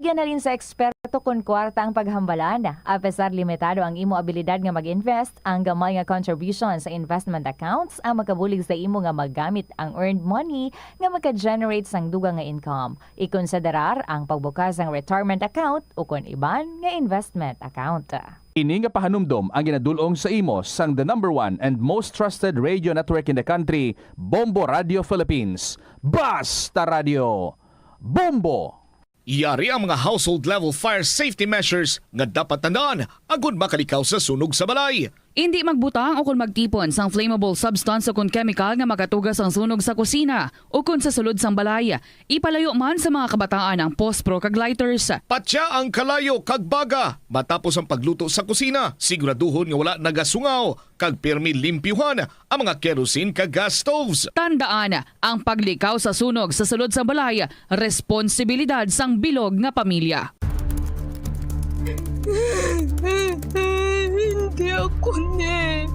Yan halin sa eksperto kon kwarta ang paghambalan. Apesar limitado ang imo abilidad nga mag-invest, ang gamay nga contribution sa investment accounts ang makabulig sa imo nga magamit ang earned money nga maka-generate sang dugang nga income. Ikonsiderar ang pagbukas sang retirement account o kon iban nga investment account. Ini nga pahanumdom ang ginadul-ong sa imo sang the number one and most trusted radio network in the country, Bombo Radio Philippines. Basta Radio, Bombo! Yari ang mga household level fire safety measures nga dapat tandaan agud makalikaw sa sunog sa balay. Indi magbutang o kon magtipon sang flammable substance o kon kemikal nga makatuga sang sunog sa kusina o kon sa sulod sang balay. Ipalayo man sa mga kabataan ang pospro kag lighters. Patya ang kalayo kag baga matapos ang pagluto sa kusina. Siguraduhon nga wala nagasungaw kag pirmi limpyuhan ang mga kerosene kag gas stoves. Tandaan, ang paglikaw sa sunog sa sulod sang balay, responsibilidad sang bilog nga pamilya. Hindi ako ni.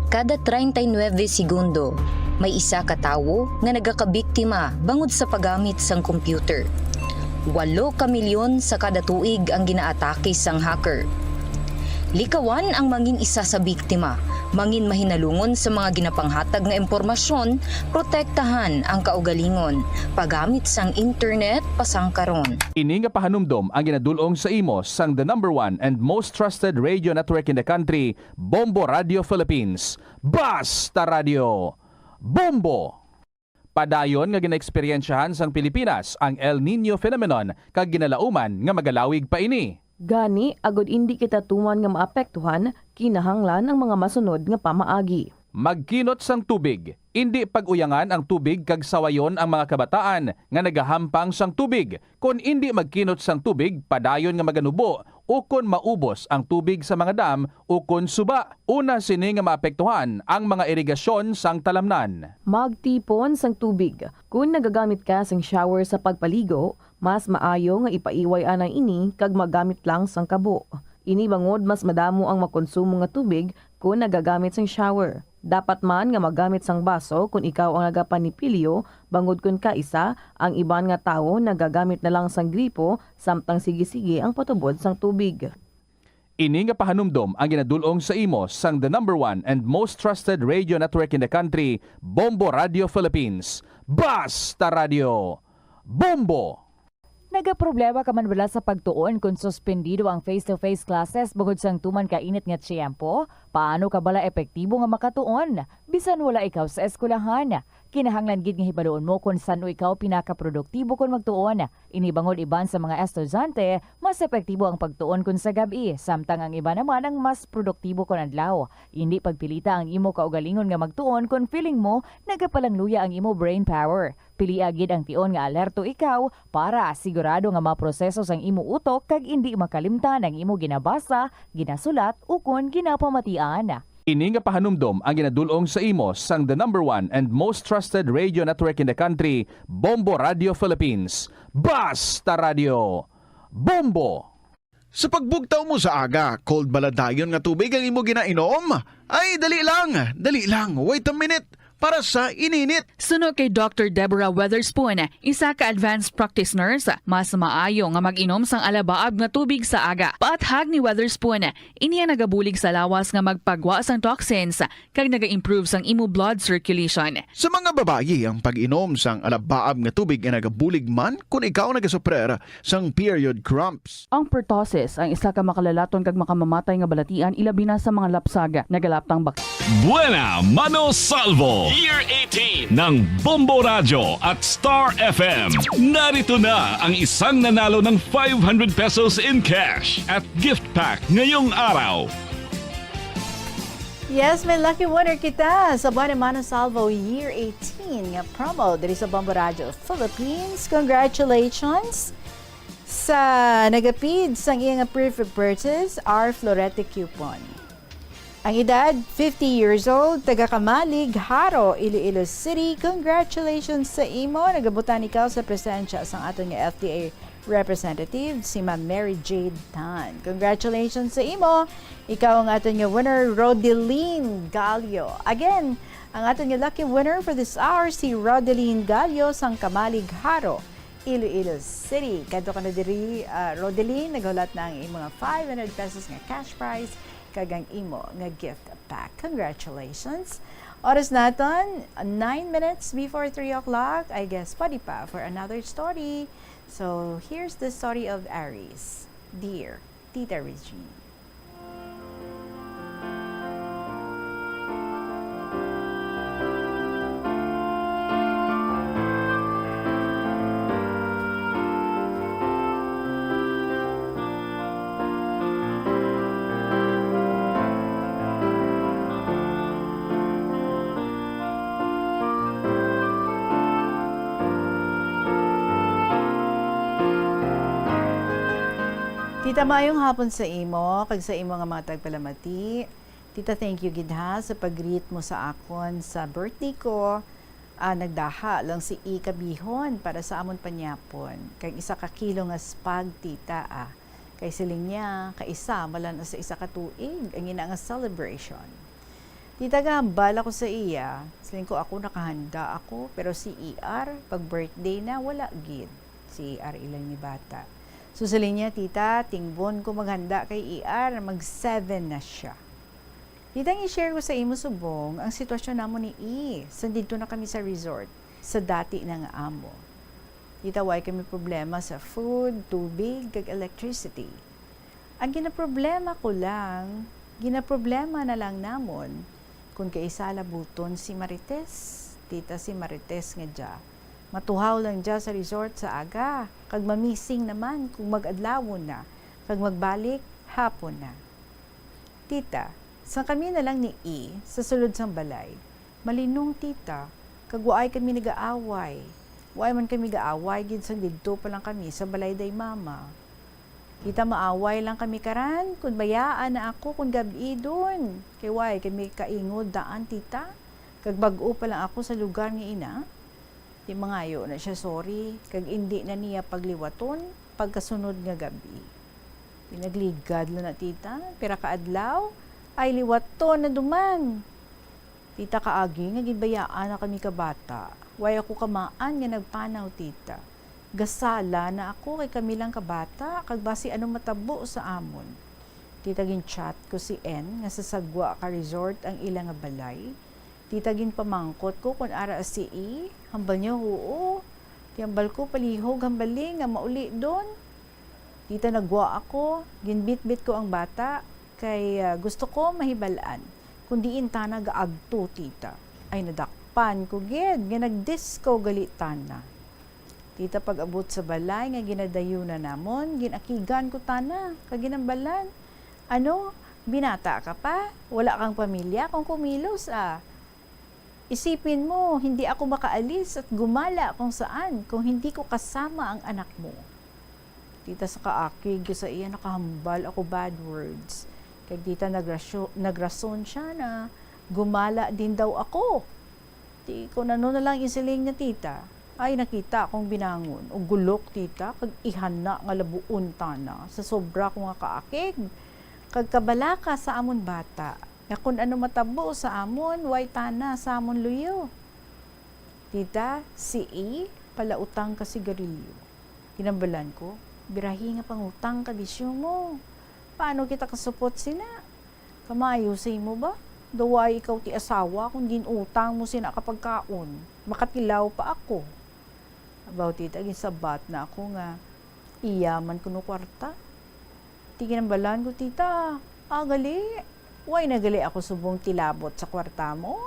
Kada treinta y nueve segundo, may isa ka tawo nga nagakabiktima bangod sa paggamit sang computer. Walo ka milyon sa kada tuig ang ginaatake sang hacker. Likawan ang mangin isa sa biktima, mangin mahinalungon sa mga ginapanghatag nga impormasyon, protektahan ang kaugalingon, paggamit sang internet pasangkaron. Ini nga pahanumdom ang ginadul-ong sa imo sang the number one and most trusted radio network in the country, Bombo Radio Philippines. Basta Radio, Bombo! Padayon nga ginaeksperyensyahan sang Pilipinas ang El Niño phenomenon kag ginalauman nga magalawig pa ini. Gani, agud indi kita tuman nga maapektuhan, kinahanglan ang mga masunod nga pamaagi. Magkinot sang tubig. Indi pag-uyangan ang tubig kag sawayon ang mga kabataan nga nagahampang sang tubig. Kon indi magkinot sang tubig, padayon nga maganubo ukon maubos ang tubig sa mga dam ukon suba. Una sini nga maapektuhan ang mga irigasyon sang talamnan. Magtipon sang tubig. Kon nagagamit ka sang shower sa pagpaligo, mas maayo nga ipaiway anay ini kag magamit lang sang kabo. Ini bangod mas madamo ang makonsumo nga tubig kon nagagamit sang shower. Dapat man nga magamit sang baso kon ikaw ang nagapanipilyo, bangod kon kaisa, ang iban nga tawo nagagamit na lang sang gripo samtang sige-sige ang patubod sang tubig. Ini nga pahanumdom ang ginadul-ong sa imo sang the number one and most trusted radio network in the country, Bombo Radio Philippines. Basta Radio, Bombo! Nagaproblema ka man bala sa pagtuon kon suspendido ang face-to-face classes bangod sang tuman ka init nga tiyempo? Paano ka bala epektibo nga makatuon bisan wala ikaw sa eskwelahan? Kinahanglan gid nga hibaluon mo kon san-o ikaw pinakaproduktibo kon magtuon. Ini bangod iban sa mga estudyante, mas epektibo ang pagtuon kon sa gab-i, samtang ang iban naman ang mas produktibo kon adlaw. Indi pagpilita ang imo kaugalingon nga magtuon kon feeling mo nagapalangluya ang imo brain power. Pilia gid ang tion nga alerto ikaw para sigurado nga maproseso sang imo utok kag indi makalimtan ang imo ginabasa, ginasulat, ukon ginapamatian. Ini nga pahanumdom ang ginadul-ong sa imo sang the number one and most trusted radio network in the country, Bombo Radio Philippines. Basta Radio, Bombo! Sa pagbugtaw mo sa aga, cold bala dayon nga tubig ang imo ginainom? Ay, dali lang, dali lang, wait a minute, para sa ininit. Suno kay Doctor Deborah Weatherspoon, isa ka advanced practice nurse, mas maayo nga mag-inom sang alabaab nga tubig sa aga. Paathag ni Weatherspoon, ini ang nagabulig sa lawas nga magpagwa sang toxins kag naga-improve sang imo blood circulation. Sa mga babayi, ang pag-inom sang alabaab nga tubig ay nagabulig man kon ikaw nagasuprer sang period cramps. Ang pertussis ang isa ka makalalaton kag makamamatay nga balatian, ilabi na sa mga lapsag, nagalaptang bak- Buena Mano Salvo Year eighteen ng Bombo Radyo at Star F M. Narito na ang isang nanalo ng five hundred pesos in cash at gift pack ngayong araw. Yes, may lucky winner kita sa Buena Mano Salvo Year eighteen nga promo diri sa Bombo Radyo Philippines. Congratulations sa nagapid sang iya nga proof of purchase, R Florete Coupon. Ang edad, fifty years old, taga Kamalig, Jaro, Iloilo City. Congratulations sa imo. Nagabutan ikaw sa presensya sang aton nga F D A representative, si Ma'am Mary Jade Tan. Congratulations sa imo. Ikaw ang aton nga winner, Rodeline Gallo. Again, ang aton nga lucky winner for this hour, si Rodeline Gallo sang Kamalig, Jaro. Iloilo City. Kadto ka na diri, ah, Rodeline, naghulat na ang imo nga five hundred pesos nga cash prize kag ang imo nga gift pack. Congratulations! Oras naton, nine minutes before three o'clock. I guess, pwede pa for another story. So, here's the story of Aries. Dear Tita Regine. Tita, maayong hapon sa imo kag sa imo nga mga tagpalamati. Tita, thank you gid ha sa pag-greet mo sa akon sa birthday ko. Ah, nagdaha lang si I kabihon para sa amon panyapon, kag isa ka kilo nga spag, tita, ah. Kay siling niya, kaisa man lang sa isa ka tuig ang ina nga celebration. Tita, gahambal ako sa iya. Siling ko, ako nakahanda ako, pero si E R, pag birthday na, wala gid. Si E R ilang ni bata. So, siling niya, "Tita, tingbon ko maghanda kay E R, mag seven na siya." Tita, ang i-share ko sa imo subong ang sitwasyon namon ni I. Sandidto na kami sa resort, sa dati na nga amo. Tita, way kami problema sa food, tubig, kag electricity. Ang ginaproblema ko lang, ginaproblema na lang namon kung kaisa labuton si Marites. Tita, si Marites nga dya, matuhaw lang dya sa resort sa aga, kag mamising naman kung mag-adlawon na, kag magbalik hapon na. Tita, sang kami na lang ni I sa sulod sang balay, malinong, tita, kag waay kami nagaaway. Waay man kami gaaway gid sang didto pa lang kami sa balay day mama. Tita, maaway lang kami karan kun bayaan na ako kun gab-i dun, kay waay kami kaingod daan, tita, kag bag-o pa lang ako sa lugar nga ina. Di mangayo na siya sorry, kag indi na niya pagliwaton pagkasunod nga gab-i. Di nagligad lang na, tita, pira ka adlaw, ay liwaton na duman. Tita, kaagi nga ginbayaan na kami ka bata. Way ako kamaan nga nagpanaw, tita. Gasala na ako kay kami lang ka bata, kag basi ano matabo sa amon. Tita, gin-chat ko si N nga sa sagwa ka resort ang ila nga balay. Tita, ginpamangkot ko kon ara si I. Hambal niya, "Huo." Ti hambal ko, "Palihog, hambali nga mauli don." Tita, nagwa ako, ginbitbit ko ang bata, kay, ah, gusto ko mahibal-an kon diin tana gaagto, tita. Ay, nadakpan ko gid nga nagdisco gali tana. Tita, pag-abot sa balay nga ginadayunan namon, gin-akigan ko tana, kag ginhambalan, "Ano, binata ka pa? Wala kang pamilya kon kumilos, ah? Isipin mo, hindi ako makaalis at gumala kung saan kung hindi ko kasama ang anak mo." Tita, sa kaakig ko sa iya, nakahambal ako bad words. Kag tita, nagrasyo-, nagrason siya na gumala din daw ako. Ti, kun ano na lang isiling niya, tita, ay nakita akong binangon og gulok, tita, kag ihana nga labuon tana sa sobra ko nga kaakig kag kabalaka sa amon bata, nga kun ano matabo sa amon, way tana sa amon luyo. Tita, si I palautang ka sigarilyo. Ginhambalan ko, "Birahi nga pangutang ka bisyo mo. Paano kita kasupot sina? Kamayo sa imo ba? Daw way ikaw ti asawa kon gin-utang mo sina ka pagkaon. Makatilaw pa ako." Abaw, tita, ginsabat na ako nga iya man kuno kwarta. Ti ginhambalan ko, "Tita, ah, gali, way na gali ako subong tilabot sa kwarta mo.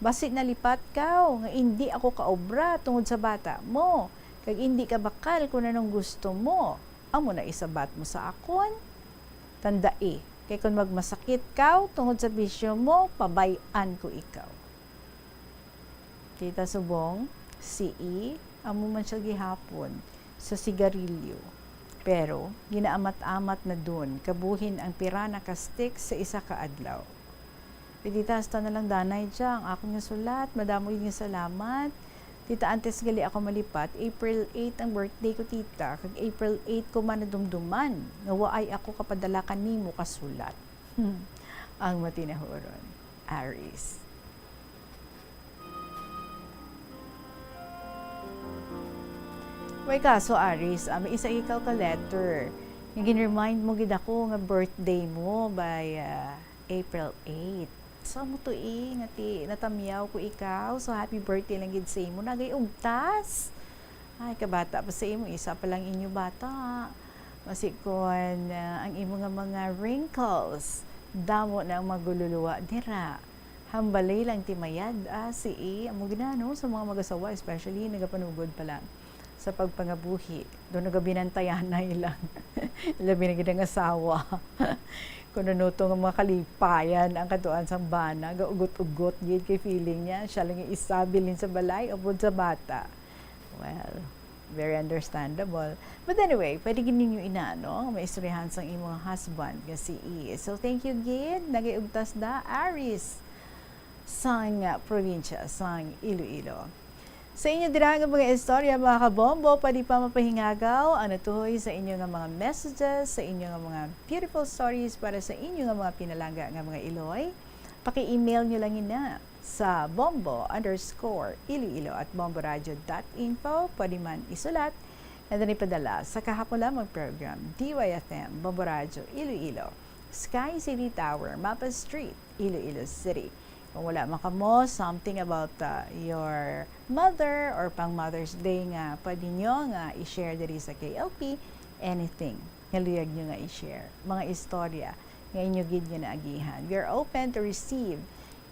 Basi nalipat kaw nga indi ako kaobra tungod sa bata mo, kag indi ka bakal kon anong gusto mo. Amo na isabat mo sa akon. Tandai, kay kon magmasakit kaw tungod sa bisyo mo, pabay-an ko ikaw." Tita, subong, si I, amo man siya gihapon sa sigarilyo. Pero ginaamat-amat na dun kabuhin ang pira na ka stick sa isa ka adlaw. Tita, hasta na lang danay dya ang akon nga sulat. Madamo gid nga salamat. Tita, antes gali ako malipat, April eight ang birthday ko, tita, kag April eight ko man nadumduman nga waay ako kapadala kanimo ka sulat. Ang matinahuron, Aries. May kaso, Aris, ah, may isa ikaw ka letter nga gin-remind mo gid ako nga birthday mo by, ah, April eight. So, amo to, eh, nga ti natamyaw ko ikaw. So, happy birthday lang gid sa imo. Nagay ugtas. Ay, kabata pa sa imo, isa pa lang inyo bata. Masikon, ah, ang imo nga mga wrinkles, damo na ang magululuwa dira. Hambalay lang ti mayad, ah, si i, amo gid na, no, sa mga mag-asawa, especially nagapanugod pa lang sa pagpangabuhi. Do nagabinantayanay lang. Labi na gid ang asawa. Kung ano to nga mga kalipayan ang katuan sang bana, gaugot-ugot gid kay feeling niya, siya lang yung isa bilin sa balay, upod sa bata. Well, very understandable. But anyway, pwede gid ninyo ina, no? Maistoryahan sang imong husband nga si i. So, thank you gid. Nagay ugtas da, Aris, sang, ah, probinsya sang Iloilo. Sa inyo dira nga mga istorya, mga kabombo, pwede pa mapahingagaw ang natuhoy sa inyo nga mga messages, sa inyo nga mga beautiful stories para sa inyo nga mga pinalangga nga mga iloy. Paki-email nyo lang ina sa bombo underscore iloilo at bomboradio dot info. Pwede man isulat and then ipadala sa kahapon lamang program, D Y F M, Bombo Radio, Iloilo, Sky City Tower, Mapa Street, Iloilo City. Kung wala man kamo, something about, uh, your mother or pang Mother's Day nga pwede nyo nga i-share diri sa K L P, anything nga luyag nyo nga i-share. Mga istorya nga inyo gid nga naagihan. We are open to receive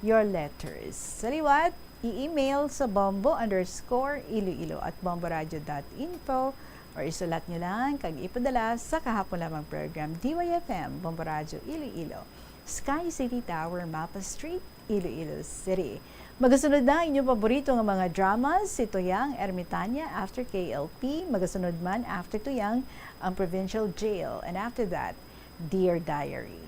your letters. Sa liwat, i-email sa bombo underscore iloilo at bomboradio dot info or isulat nyo lang kag ipadala sa kahapon lamang program, D Y F M, Bombo Radio Iloilo, Sky City Tower, Mapa Street, Iloilo City. Magasunod na inyong paborito nga mga dramas, si Toyang Ermitania after K L P, magasunod man after Toyang ang Provincial Jail, and after that, Dear Diary.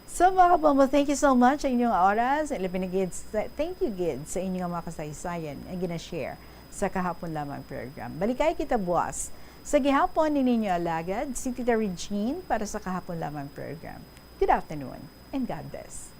So, mga kabombo, thank you so much sa inyong oras. Labi na gid sa, thank you gid sa inyong mga kasaysayan nga gina-share sa kahapon lamang program. Balikay kita buwas sa gihapon ni ninyo alagad, si Tita Regine, para sa kahapon lamang program. Good afternoon and God bless.